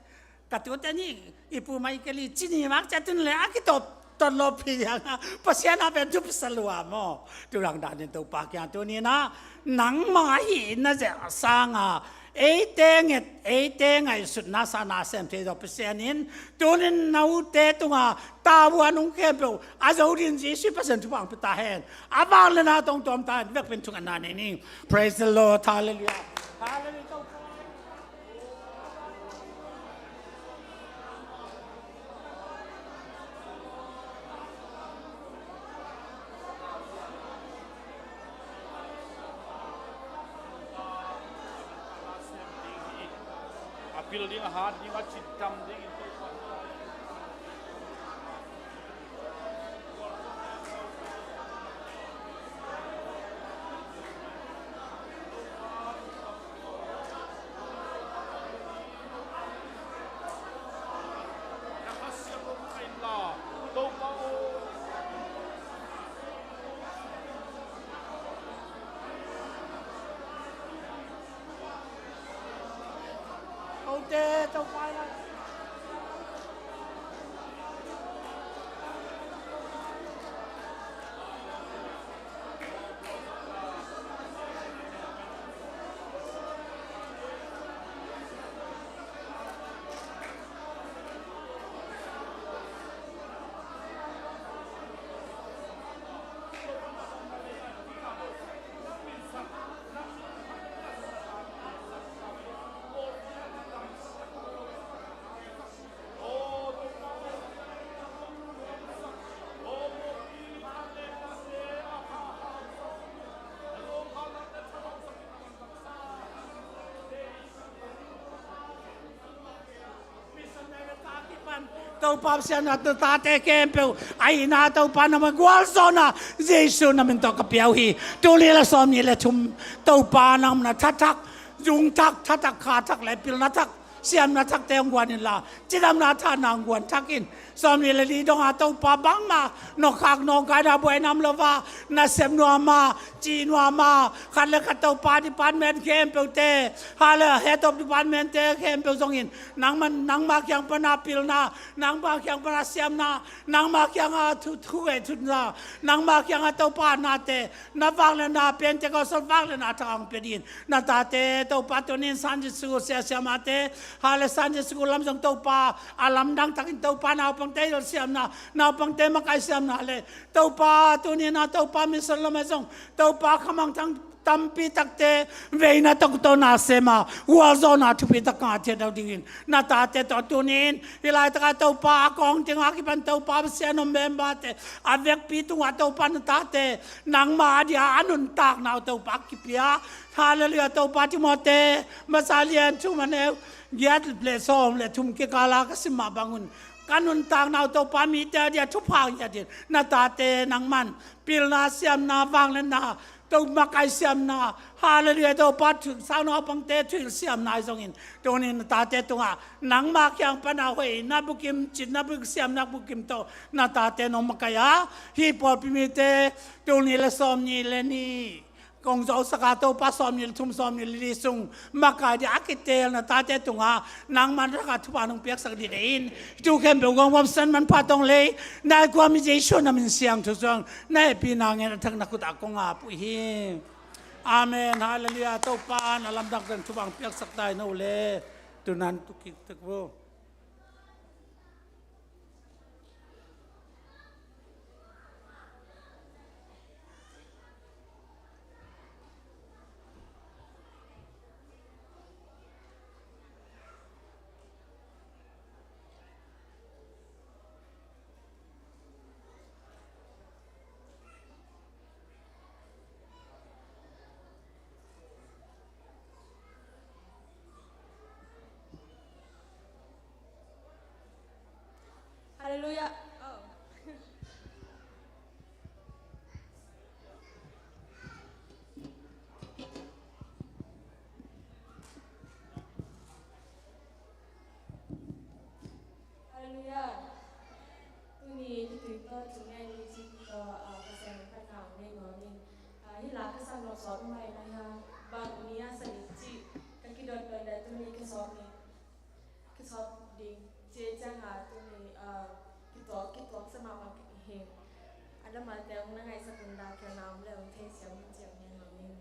Ka tute nih i pu Michael i cini mak ci a, tun le a kitawp ton lo phi diang a, Pasian a pen thupsa lua maw? Tu dang danin Topa kiang tuni-in ah nangmah ahi na zeh sanga eite nget, eite ngaihsutna sa na sem thei zaw Pasian in, tunin na ute tunga tavuan hong khempeuh a zo dingin Jesuh Pasian thupha hong pia ta hen. A vangliatna tawh hong tuam ta hen. Vekpi in thungetna nei ning. Praise the Lord. Hallelujah. Hallelujah. A pil ding, a hat ding, a cin tam ding in. Topa Pasian, na tate khempeuh a hihna Topa nangmah gualzawhna Jesu na min tawh ka pia uh hi. Tul nih le sawmnih le thum Topa nangmah na thathak, zung thak, thathak, kha thak le pilna thak, siamna thakte hong guan inla, cidamna, thahatna hong guan thak in. Sawmnih le li dong a Topa bangmah nawkkhak nawngkaina buaina om lo a, nasep nuam a, ci nuam a, khat le khat Topa department khempeuhte, ha le head of department te khempeuh zongin nangmah, nangmah kiang pana pilna, nangmah kiang pana siamna, nangmah kianga thu, thu ngeih thutna, nangmah kianga Topa nate, na vangliatna, Pentecost vangliatna thak hong pia dingin na tate Topa tuni-in Sunday School sia siamate, ha le Sunday School lam zong Topa a lamdang takin Topa naupangte hilh siamna, naupangte makai siamna le Topa tuni-in a Topa mission lam ah zong Topa khamangthang tampi takte veina tawh tawh nasem a, gualzawhna thupi tak ngah theih deuh dingin na tate tawh tuni-in hih laitaka Topa a kawng tengah kipan Topa Pasian hong member te a vekpi tungah Topa na tate nangmah a dia a nuntakna uh Topa kipia. Halleluiah. Topa Timote masa lian thum a neu giat le sawm le thum kikala ka sim mah bangun ka nuntakna uh Topa mite a dia thupha ngiat in na tate nangman pilna, siamna, vangliatna, Topa makai siamna, halleluiah, Topa thu, sau naupangte thuhilh siamna ahi zongin tuni-in na tate tungah nangmah kiang pana hoihna bukim, citna bukim, siamna bukim tawh na tate nong makai a, hih pawlpi mite tul nih le sawmnih le nih kong zawhsak a Topa sawmnih le thum, sawmnih le li sung makai dia a kiteel na tate tungah nangman thakhat thupha nong piaksak ding in, tu khempeuh gawmgawm san manpha tong lei nai kuam i Jesu na min siangtho suang na hehpihna ngen a thak na khut ah kong ap uh hi. Amen. Halleluiah. Topa na lamdang teng thupha hong piaksak ta in, no le tunan tu kik tek vo. Halleluiah. Oh. Halleluiah. Tuni kituipa thungen ni cik ka, ah, Pasian khat na nei nuam in. Ah, hih la ka sak nop sawt mai na hia, bang ni a sa ni cik ka kidot nop le tuni ka sawt ni. Ka sawt ding ci ciang a tuni, ah, kituak, kituak sa mahmah hi. A damalte hong na ngaihsak un la kia na om le hong theisiam hi ciang ni nuam in.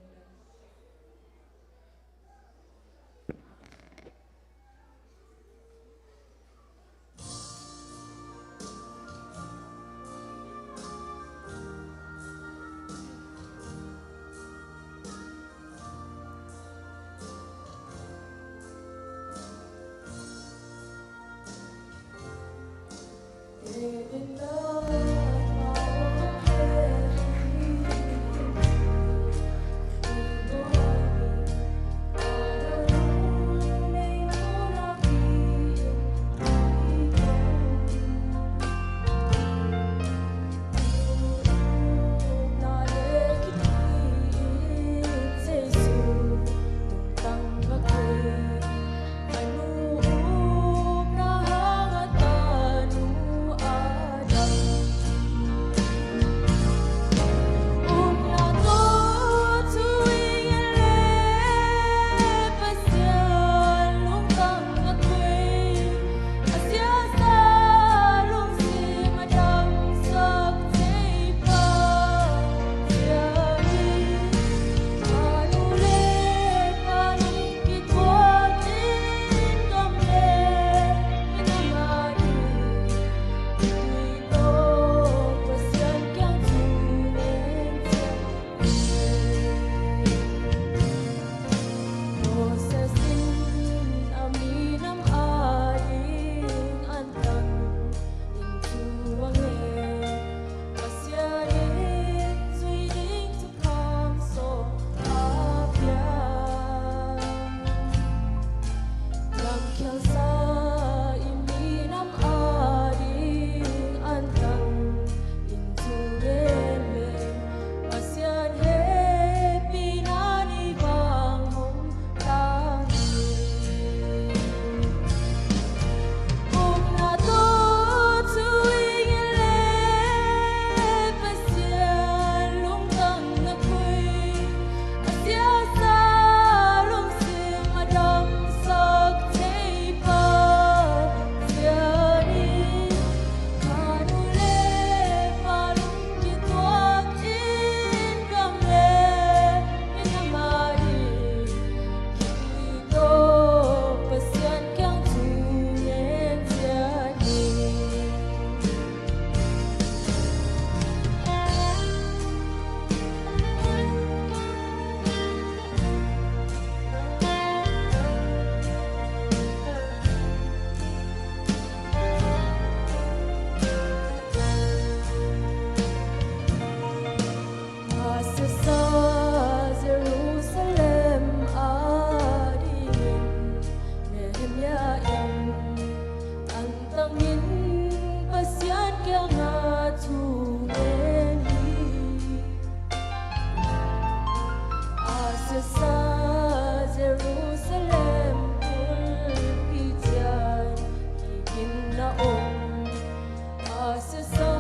A siasa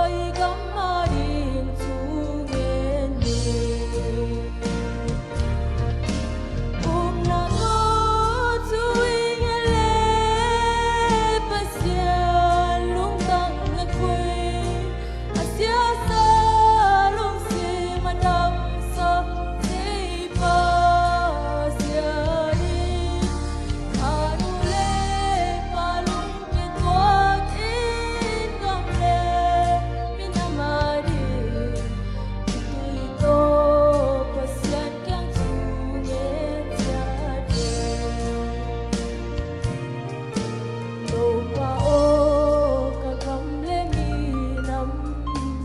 i gam a ding thu ngen ni. Upna tawh thu i ngen leh Pasian lungtang na koih. A siasa lungsim a damsak Zeipa Pasian in, a nu le pa lungkituak in gam le minam a ding khitui tawh Pasian kiang thu ngen ciat hi. Topa aw, ka gam le minam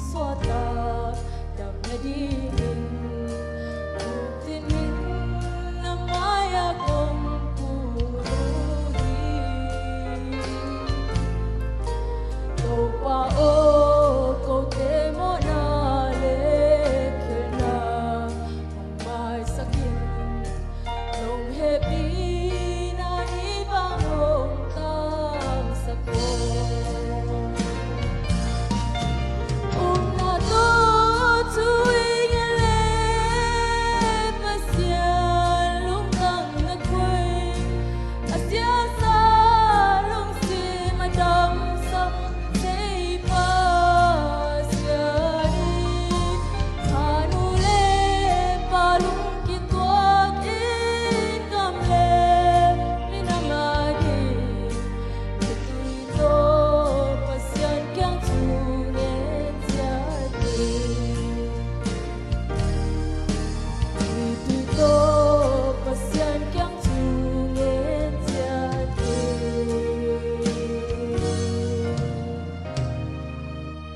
suahtak dam nadingin, khutin in na mai-ah kong kut uh hi. Topa aw, kote mawhna le khialhna hong maisak in, nong hehpihna in vang hong tangsak aw. Upna tawh thu i ngen leh Pasian lungtang na koih. A siasa lungsim a damsak Zeipa Pasian in, a nu le pa lungkituak in gam le minam a ding khitui tawh Pasian kiang thu ngen ciat hi. Khitui tawh Pasian kiang thu ngen ciat hi.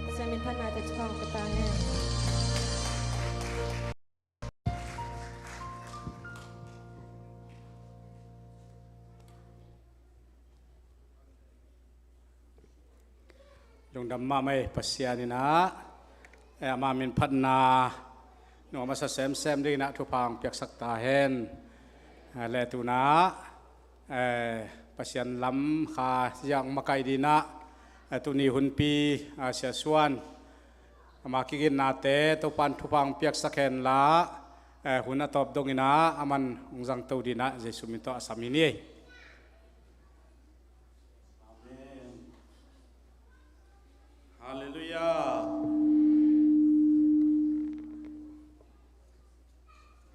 Pasian min phatna tawh thupha hong pia ta hen. Lungdam mahmah ei, Pasian in ah, eh, ama min phatna nuam a sa semsem dingin ah thupha hong piaksak ta hen. Eh, le tu-in ah, eh, Pasian lam kha ziang makaih dingin ah, eh, tuni hunpi, ah, Sia Suan, ama kigennate Topa'n thupha hong piaksak hen la, eh, hun a tawp dongin ah aman hong zangto dingin ah Jesu min tawh a sam hi ni ei. Amen. Halleluiah.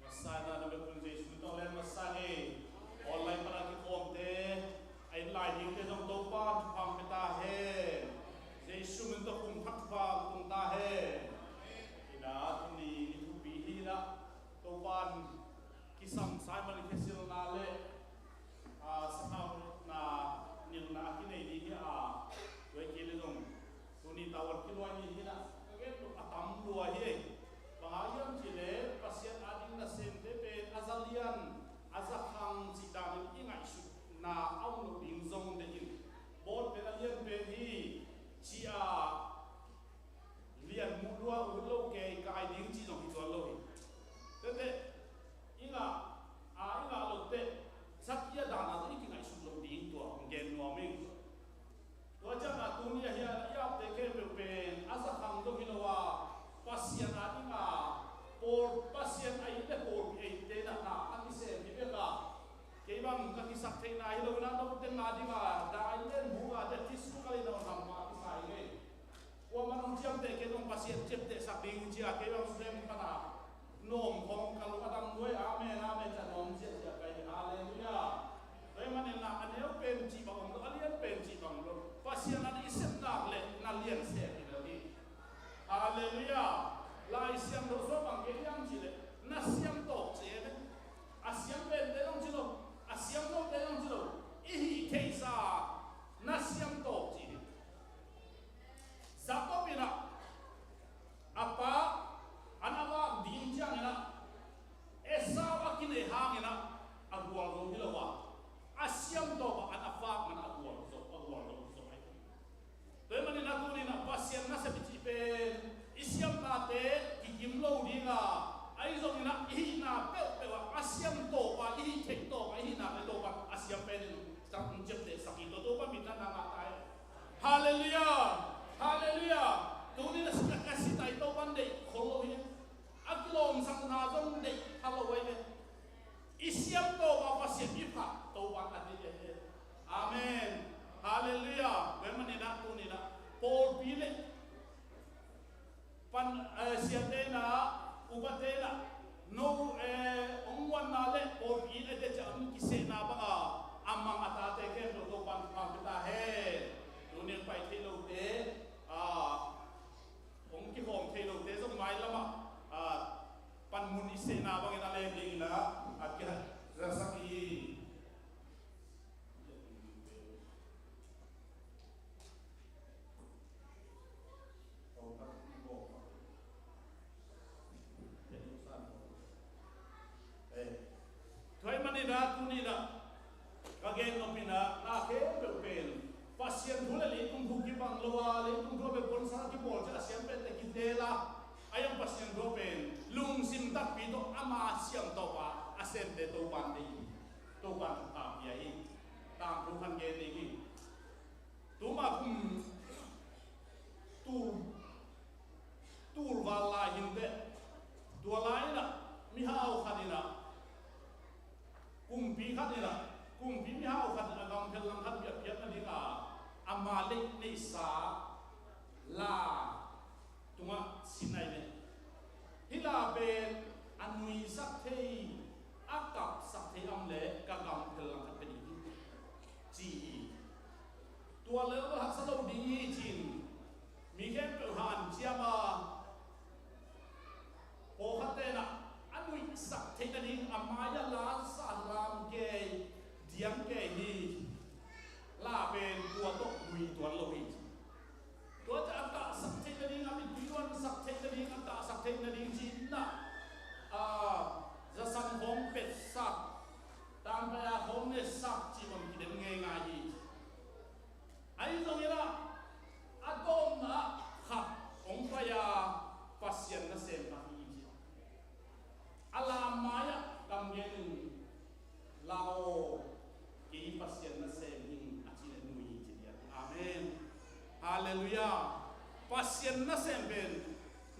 Masa in ah na biakbuk Jesu min tawh le masa hi. Online pan a kikhawmte, a inn lai dingte zong Topa'n thupha hong pia ta hen. Jesu min tawh kum thak thupha hong tung ta hen. In ah tuni ni thupi hi in ah Topa'n kisam Simon Khia Silna le Ama siangtho a a semte Topa'n deih hi. Topa'n thupha pia hi. Tangthu khat gen ding hi. Tuma kum tul tul val lai hi inteh. Tua lai-in ah mihau khat in ah, kumpi khat in ah, kumpi mihau khat in ah gamphel lang khat biakpiakna dingin ama lei neihsa la tungah sin a nei. Hih la pen a nuisak thei, a kapsak thei a om leh ka gamphel lang khat pia ding hi, ci hi. Tua leh haksa lo ding hi ci-in mi khempeuh hanciam a, pawlkhatte in ah a nuisak theih nading a mai-ah la sa lam kei, diang kei hi. La pen tua tawh nui tuan lo hi. Tua ciang a tahsak theih nading, a mittui luansak theih nading, a tahsak theih nading ci-in ah, a, zasan khawng petsak, tangpai-a khawng netsak cih bang kidem ngeingai hi. Ahi zongin ah a tawpna ah khat hong pai-a Pasian nasem khat hi ci. A la mai-ah kam gen in, "La aw, kei Pasian nasem hi ing," a ci leh nui hi ci dia. Amen. Halleluiah. Pasian nasem pen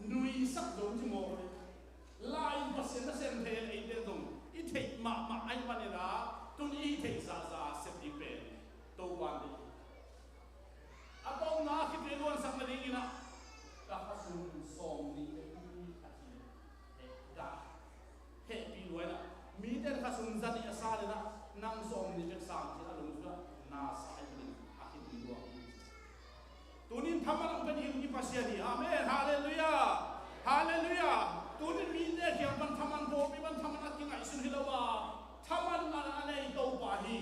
nuisak zo ci maw. La in Pasian nasem thei leh eite zong i theih mahmah ahih manin ah, tun i theih zahzah sep ding pen Topa'n deih hi. A tawpna khit leh luansak nadingin ah, "Ka khasum sawmnih bek hi," a ci leh, eh, ka hehpih lua in ah, mite in khasum zanih a san in ah, nang sawmnih bek sang ci a lungsim ah na sa hi in, a khit leh luang hi. Tunin thaman hong pia ding i Pasian hi. Amen. Halleluiah. Halleluiah. Tunin mite kiang pan thaman, pawlpi pan thaman a kingaihsun hi lo a, thaman a nei Topa hi.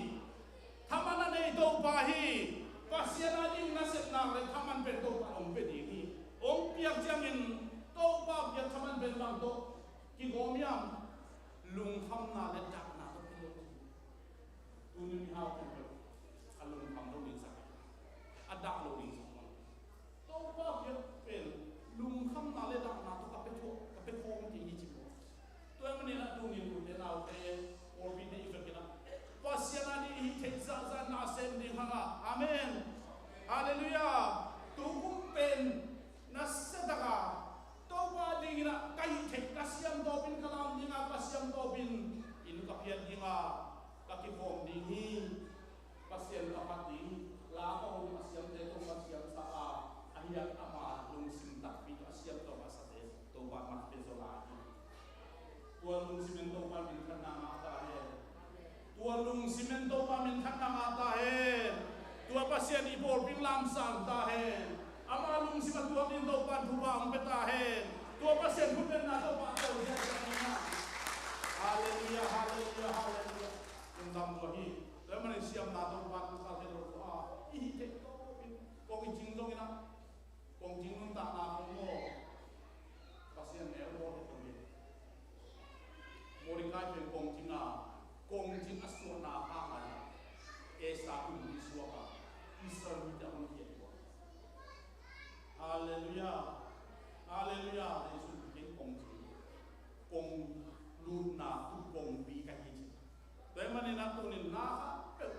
Thaman a nei Topa hi. Pasian a ding nasepna leh thaman pen Topa hong pia ding hi. Hong piak ciangin Topa piak thaman pen bang tawh kigawm hiam? Lungkhamna leh dahna tawh kigawm hi. Tunin mihau pen a lungkham lo ding sak, a dah lo ding sak. Topa piak pen lungkhamna leh dahna tawh ka pia thuah, ka pia khawm ding hi ci maw. Tua ahih manin ah tunin ute naute, pawlpi te i vekin ah Pasian a ding i hih theih zahzah na sem ding hang a. Amen. Halleluiah. Tu kum pen nasia tak a Topa dingin ah ka hih theih, ka siam tawpin ka lam ding a, ka siam tawpin inn ka phiat ding a, ka kikhawm ding hi. Pasian ka phat ding, la ka hong a siamte Topa siamsa a, ahi hang ama lungsim takpi tawh a siam tawh a sate Topa mat pia zaw lai hi. Tua lungsim in Topa minthanna ngah ta hen. Tua lungsim in Topa minthanna ngah ta hen. Tua Pasian i pawlpi lamsang ta hen. Ama lungsim a tuak ding Topa thupha hong pia ta hen. Tua Pasian thupha na Topa tawh hi. Halleluiah, halleluiah, halleluiah. Lungdam tua hi. Tua ahih manin siamna Topa thupha pia lo tua, i hih theih tawpin kong i cing zongin ah, kong cing nuntakna kong maw, Pasian neu maw hi tung hi. Mordecai pen kong cing a, kong cing a suahna hangin Esther kumpi suak a, Israel mite a hong khiat tua. Halleluiah. Halleluiah. Jesu pen kong cing, kong lutna tu kongpi ka hi ci. Tua ahih manin ah tunin na khat peuh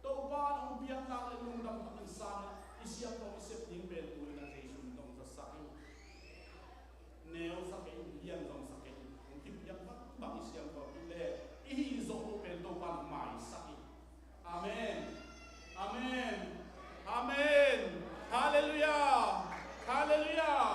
Topa hong piak nak leh lungdam takin sang in i siam tawh i sep ding pen tunin ah Jesu min tawh hong zatsak in. Neu sa kei in, lian zong sa kei in. Hong kipiak bangbang i siam tawh i leh i hih zawh loh pen Topa in maisak in. Amen. Amen. Amen. Halleluiah. Halleluiah.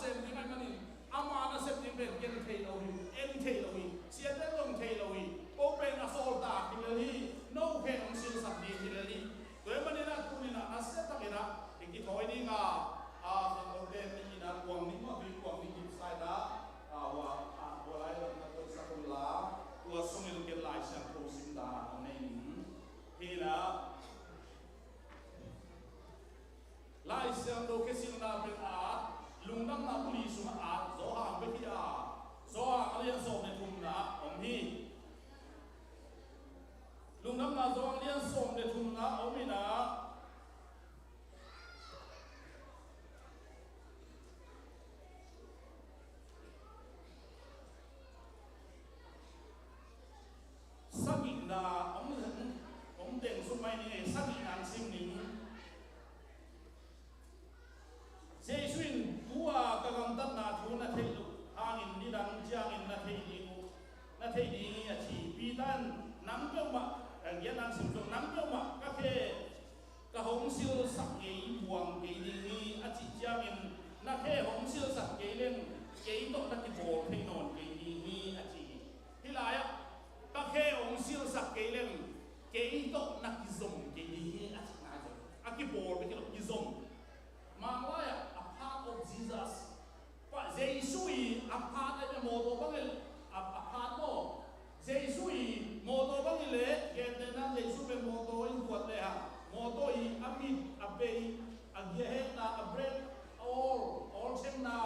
sem ding ahih manin, ama nasep ding pen ken thei lo hi, en thei lo hi, siate zong thei lo hi, ko pen a sawltak hi lel hi, no pen hong silsak ding hi lel hi. Tua ahih manin a tuni-in a, a siatakin a, i kithawi ding a, a, khangnote ni-in a kuang ning mah, kuang ning kipsai ta, a, hua, a, hua lai lam na koihsak un la, tua sungin ken Lai Siangtho sim dan a hong nei ning. Hi-in a, Lai Siangtho khe silna pen a, Lungdamna Buli sungah a, Johan bek hi a, Johan a lian sawm le thumna om hi. Lungdamna Johan lian sawm le thumna om in a, sagihna hong, hong teng suk mai ni, sagihna hong sim ning. Jesu in, "Tua ka gamtatna thu na theih loh hangin nidang ciangin na thei ding uh, na thei ding hi," a ci. Peter in, "Nang peuhmah, eh, ngiat nang sim zong, nang peuhmah ka khe, ka hong silsak ngei buang kei ding hi," a cih ciangin, "Na khe hong silsak kei leng, kei tawh na kibawl thei nawn kei ding hi," a ci hi. Hih lai-ah, "Ka khe hong silsak kei leng, kei tawh na kizom kei ding hi," a cihna hi. A kibawl bek hi lo, kizom. Manglai-ah, a part of Jesus. Pa Jesu i a part, a mawtaw bang i, a, a part maw. Jesu i mawtaw bang i leh, gentehna Jesu pen mawtaw in kuat le hang, mawtaw i a mit, a bei, a giahekna, a brake, a awl, awl thengna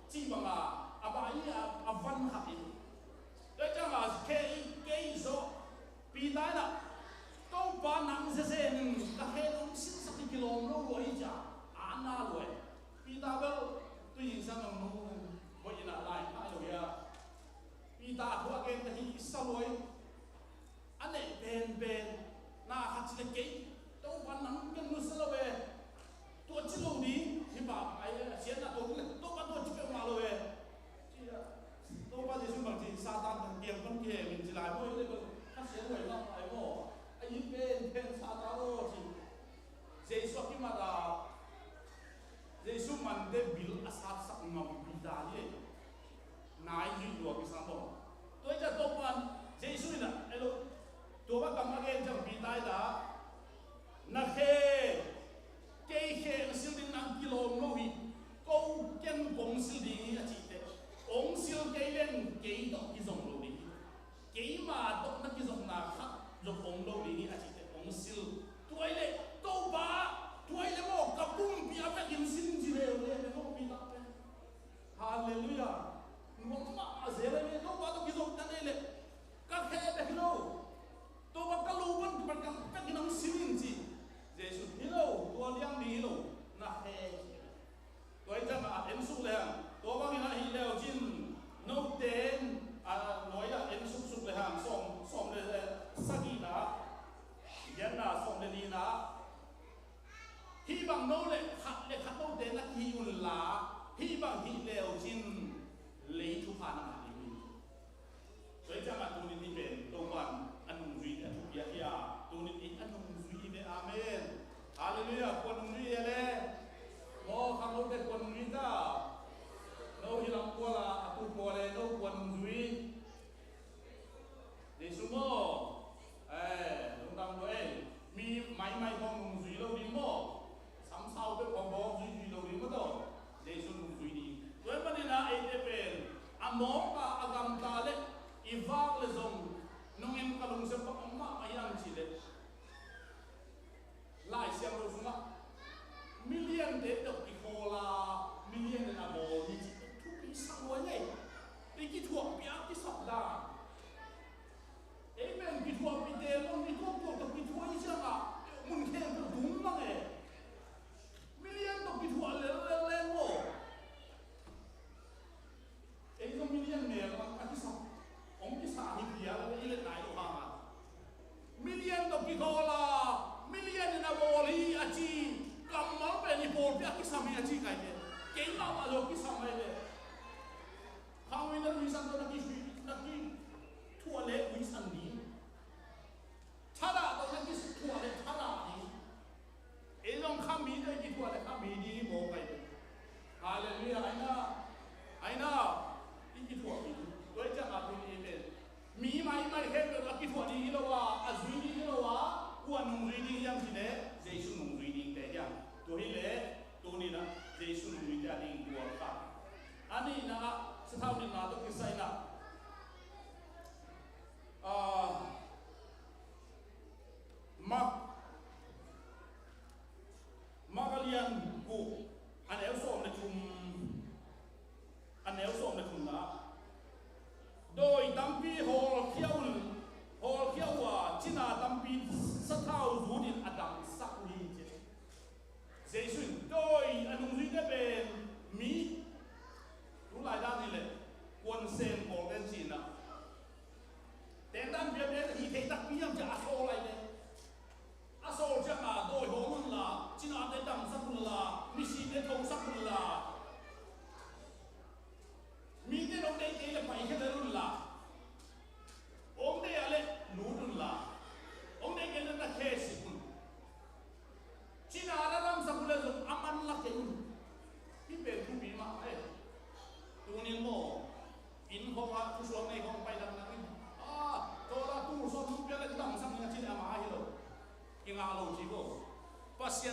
cih banga, a bai a, a van khat hi. Tua ciangin kei, kei zawh, Peter in a, "Topa, nang zezen in ka khe hong silsak hi kilawm lo lua hi," ci a, a na lua hi. Peter bel tui in sang ang nu, boih in a lai nai lo hi a. Peter thu a gen ta hi i sa lua hi. A neih penpen na khat ci le, "Kei, Topa, nang ken nusia lo ve. Tua ci lo ding hi pa, ai, a siatna tua le, Topa, tua ci peuhmah lo ve." Ci a, Topa Jesu bang ci, "Satan, ka kiang pan kihemin," ci lai maw, i le bel, "Kha sia luai mah lai maw. A yi penpen Satan aw," ci. Jesu a kimat a, Jesu mante bil a satsak ngam Peter hi. Nai hi lua kisam lo. Tua hi ciang Topa Jesu in a, elo, tua bang kam a gen ciang Peter in a, "Na khe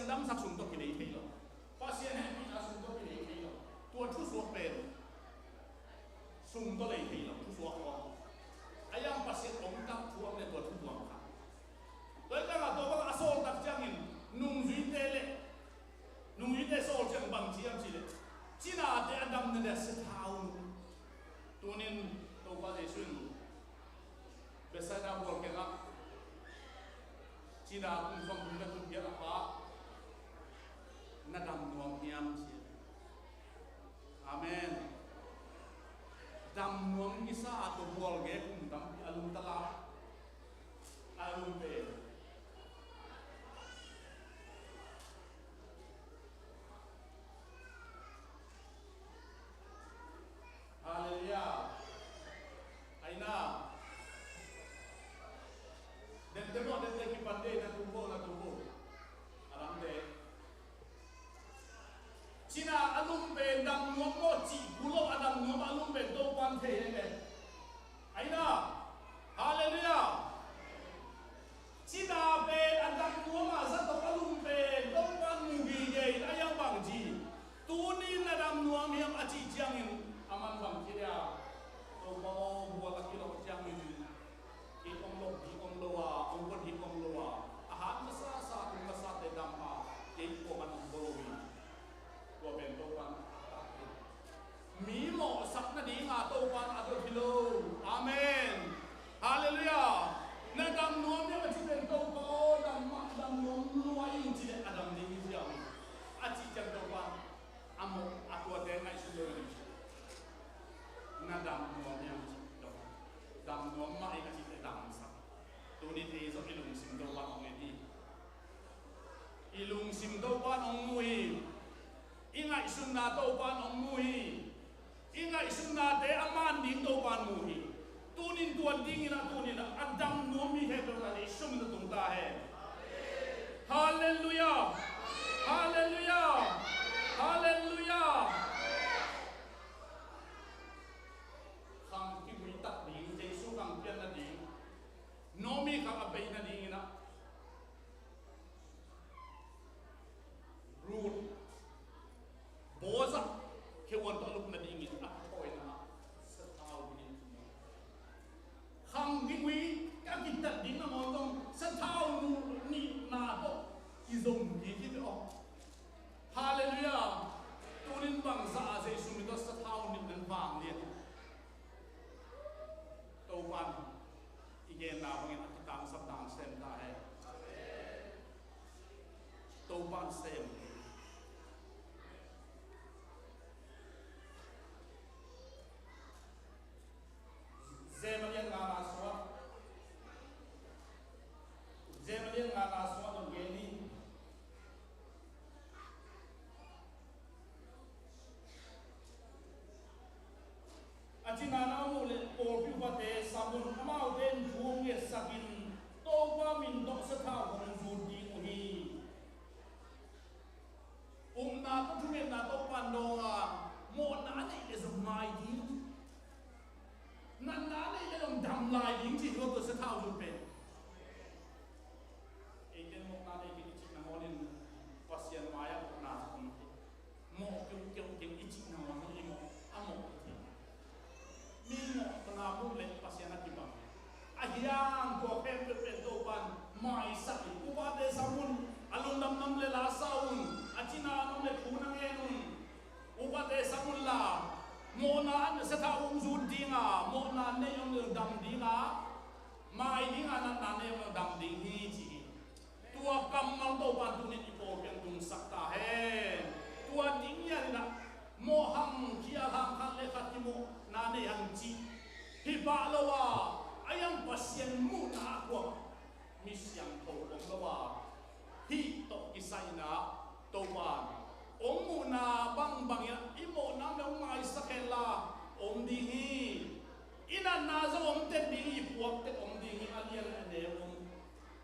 damsak sung tawh kilei thei lo. Pasian hehpihna sung tawh kilei thei lo. Tua thusuak pen sung tawh lei thei lo, thusuak kawm. A yang Pasian om tak thu om le tua thu tuam kha. Tua hi tangah tua bang a sawl tak ciangin nungzuite le nungzuite sawl ciang bang ci hiam cih leh cinate a damna dia sia tha un. Tunin Topa Jesuh in Bethsaida bual kengah cina kum sawm thum le kum giat a pha na dam nuam hiam ci. Amen. Dam nuam kisa a tua bual gei kum tampi a lungta la a lung pen. Halleluiah. Aina. Dente mo, dente kipan de, na tubo, na tubo. Alam de. Cina a lum pen dam nuam maw cih kul lo, a dam nuam a lum pen Topan thei heng e. Aina. Halleluiah. Cina pen a dam nuam a zato a lum pen Topan mu gige in a yang bang ci. Tunin na dam nuam hiam a cih ciangin a man bang ci dia. Topa aw, bual a kilawh ciangin. Kei om lo, hi om lo a, om lo, hi om lo a. A hat masa sa, tung masa te dam a, kei kuaman om lo hi. Tua pen Topan a tak hi. Mi mawhsak nading a Topan a dot hi lo. Amen. Halleluiah. Na dam nuam hiam a ci pen Topa aw, dam mah, dam nuam lua ing ci leh a dam ding hi ziau hi. A cih ciang Topan a mawh a tuate ngaihsun lo hi. Na dam nuam hiam ci Topan. Dam nuam mah ing a ci leh damsak. Tuni te zong i lungsim Topan hong en hi. I lungsim Topan hong mu hi. I ngaihsutna Topan hong mu hi. I ngaihsutnate a man ding Topan mu hi. Tunin tua dingin a tunin a dam nuam mi he Topan i sum na tung ta he. Halleluiah. Halleluiah. Halleluiah. Khang kihui tak ding, Jesu khang pian nading. Naomi khang a bei nadingin a Ruth, Boaz, khewan tawh a lup nadingin a thawina sathau dingin khang kihui a kitat ding nangawn zong sathau nihna tawh kizom kik hi ve aw. Halleluiah. Tunin bangzah a Jesu min tawh sathau nihna vanglian Topan i genna bangin a kitangsap dan sem ta hen. Topan sem. Jeremiah nga na suah. Jeremiah nga na suah dong gen ni. A cina na muh leh pawlpi upate sam un, amaute in thu hong ngetsak in, Topa min tawh sathau hong zut ding uh hi. Upna tawh thungetna Topa in dawng a, mawhna a neih leh zong mai ding, natna a neih leh zong dam lai ding ci hi lo tua sathau zut pen. Eite in mawhna nei kei i cih nangawn in Pasian mai-ah mawhna zong om hi. Mawh keukeu keng i cih nangawn zong i mawh, a mawh hi. Mi mawhna muh leh Pasian a kibang. A hiang tua khempeuh pen Topan maisak hi. Upate sam un, a lungdam nam leh la sa un, a cina nam leh thu na ngen un. Upate sam un la, mawhna a sathau hong zut ding a, mawhna a neih hong dam ding a, mai ding a, natna a neih hong dam ding hi ci hi. Tua kammal Topan tunin i pawlpi ah tungsak ta hen. Tua ding hian in ah mawh hang, khial hang, khat le khat kimawhna nei hang cih hi pah lo a, a hiang Pasian muhna ah kuamah mi siangtho om lo a, hih tawh kisai in ah Topan hong muhna bangbang in ah i mawhna hong maisak hen la, om ding hi. I natna zong om tek ding hi, i puak tek om ding hi, a lian a neu om.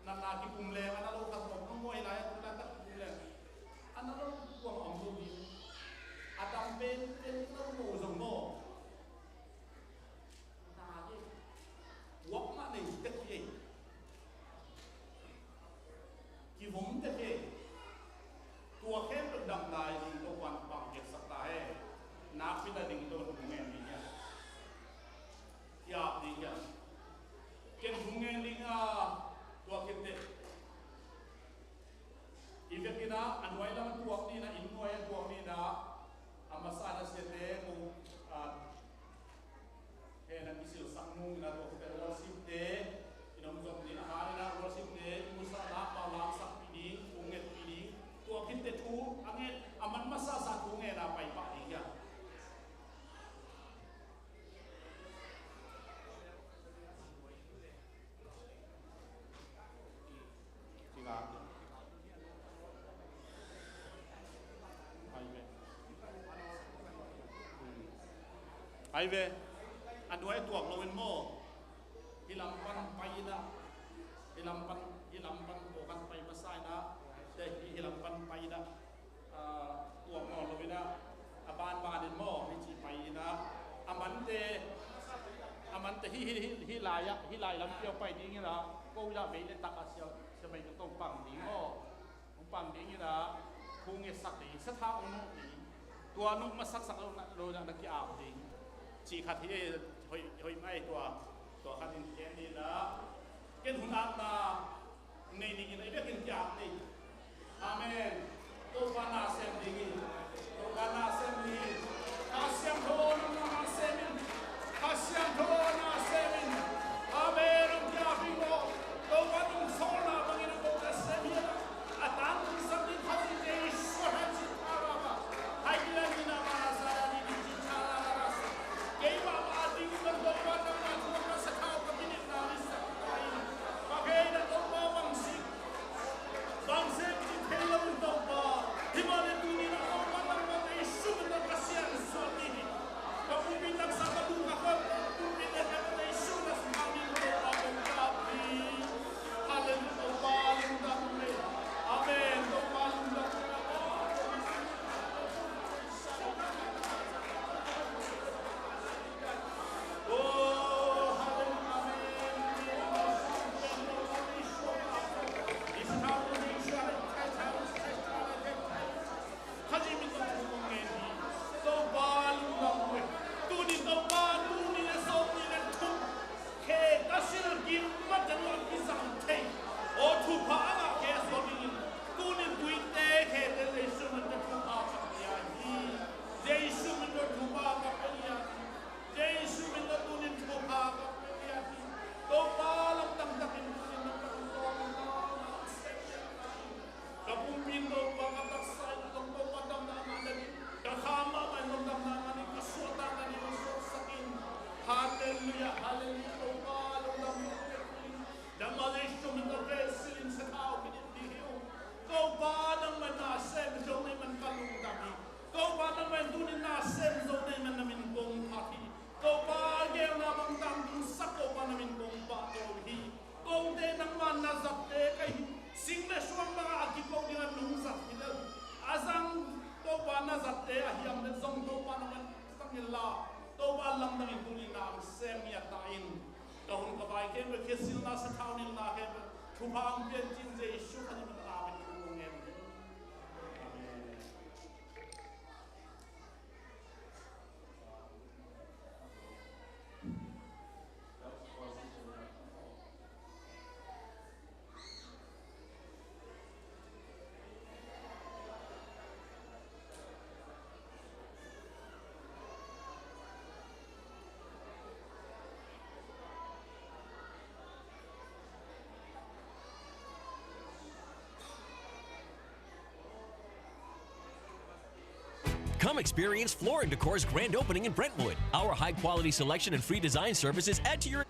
Natna kikum leng, a na lo khat om, a muai lai a tung lai tak kikum leng, a na lo kuang om lo ding. A tam pen pen lo mo zong maw. Na hi. Puak mah nei tek hi. Kivom tek hi. A nuai lam a tuak ni in ah, inn nuai a tuak ni in ah, a masa in ah siate ko, ah, he na kisilsak nung in ah, tua khit teh worship te in hong zom ding, a hang in ah worship te i musak na pau lamsakpih ding, thu ngetpih ding, tua khit teh thu a nget, a man masasa thu ngen a pai pah ding hiam? Ci nga. Ai ve. Hmm. Ai ve. A nuai tuak lo in maw. Hih lam pan pai in ah. Hih lam pan, hih lam pan ko kan pai masa in ah. Te hih, hih lam pan pai in ah. Ah, tuak nawn lo in ah, a banban in maw, hih ci pai in ah, a mante, a mante hih, hih, hih, hih lai ah, hih lai lampi ah pai ding in ah, ko in ah vei le tak ah sia, sia pai ka tawh pang ding maw, hong pang ding in ah, thu ngetsak ding, sathau hong nawk ding, tua nawk masaksak lo in ah, lo in ah na ki-ap ding, cih khat hi, hoih, hoih mai tua, tua khat in gen in ah, ken hun apna, nei ning in, ei biakinn kiang nei. Amen. Topa na sem ding in. Topa na sem ding in. Kha Siangtho nang na sem in. Kha Siangtho na sem in. Amen. Hong kiang ding maw. Topa nong sawlna bangin a ko na sem in. A tangthu sam ding Kha Siangtho Jesu hai ci tha ra ba. Hai kila ni na ma na sa ra ni ci tha ra ra sa. Keimah mah a ding in Topa nang na thu ka sa thau ka minit na ni sa. Ka kei na Topa bang si, bang sem ci thei lo in Topa. Hi mah le tuni na Topa nangmah Jesu min tawh ka siansuah ni hi. Ka pumpi taksa ka tung ka khol, pumpi le ka Jesu na sung hang in Topa kong ka pi. Hallelujah, Topa lungdam le. Amen, Topa lungdam le. Tunin Topa, tunin a sawm ni kan thum. Khe ka sil kim mat ka nuam kizang thei. Aw thupha a ngah khe a suak dingin. Tunin tuite khete Jesu min tawh thupha ka pia hi. Jesu min tawh thupha ka pia hi. Jesu min tawh tunin thupha ka pia hi. Topa lamdang takin tunin lamdang takin. Ka pumpi in Topa ka taksa in zong Topa damna ngah nading, ka kha mahmah in zong damna ngah nading, ka suahtak nading zong suahsak in. Halleluiah, halleluiah, Topa lungdam in. Damna Jesu min tawh kei silin sathau kidin ding hi ung. Topa nangmah na sem zo nei man ka lungdam hi. Topa nangmah in tunin na sem zo nei man na min kong phat hi. Topa geelna bang tangtungsak Topa na min kong pahtawi hi. Kote nangma na zatte ka hi. Sing le suang bangah a kiko dingah nungzat hi lo. A zang Topa na zatte a hiam le zong Topa nangmah zang inla Topa lamdang in tuni na ang sem ngiat ta in. Ka hun ka vai khempeuh, khe silna sathau nilna khempeuh thupha ang pian cin Jesu Khazih min a min thu ngen. Amen. Come experience Floor and Decor's grand opening in Brentwood. Our high-quality selection and free design services add to your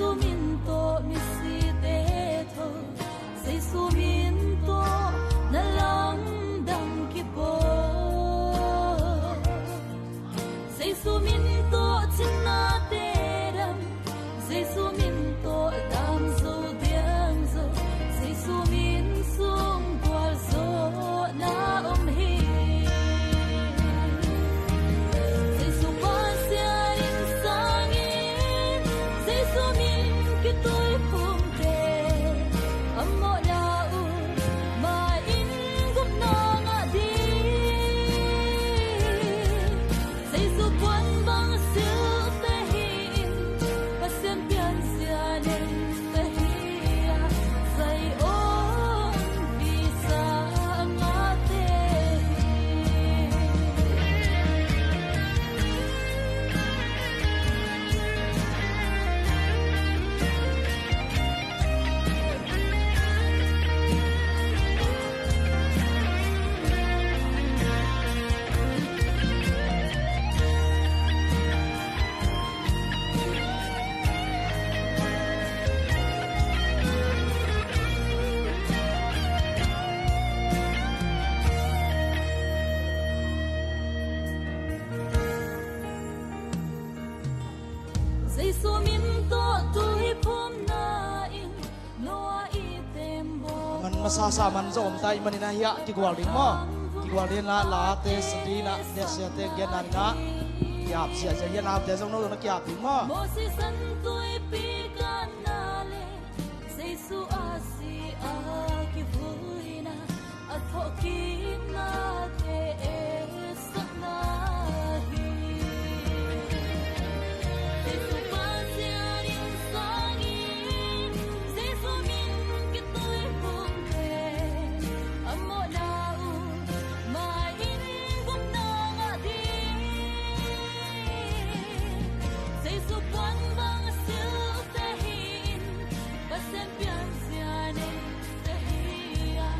Jesu min tawh misite tho, Jesu min tawh na lamdang kibawl. Jesu min tawh cinnate dam, Jesu min tawh dam zo diam zo, Jesu min sung gualzawhna om hi. Jesu Pasian in sangin, Jesu min kituiphumte a mawhna uh mai-in gupna ngah ding. Jesu puan bang silte hi in, Pasian pianzia neite hi a, Zion visa a ngahte hi. Jesu min tawh tuiphumna in Noah i tembaw man masa sa man zong om ta ahih manin ah hiah kigual ding maw? Kigual ding ah, Late, Sadina, Desiate genna ding ah kiap ziahziah, hiah naute zong no zong na kiap ding maw? Moses an tuipi kanna le Jesu a si a kivuina, a thawhkiknate etsakna hi. Jesu Pasian in sangin, Jesu min kituiphumte a mawhna uh mai-in gupna ngah ding. Jesu puan bang silte hi in, Pasian pianzia neite hi a,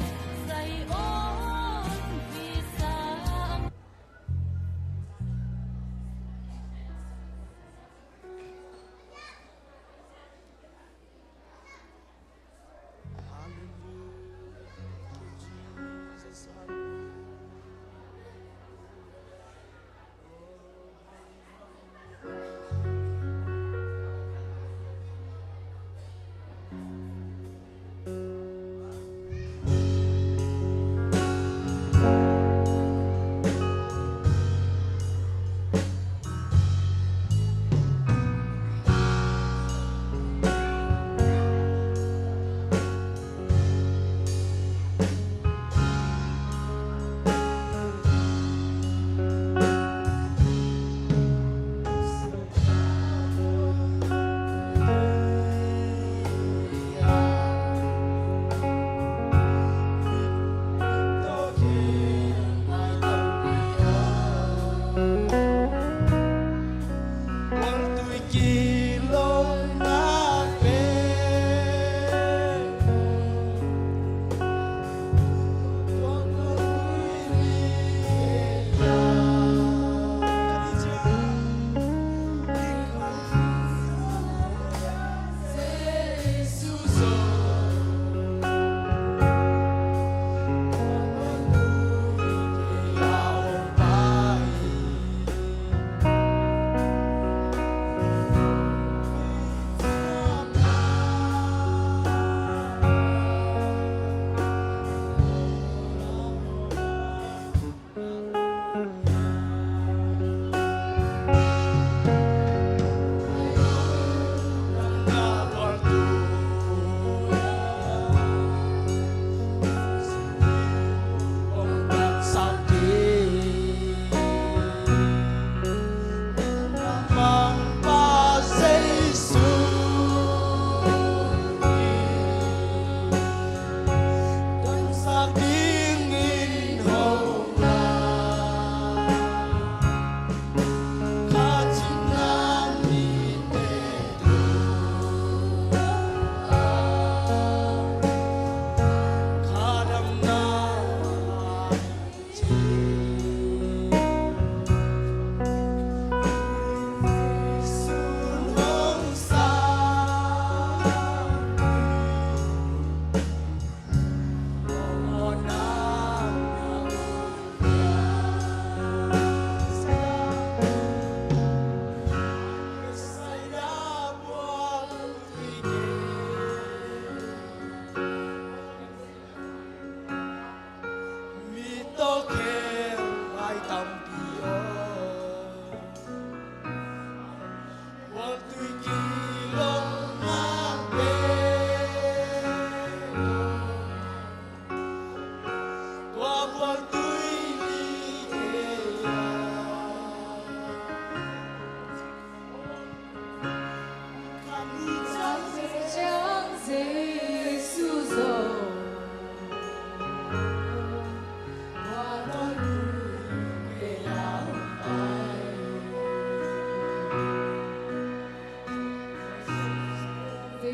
Zion visa a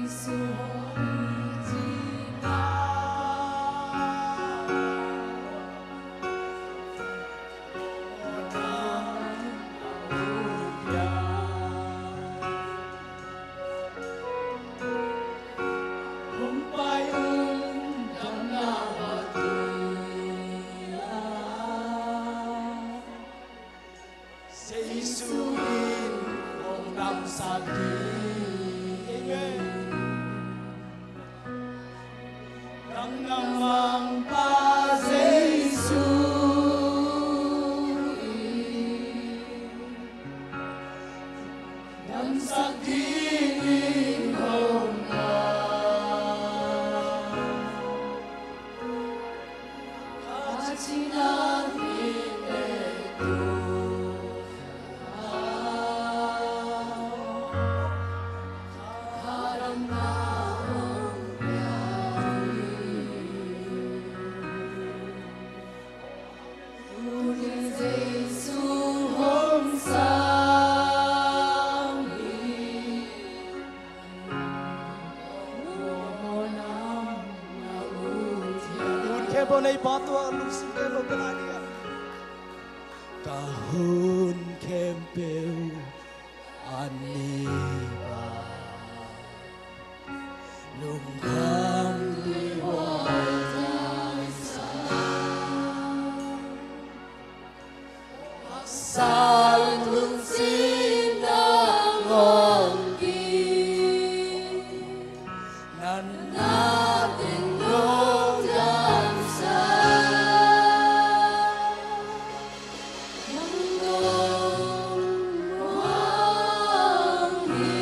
Jesu in hong damsak ding. Amen. Damna mangpa Jesu in damsak dingin hong pai. Hun khempeuh nei pa tua lungsim khempeuh ka la ding a. Ka hun khempeuh a nei pa, lungkham tui huai taisan. Haksa lungsim nong ompih, na na teng nong damsak. Nang kong muang hi.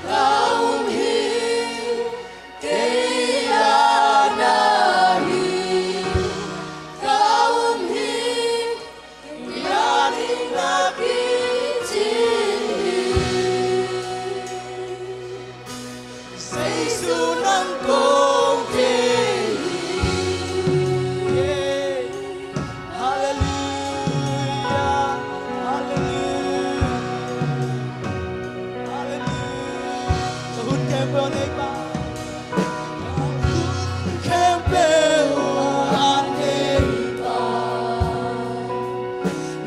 Ka um hi, kei a na hi. Ka um hi, kei a ding na kici hi. Jesu nang kong thei hi. Halleluia, halleluia, halleluia. Ka hun khempeuh a nei pa, ka hun khempeuh a nei pa,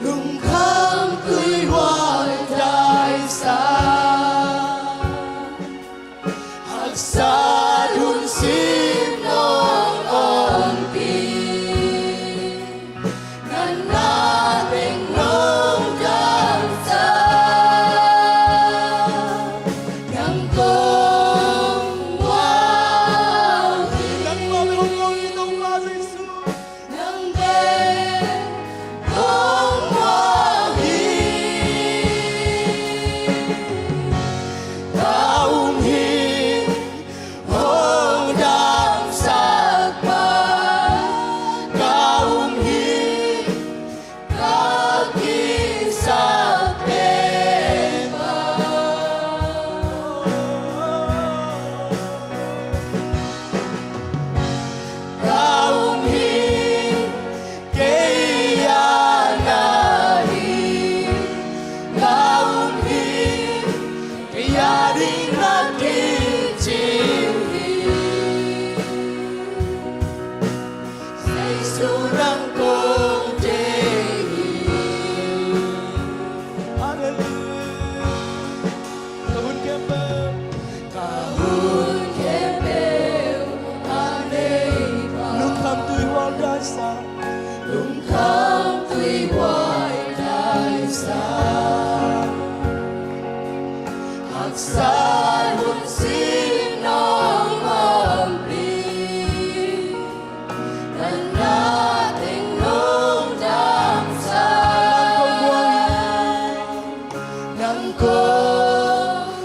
lungkham tui huai taisan. Haksat hun sim nong ompih, na na teng nong damsak. Nang kong muang hi. Nang mah bek hong muang hi, nang mah Jesu. Nang bek hong muang hi. Ka um hi, hong damsak pa. Ka um hi, ka kisap pen pa. Ka um hi, kei a na hi. Ka um hi, kei a ding na kici hi. Jesu nang kong thei hi. Halleluia. Ka hun khempeuh, ka hun khempeuh a nei pa, lungkham tui huai taisan. Lungkham tui huai taisan. Haksat hun sim nong ompih, na na teng nong damsak. Nang kong muang hi. Nang kong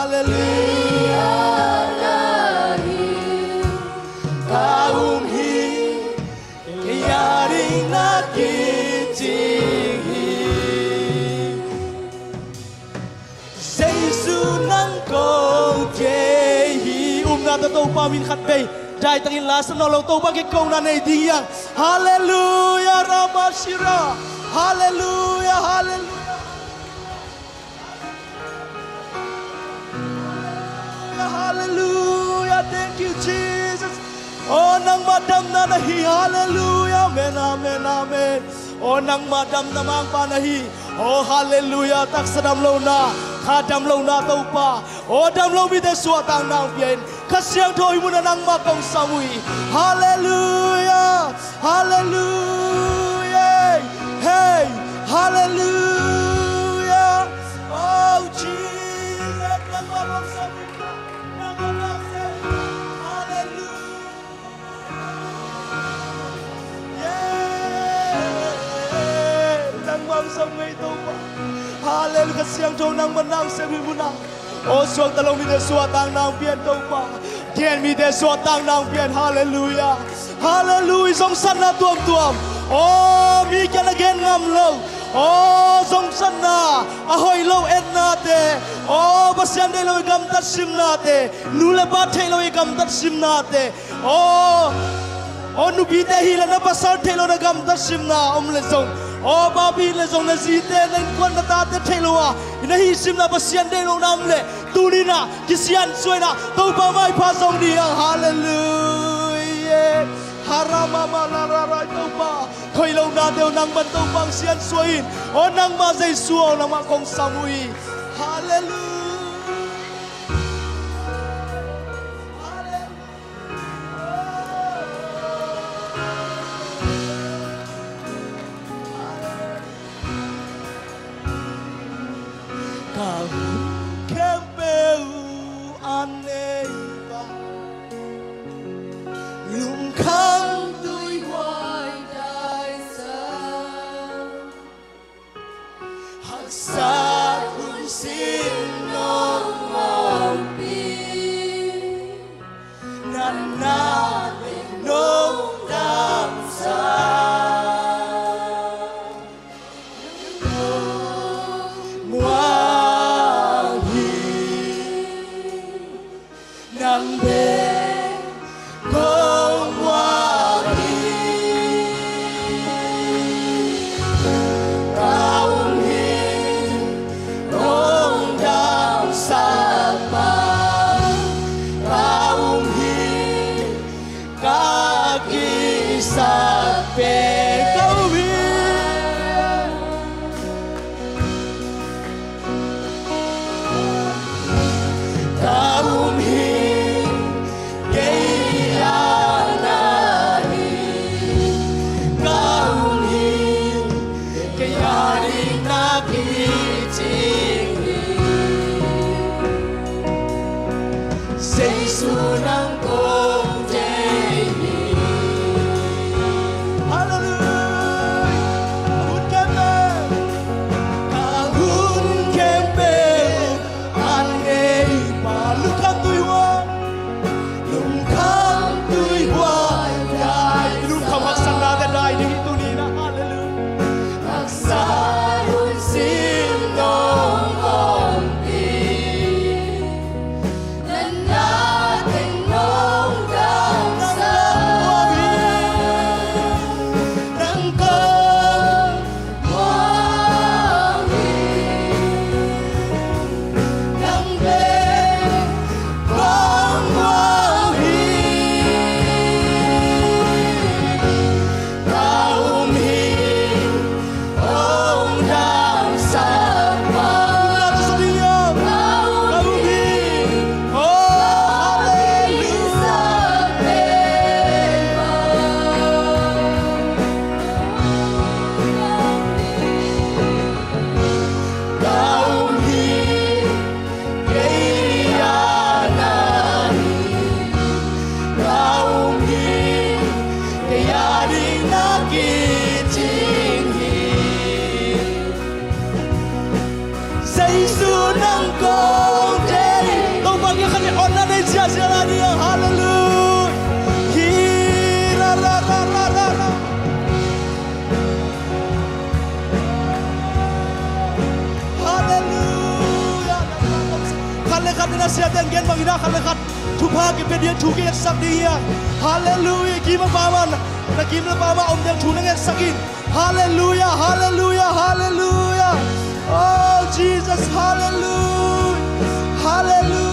Halleluia. Ka um hi, kei a ding na kicing hi. Jesu nang kong thei hi. Upna tawh Topa min khat vei daitangin la sa nawn lo, Topa kiang kona nei ding hi hang. Halleluia, Ramashira. Halleluia, halleluia. Halleluia, halleluia. Thank you, Jesus. Oh, nangmah damna na hi. Halleluia. Amen, amen, amen. Oh, nangmah damna Mangpa na hi. Oh, halleluia. Taksa damlohna, kha damlohna Topa. Oh, damlo mite suahtakna hong pia in. Kha Siangtho hih munah nangmah kong sam uh hi. Halleluia. Halleluia. Hey, halleluia. Oh, Jesus, nangmah kong sam uh hi. Nangmah kong sam uh hi. Halleluia. Yeah. Nangmah kong sam uh hi, Topa. Halleluia. Kha Siangtho nangmah na sem hih munah. Oh, suakta lo mite suahtakna hong pia in Topa. Gen mite suahtakna hong pia in. Halleluia. Halleluia. Zongsatna tuamtuam. Oh, mi kiang a gen ngam lo. Oh, zongsatna, a hoih lo etnate. Oh, Pasian deih lo i gamtat simnate. Nu le pa theih lo i gamtat simnate. Oh, oh, nupite hi leh na pasal theih lo na gamtat simna om leh zong, oh, papi hi leh zong na zite, na innkuan, na tate theih lo a i na hih simna Pasian deih lo na om leh, tuni-in ah kisiansuah in ah Topa maipha zong ding hi hang. Halleluia. Haramamalarai Topa. Hoih lo nate uh nangmah Topa hong siansuah in. Oh, nangmah Jesu aw, nangmah kong sam uh hi. Halleluia. Ka hun khempeuh a neipa, lungkham tuihuai daisa, haksat hun sim nong ompih, natna teng nong damsak, muang hi. Nang bek kong muang hi. Ka um hi, kong damsak pa. Ka um hi, ka kisap pen. Ka um hi. Ka um hi, kei a na hi. Ka um hi, kei a ding na kicing hi. Jesu nang kong thei hi. Halleluia. Hun khempeuh, ka hun khempeuh a neipa, lungkham tuihuai, lungkham tuihuai dai, lungkham haksatnate dai ding hi tuni-in ah. Halleluia. Haksat hun sim nong ompih, natna teng nong Khat ni na siate in gen bangin a khat le khat thupha kipia ding thu kingeksak ding hi a. Halleluiah. Kim a pam a, na kim le pam a om ding thu na ngeksak in. Halleluiah, halleluiah, halleluiah. Oh Jesus, halleluiah, halleluiah.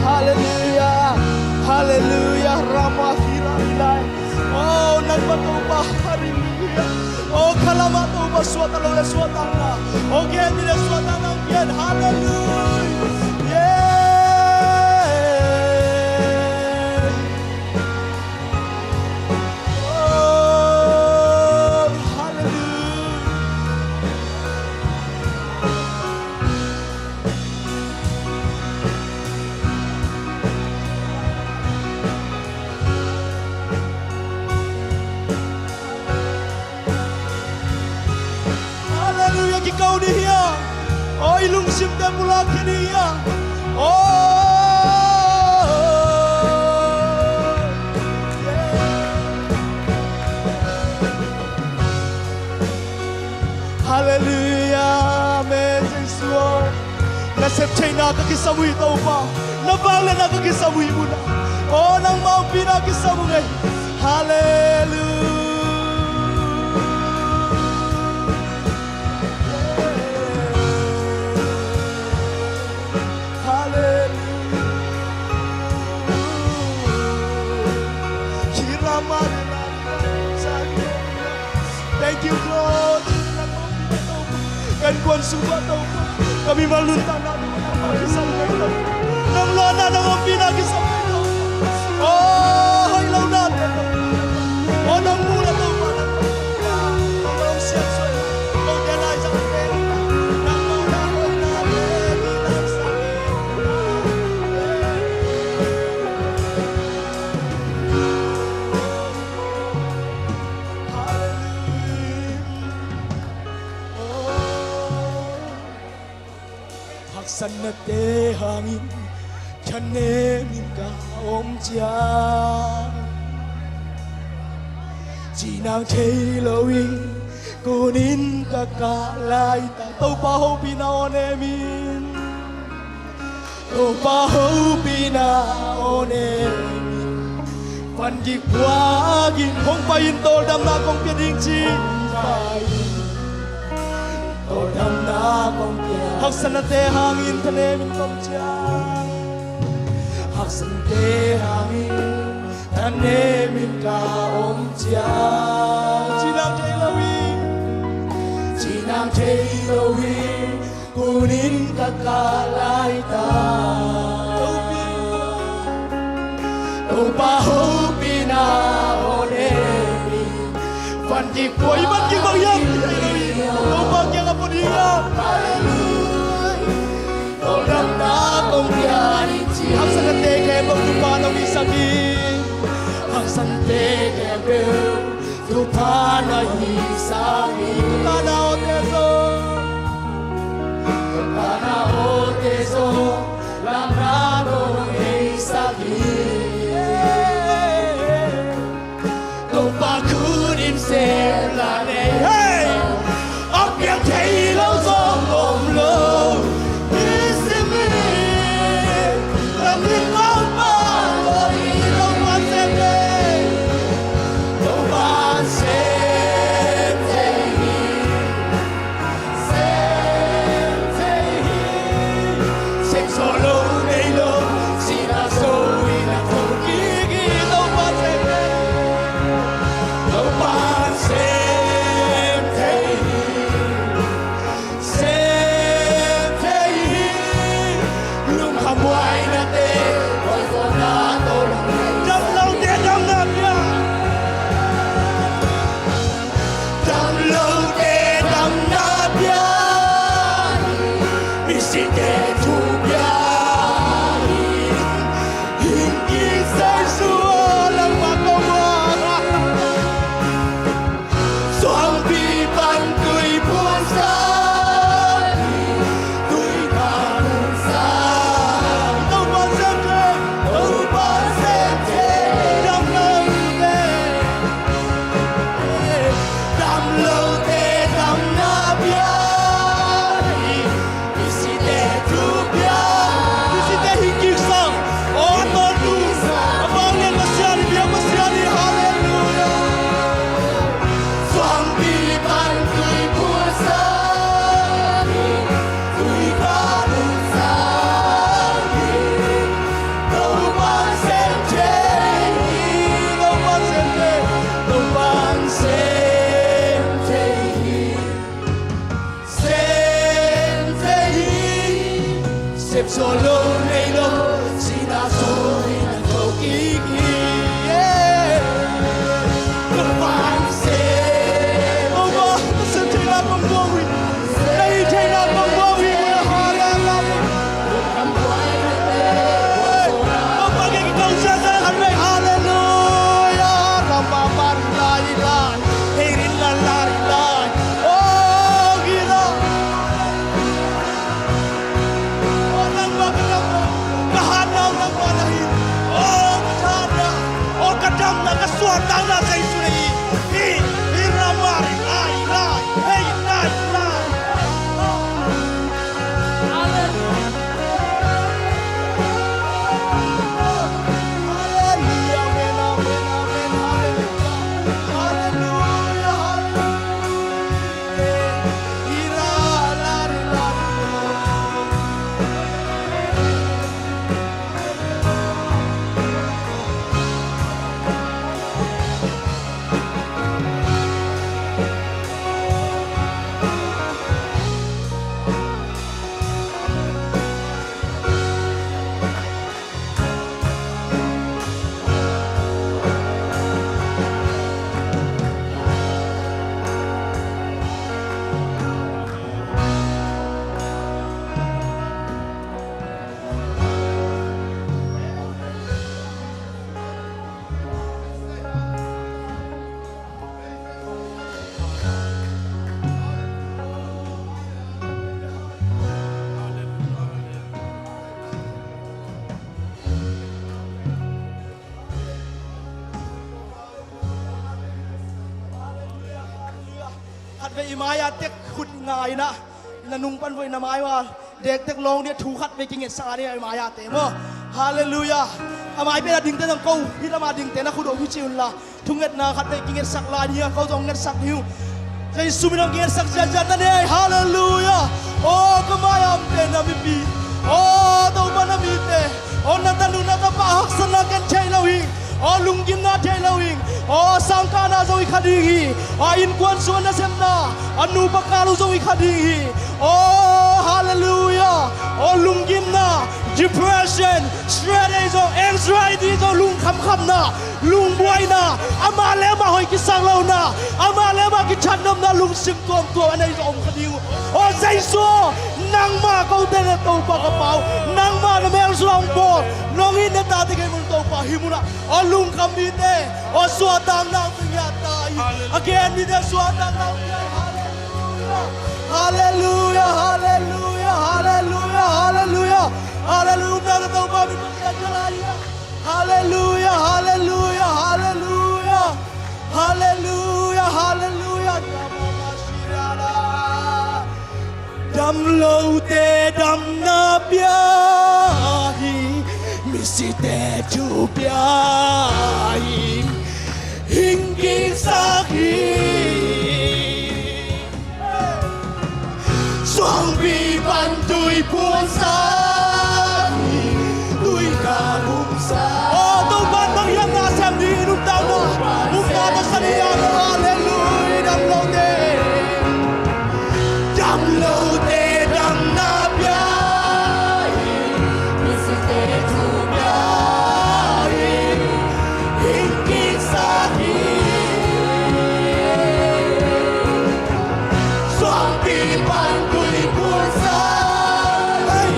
Halleluiah, halleluiah, halleluiah, Rama Hira Ilai. Oh, nangmah Topa, halleluiah. Oh, khalam ah Topa, suahtak loh le suahtakna. Oh, gen ni le suahtakna, gen, halleluiah. Yeah. Oh, halleluiah. Halleluiah, kiko ding hi a. Oh, i lungsimte pulak khia ding hi a. Oh, yeah. Halleluiah, amen. Jesu aw, na sep theihna ka kisam uh hi Topa. Na vangliatna ka kisam uh hi mun ah. Oh, nangma ompihna kisam uh ngei. Halleluiah. Halleluiah. Thank you, Lord. Kan kuan sung tua Topa, ka mimal nuntakna nang lawhna, nang ompihna kisam Topa. Oh, hoih lohna te Topa. Oh, nang muhna Topa. Haksatnate hangin thanem in ka om ciang, cinang thei lo in kunin ka kah laitak. Topa hopihna aw nem in. Topa hopihna aw nem in. Van kik puak in hong pai in, tawldamna kong pia ding ci-in pai in. Tawldamna kong pia. Haksatnate hangin thanem in ka om ciang, haksatnate hangin thanem in ka om ciang, cinang thei lo in, cinang thei lo in kunin ka kah laitak. Topa hopihna aw nem in. Van kik puak, van kik bang hiam, Topa kiang a pua ding a. Halleluiah. Tawldamna kong pia in ci. Haksatnate khempeuh thupha na hihsak hi. Haksatnate khempeuh thupha na hihsak hi. Thupha na awte zong, thupha na awte zong, lamna nong heisak hi. Topa khut in sem la nei. Hey! A piang thei lo zong om lo. I sim hi. Lam ni kong pa lo i lo pa sem nei. Topa sem thei hi. Sem thei hi. Sem zo lo nei lo, sihna zo in a thokik hi. Topa sem thei hi. Topa sem thei hi. Sem thei hi. Lungkham huainate, huaizawhna tawh dam lote damna pia. Dam lote damna pia hi. Misite thu pia hi. Hing kisai sua lam ma ko wa. Suangpi pan tui phuansak hi. Tui ka phuansak. Topa sem thei. Aw, nangmah ka damna, aw, ka hatna, aw, ka damna, aw, ka suahtakna Jesu na hi. Hi, hi, ramah, hi, lai, lai, hei, lai, lai. Halleluia. Halleluia. Amen, amen, amen. Halleluia. Halleluia. Halleluia. Khatvei i mai-a tek khut ngai-in ah, na nung pan vua i na mai-a dektek lawng ding a, thu khatvei kingetsak a ding a, i mai-a te maw. Halleluia. A mai pen a dingte zong ko, hih lam a dingte na khut uh hi ci unla, thungetna khatvei kingetsak lai ding a, ko zong ngetsak ding uh. Jesu min hong kingetsak ziahziah ta ni ei. Halleluia. Aw, ka mai-a omte na mipi, aw, Topa na mite, aw, na tanu na tapa haksatna ken thei lo hi. Aw, lunggimna thei lo hi. Aw, sangkahna zong hi kha ding hi. Aw, innkuan sung a nasepna, a nupa kal uh zong hi kha ding hi. Aw, halleluia. Aw, lunggimna, depression, stress ei zong, anxiety zong, lungkhamkhamna, lungbuaina, amah le amah hoih kisang lohna, amah le amah kithatnopna, lungsim tuamtuam a nei zong om kha ding uh. Aw Jesu, nangmah kote na Topa ka Pa uh, nangmah na mel sung hong bawl, nong it na tate kei mun Topa, hih munah aw lungkham mite, aw suahtakna hong pia ta hi. A gen mite suahtakna hong pia hi. Halleluia, halleluia, halleluia, halleluia. Halleluia, na Topa min hong pia ta lai hi. Halleluia, halleluia, halleluia. Halleluia, halleluia. Dam lote damna pia hi, misite thu pia hi, hing kiksak hi. Suangpi pan tui puansak hi, tui ka bumsak. Aw, Topa in bang hiam na sem ding i nuntakna, upna tawh san hi a, halleluia, dam lote. Dam lote damna pia hi, misite thu pia hi, hing kiksak hi. Suangpi pan tui puansak hi.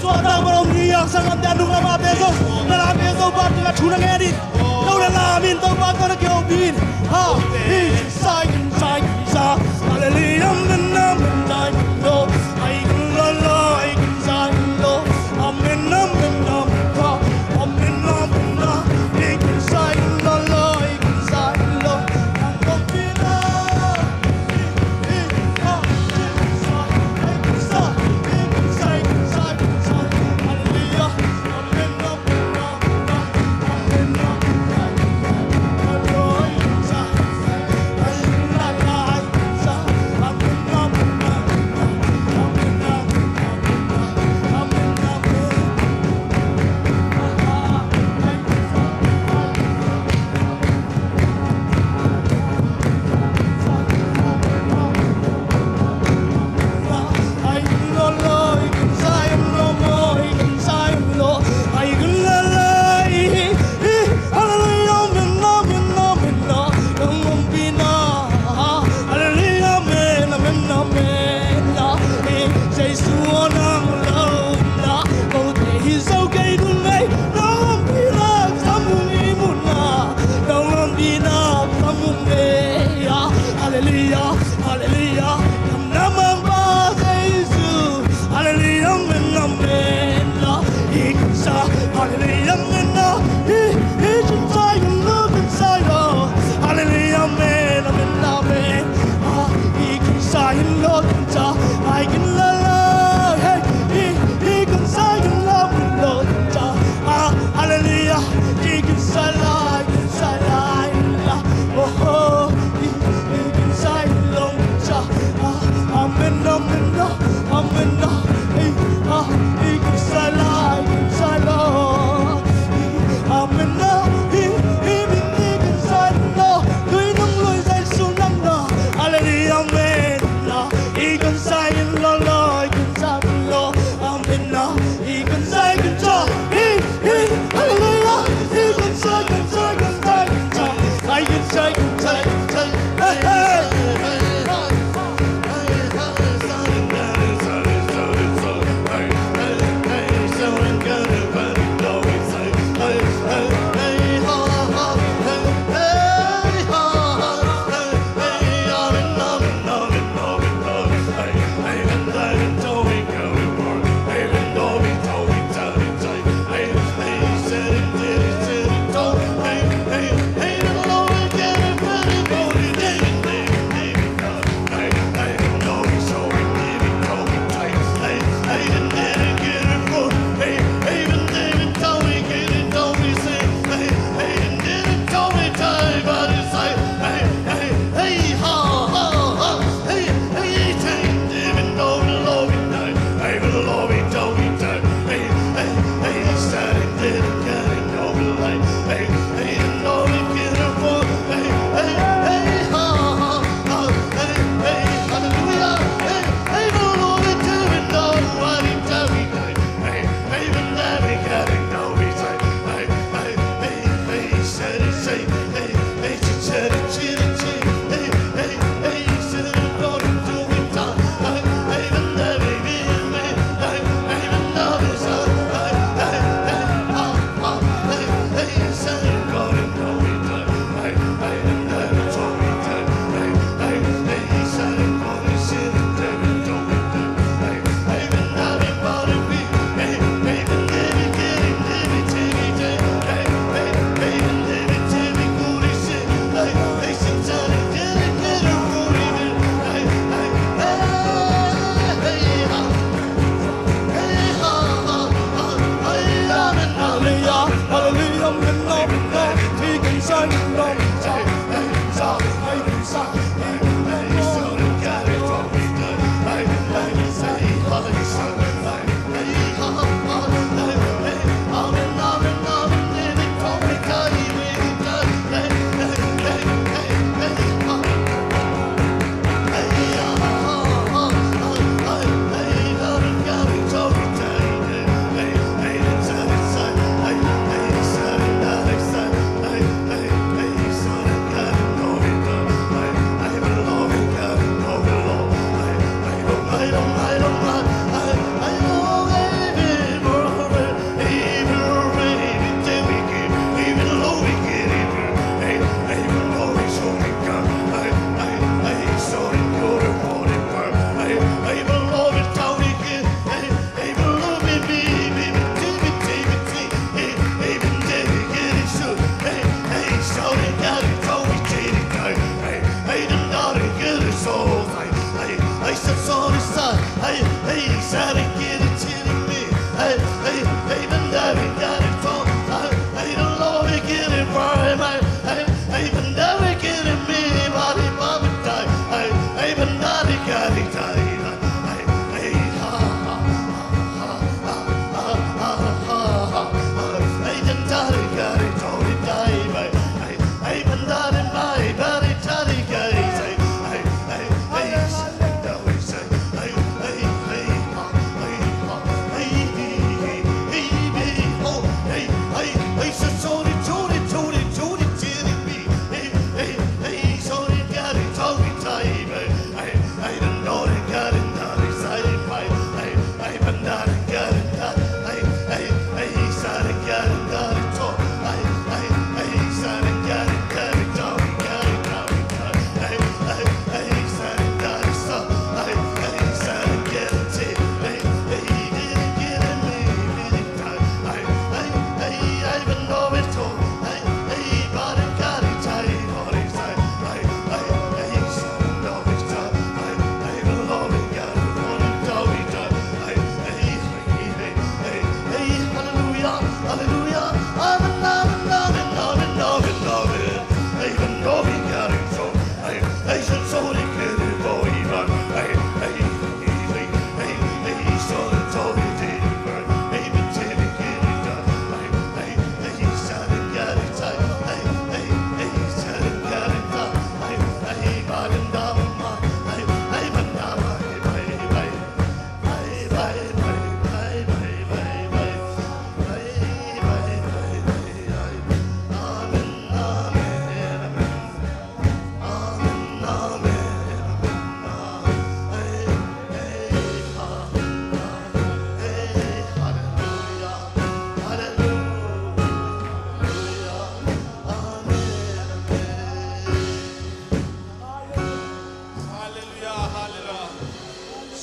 Suahtak man om ni, a sanggam te a nunglam a pia zo, na lam pia zo, Topa tungah thu na ngen in. No na lam in Topa tawh na kihopih in. Ha, hi, sa, hi, sa, hi, sa. Hallelujah, amen, amen, sa, hi, lo. Ai, lo, lo, ai, sa, hi, lo. Amen, amen, amen, sa. Amen, amen, sa. Hi, sa, hi, lo, lo, ai, sa, hi, lo. Ang kong pina.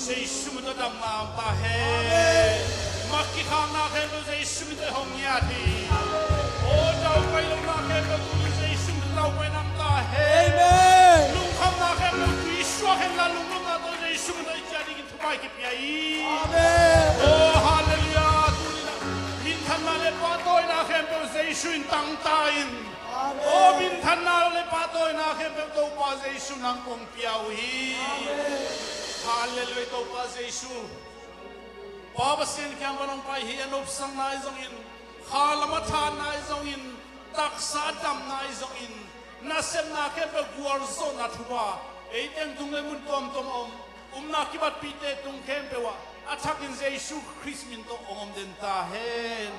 Jesu min tawh damna om ta hen. Mak kikhakna khempeuh Jesu min tawh hong ngiat hi. Aw, daupai lohna khempeuh tuni Jesu min tawh daupai na om ta hen. Amen. Lungkhamna khempeuh tui suak hen la, lunglutna tawh Jesu min tawh i ciah dingin thupha i kipia hi. Amen. Aw, halleluiah. Tuni na minthanna le pahtawina khempeuh Jesu in tang ta in. Amen. Aw, minthanna le pahtawina khempeuh Topa Jesu nang kong pia uh hi. Amen. Halleluiah, Topa Jesu. Pa Pasian kiang pan hong pai hi, a nopsakna ahi zongin, kha lam a thanna ahi zongin, taksa a damna ahi zongin, nasepna khempeuh gualzawhna thupha ei teng tung le mun tuamtuam a om, upna kibatpihte tung khempeuh ah a thakin Jesu Khrist min tawh hong om den ta hen.